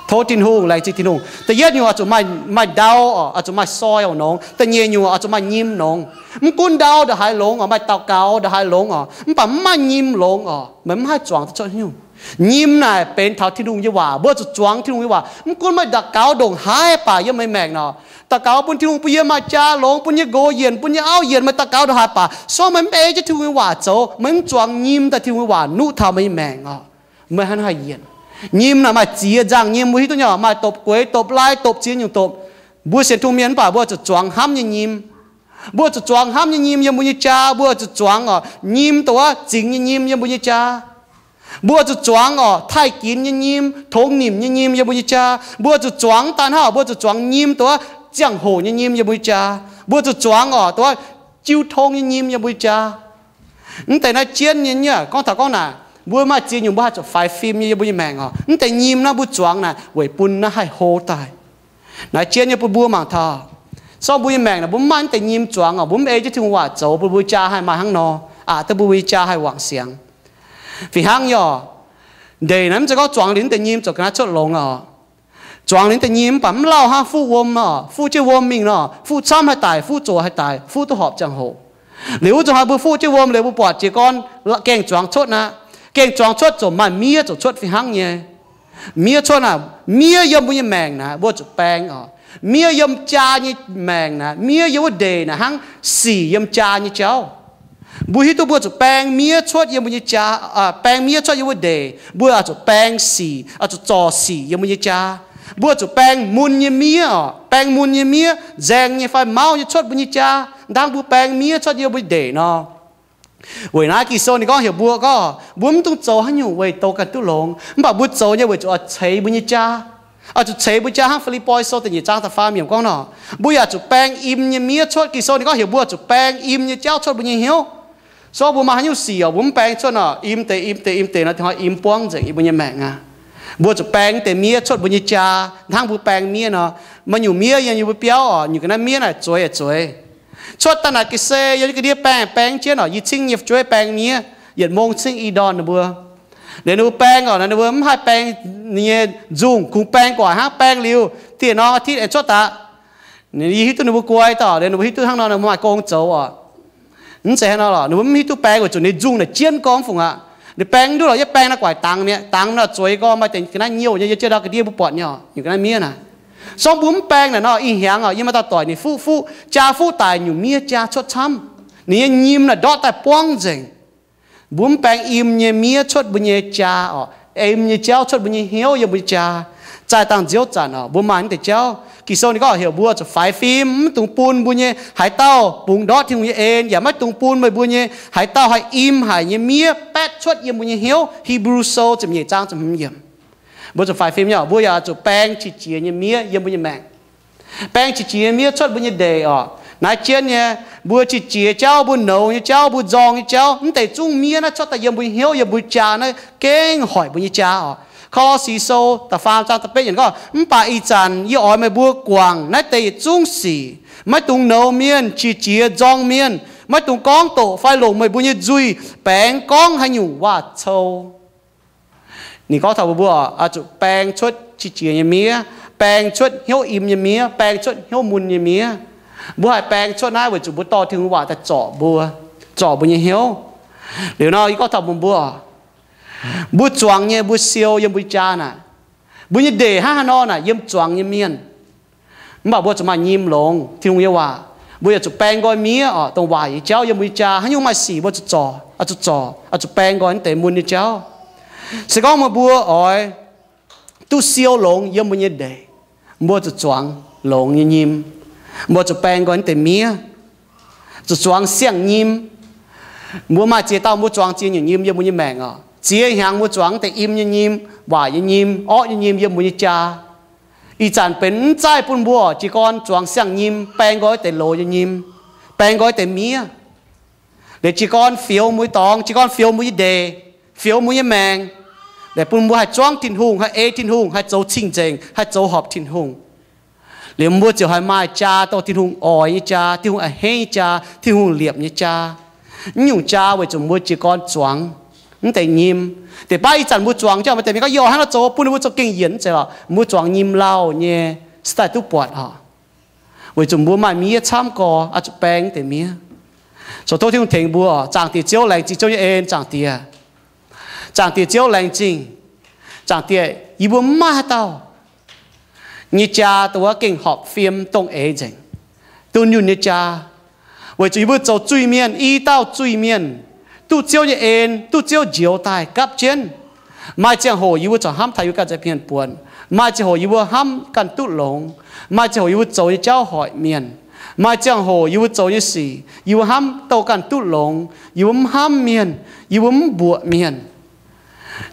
Tov Tin-Hungh, laengz zingh Tin-Hungh. Da'yietv nyungc oix zuqc maaih, maaih ndau oc, oix zuqc maaih soi oc nongx. Da'nyeic nyungc oix zuqc maaih nyim nongx. Mv gunv ndau ndongc haaix longx oc, maaih daux gaux ndongc haaix longx oc, mv baac mv maaih nyim longx oc, meih mv haih zuangx duqv cuotv nyungc. Nyim naaic benx taux Tin-Hungh nyei waac. Mbuo zuqc zuangx Tin-Hungh nyei waac. Mv gunv meih daux gaux ndongc haaix baac yiem meih maengc nor, daux gaux bun Tin-Hungh bun yie maaih jaa longx, bun nyei nqox yienc, bun nyei auv yienc, meih daux gaux ndongc haaix baac, se gorngv meih mv ei jienv Tin-Hungh nyei waac zoux, meih mv zuangx nyim daaih Tin-Hungh nyei waac nuqv taux meih nyei maengc oc, meih hnangv haaix yienc? Nyim naaic maaih ziex nzangh nyim, mbuo hiuv duqv nyei oc, maaih dopc-gueix, dopc-lai, dopc ziex nyungc dopc. Mbuo sienx Tin-Hungh mienh mv baac mbuo zuqc zuangx hnamv nyei nyim. Mbuo zuqc zuangx hnamv nyei nyim yiem mbuo nyei jaa. Mbuo zuqc zuangx oc, nyim dongh wuov zingx nyei nyim yiem mbuo nyei jaa. Mbuo zuqc zuangx oc, taaih ginx nyei nyim, tongx nimc nyei nyim yiem mbuo nyei jaa. Mbuo zuqc zuangx daaih hnangv oc, mbuo zuqc zuangx nyim dongh wuov ziangh hoc nyei nyim yiem mbuo nyei jaa. Mbuo zuqc zuangx oc, dongh wuov jiu tong nyei nyim yiem mbuo nyei jaa. Mv deix naaiv jienv nyei nyei, gorngv taux gorngv naaic, mbuo maaih ziex nyungc mbuo haih zuqc faix fim nyei yiem mbuo nyei maengc oc. Mv deix nyim naaiv mbuo zuangx naaic weic bun naaiv haih hlo daaih. Naaiv jienv nyei bun mbuo mangc taux, se gorngv mbuo nyei maengc naaic mbuo mv maaih mv deix nyim zuangx oc, mbuo mv ei jienv Tin-Hungh waac zoux, bun mbuo jaa haih maaih hnangv nor, aqc duqv bun mbuo nyei jaa haih wangc siangx. Fih hnangv nyei oc, ndeic naaiv mv zeiz gorngv zuangx liuz mv deix nyim ziouc ga'naaiv cuotv longx oc. Zuangx liuz mv deix nyim mv baac mv lauh hnangv fuqv wuom oc, fuqv jienv wuom mingh nor, fuqv camv haih daic, fuqv zoqc haih daic, fuqv duqv horpc ziangh hoc. Liuz wuov zuqc hnoi mbuo fuqv jienv wuom liuz mbuo buatc jiez gorn gaengh zuangx cuotv aqv. Gaengh zuangx cuotv ziouc maaih miev ziouc cuotv fih hnangv nyei. Miev cuotv naaic, miev yiem mbuo nyei maengc naaic mbuo zuqc baeng oc. Miev yiem jaa nyei maengc naaic, miev yiem wuov ndeic naaic hnangv sic yiem jaa nyei jauv. Mbuo hiuv duqv mbuo zuqc baeng miev cuotv yiem mbuo nyei jaa, baeng miev cuotv yiem wuov ndeic, mbuo oix zuqc baeng sic, oix zuqc zorc sic yiem mbuo nyei jaa. Mbuo zuqc baeng mun nyei miev oc, baeng mun nyei miev, nzaeng nyei fai mauv nyei cuotv mbuo nyei jaa, hnangv mbuo baeng miev cuotv yiem mbuo nyei ndeic nor. Weic naaiv Ging-Sou ninh gorngv heuc mbuo gorngv, mbuo mv dungx zoux haaix nyungc weic douh ganh duqv longx, mv baac mbuo zoux nyei weic zuqc oix ceix mbuo nyei jaa. Oix zuqc ceix mbuo jaa hnangv Fi^lipv^poi Sou da'nyeic zaang da'faam yiemc gorngv nor, mbuo yaac zuqc baeng im nyei miev cuotv. Ging-Sou ninh gorngv heuc mbuo zuqc baeng im nyei jauv cuotv mbuo nyei hnyouv. Se gorngv mbuo maaih haaix nyungc sic oc, mbuo mv baeng cuotv nor, im deix im deix im deix nor, hnoi im buangv nzengc yiem mbuo nyei maengc aqv. Mbuo zuqc baeng deix miev cuotv mbuo nyei jaa hnangv mbuo baeng miev nor. Maaih nyungc miev yiem mbuo biauv oc, nyungc ga'naaiv miev naaic zueiz aqv zueiz. Cuotv daaih naaic ga'sie yiem ga'ndiev baeng baeng jienv oc, yie cingv nyei fu'jueiv baeng miev, yietc mong cingv i ndorn ninh mbuo. Liuz ninh mbuo baeng oc, ninh mbuo mv haih baeng ninh nyei nzungh kungx baeng gu'nguaaic hnangv, baeng liuz dieh norm อาทิตย์ aengx cuotv daaih. Yie hiuv duqv ninh mbuo guai dauh, ninh mbuo hiuv duqv hnangv nor ninh mbuo maaih gong zoux oc. Mv zeiz hnangv nor lorqc, ninh mbuo mv hiuv duqv baeng weic zuqc ninh nzungh naaic jienv gorngv fungc aqv. Ninh baeng mv duqv lorqc, yie baeng naaiv gu'nguaaic dangx mi'aqv, dangx naaic zueiz gorngv maaih deix ga'naaiv nyouh nyei, yie jienv ndau ga'ndiev mbuo buatc nyei oc, nyungc ga'naaiv miev naaic. Sorng mbuo mv baeng naaic nor, ih hnyangx oc, yie maaih dauh doic ninh fuqv fuqv jaa fuqv daic nyungc miev jaa cuotv camv. Ninh nyei nyim naaic ndortv daaih buangv nzengc. Mbuo mv baeng im nyei miev cuotv mbuo nyei jaa oc, im nyei jauv cuotv mbuo nyei hnyouv yiem mbuo nyei jaa. Zaih dangh nziouv zanc oc, mbuo maaih naaiv deix jauv. Ging-Sou ninh gorngv heuc mbuo zuqc faix fim, maiv dungx bun mbuo nyei haaix dauh bungx ndortv Tin-Hungh nyei en, yaac maiv dungx bun meih mbuo nyei haaix dauh haih im haic nyei miev baetv cuotv yiem mbuo nyei hnyouv. Hipv^lu Sou ziepc nyeic zaang ziepc hmz yiemc. Mbuo zuqc faix fim nyei oc, mbuo yaac zuqc baeng qiex jiez nyei miev yiem mbuo nyei maengc. Baeng qiex jiez nyei miev cuotv mbuo nyei ndeic oc. Naaiv jienv nyei, mbuo qiex jiez jauv, mbuo nouz nyei jauv, mbuo nzorng nyei jauv, mv deix zungv miev naaiv cuotv daaih yiem mbuo nyei hnyouv, yiem mbuo jaa naaiv gengh hoic mbuo nyei jaa oc. Ko^lo^si Sou da'faam zaang da'betv yiemc gorngv, mv baac ih zanc yie oix meih mbuo guangc naaiv deix yietc zungv sic. Maiv dungx nouz mienh, qiex jiez nzorng mienh. Maiv dungx gorngv doqc fai longc meih mbuo nyei nzuih baengx gorngv haaix nyungc waac-cou. Ninh gorngv taux mbuo, mbuo oix zuqc baeng cuotv qiex jiez nyei miev, baeng cuotv hnyouv im nyei miev, baeng cuotv hnyouv mun nyei miev. Mbuo haih baeng cuotv naaiv weic zuqc mbuo dorh Tin-Hungh waac daaih zorc mbuo, zorc mbuo nyei hnyouv. Liuz nor yie gorngv taux mbuo, mbuo, mbuo zuangx nyei mbuo siou yiem mbuo jaa naaic. Mbuo nyei ndeic hnangv haaix nor naaic yiem zuangx nyei mienh. Mv baac mbuo zuqc maaih nyim longx Tin-Hungh nyei waac. Mbuo yaac zuqc baeng nqoi miev oc, dongh waaic nyei jauv yiem mbuo nyei jaa. Haaix nyungc maaih sic mbuo zuqc zorc, oix zuqc zorc, oix zuqc baeng nqoi naaiv deix mun nyei jauv. Se gorngv meih mbuo oix duqv siou longx yiem mbuo nyei ndeic, mbuo zuqc zuangx longx nyei nyim. Mbuo zuqc baeng nqoi naaiv deix miev, zuqc zuangx siang-nyim. Mbuo maaih ziex dauh mbuo zuangx ziex nyungc nyim yiem mbuo nyei maengc oc. Ziex hnyangx mbuo zuangx deix im nyei nyim, waaic nyei nyim, orqv nyei nyim yiem mbuo nyei jaa. Ih zanc benx mv zaih bun mbuo jiez gorn zuangx siang-nyim, baeng nqoi deix loz nyei nyim, baeng nqoi deix miev. Liuz jiez gorn fioux mbuo nyei dorngx, jiez gorn fioux mbuo nyei ndeic, fioux mbuo nyei maengc, liuz bun mbuo haih zuangv Tin-Hungh, haih ei Tin-Hungh, haih zoux cing-nzengc, haih zoux horpc Tin-Hungh. Liuz mbuo ziouc haih maaih jaa dongh Tin-Hungh oix nyei jaa, Tin-Hungh a'hneiv nyei jaa, Tin-Hungh liepc nyei jaa. Mv nyungc jaa weic zuqc mbuo jiez gorn zuangx mv deix nyim. Deix baav ih zanc mbuo zuangx jauv maaih deix mienh gorngv, Yie oix hnangv naaiv zoux, bun ninh mbuo zoux gengh yienc, mv zeiz lorqc. Mbuo zuangx nyim lauh nyei se daaih duqv buatc oc. Weic zuqc mbuo maaih miev camv gorx, oix zuqc baeng mv deix miev. Zoux tov Tin-Hungh tengx mbuo oc. Zaangc Diex Ziouv, laengz zingh Ziouv nyei en, Zaangc Diex. Zaangc Diex Ziouv, laengz zingh. Zaangc Diex, yie mbuo mv maaih haaix dauh nyei jaa dongh wuov gengh horpc fiem dongh eix nzengc, dunh yunh nyei jaa. Weic zuqc yie mbuo zoux zuiz-mienh, i dauh zuiz-mienh, duqv Ziouv nyei en, duqv Ziouv njoux daaih gapv jienv. Maaih ziangh hoc yie mbuo corc hnamv taux yie mbuo ganh za'hmien buonc. Maaih ziangh hoc yie mbuo hnamv ganh duqv longx. Maaih ziangh hoc yie mbuo zoux nyei jauv hoic mienh. Maaih ziangh hoc yie mbuo zoux nyei sic, yie mbuo hnamv douh ganh duqv longx, yie mbuo mv hnamv mienh, yie mbuo mv mbuoqc mienh.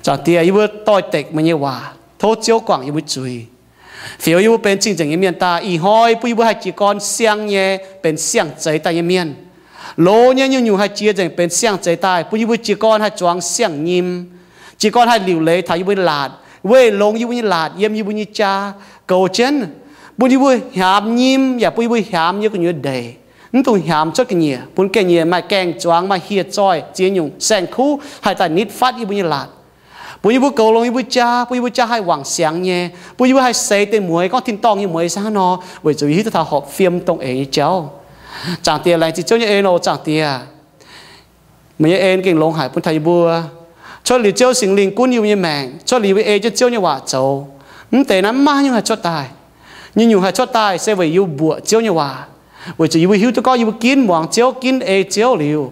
Zaangc Diex, yie mbuo doix-dekc meih nyei waac. Tov Ziouv guangc yie mbuo zuiz, fioux yie mbuo benx cing-nzengc nyei mienh daaih. Ih hnoi bun yie mbuo haih jiez gorn siang nyei benx siang-zeix daaih nyei mienh. Loz nyei nyungc-nyungc haih jiex nzengc benx siang-zeix daaih, bun yie mbuo jiez gorn haih zuangx siang-nyim, jiez gorn haih liuc leiz taux yie mbuo nyei laatc, weih longx yie mbuo nyei laatc yiem yie mbuo nyei jaa goux jienv, bun yie mbuo hiaamx nyim yaac bun yie mbuo hiaamx yie gu'nyuoz ndeic. Mv dungx hiaamx cuotv ga'nyiec, bun ga'nyiec maaih gaengh zuangx, maaih hieh zoih ziex nyungc saeng-kuv haih daaih nitv fatv yie mbuo nyei laatc. Bun yie mbuo goux longx yie mbuo jaa, bun yie mbuo jaa haih wangc siangx nyei, bun yie mbuo haih seix deix mueiz gorngv tin-dorngh nyei mueiz se hnangv nor, weic zuqc yie hiuv duqv taux horpc fiem dongh eix nyei jauv. Zaangc Diex, laengz zingh Ziouv nyei en oc. Zaangc Diex, meih nyei en gengh longx haic bun taux yie mbuo. Cuotv liuz Ziouv Singx Lingh gunv yie mbuo nyei maengc, cuotv liuz yie mbuo ei jienv Ziouv nyei waac zoux, mv deix naaiv mv maaih haaix nyungc haih cuotv daaih. Nyungc-nyungc haih cuotv daaih se weic yie mbuo mbuoqc Ziouv nyei waac. Weic zuqc yie mbuo hiuv duqv gorngv yie mbuo ginv muangx Ziouv, ginv ei Ziouv liuz,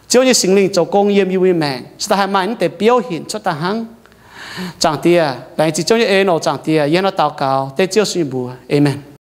Ziouv nyei Singx Lingh zoux gong yiem yie mbuo nyei maengc, se daaih haih maaih naaiv deix biouv hinc cuotv daaih hnangv. Zaangc Diex, laengz zingh Ziouv nyei en oc. Zaangc Diex, yie hnangv naaiv daux gaux dengv Ziouv Yesu nyei mbuox. Aamen.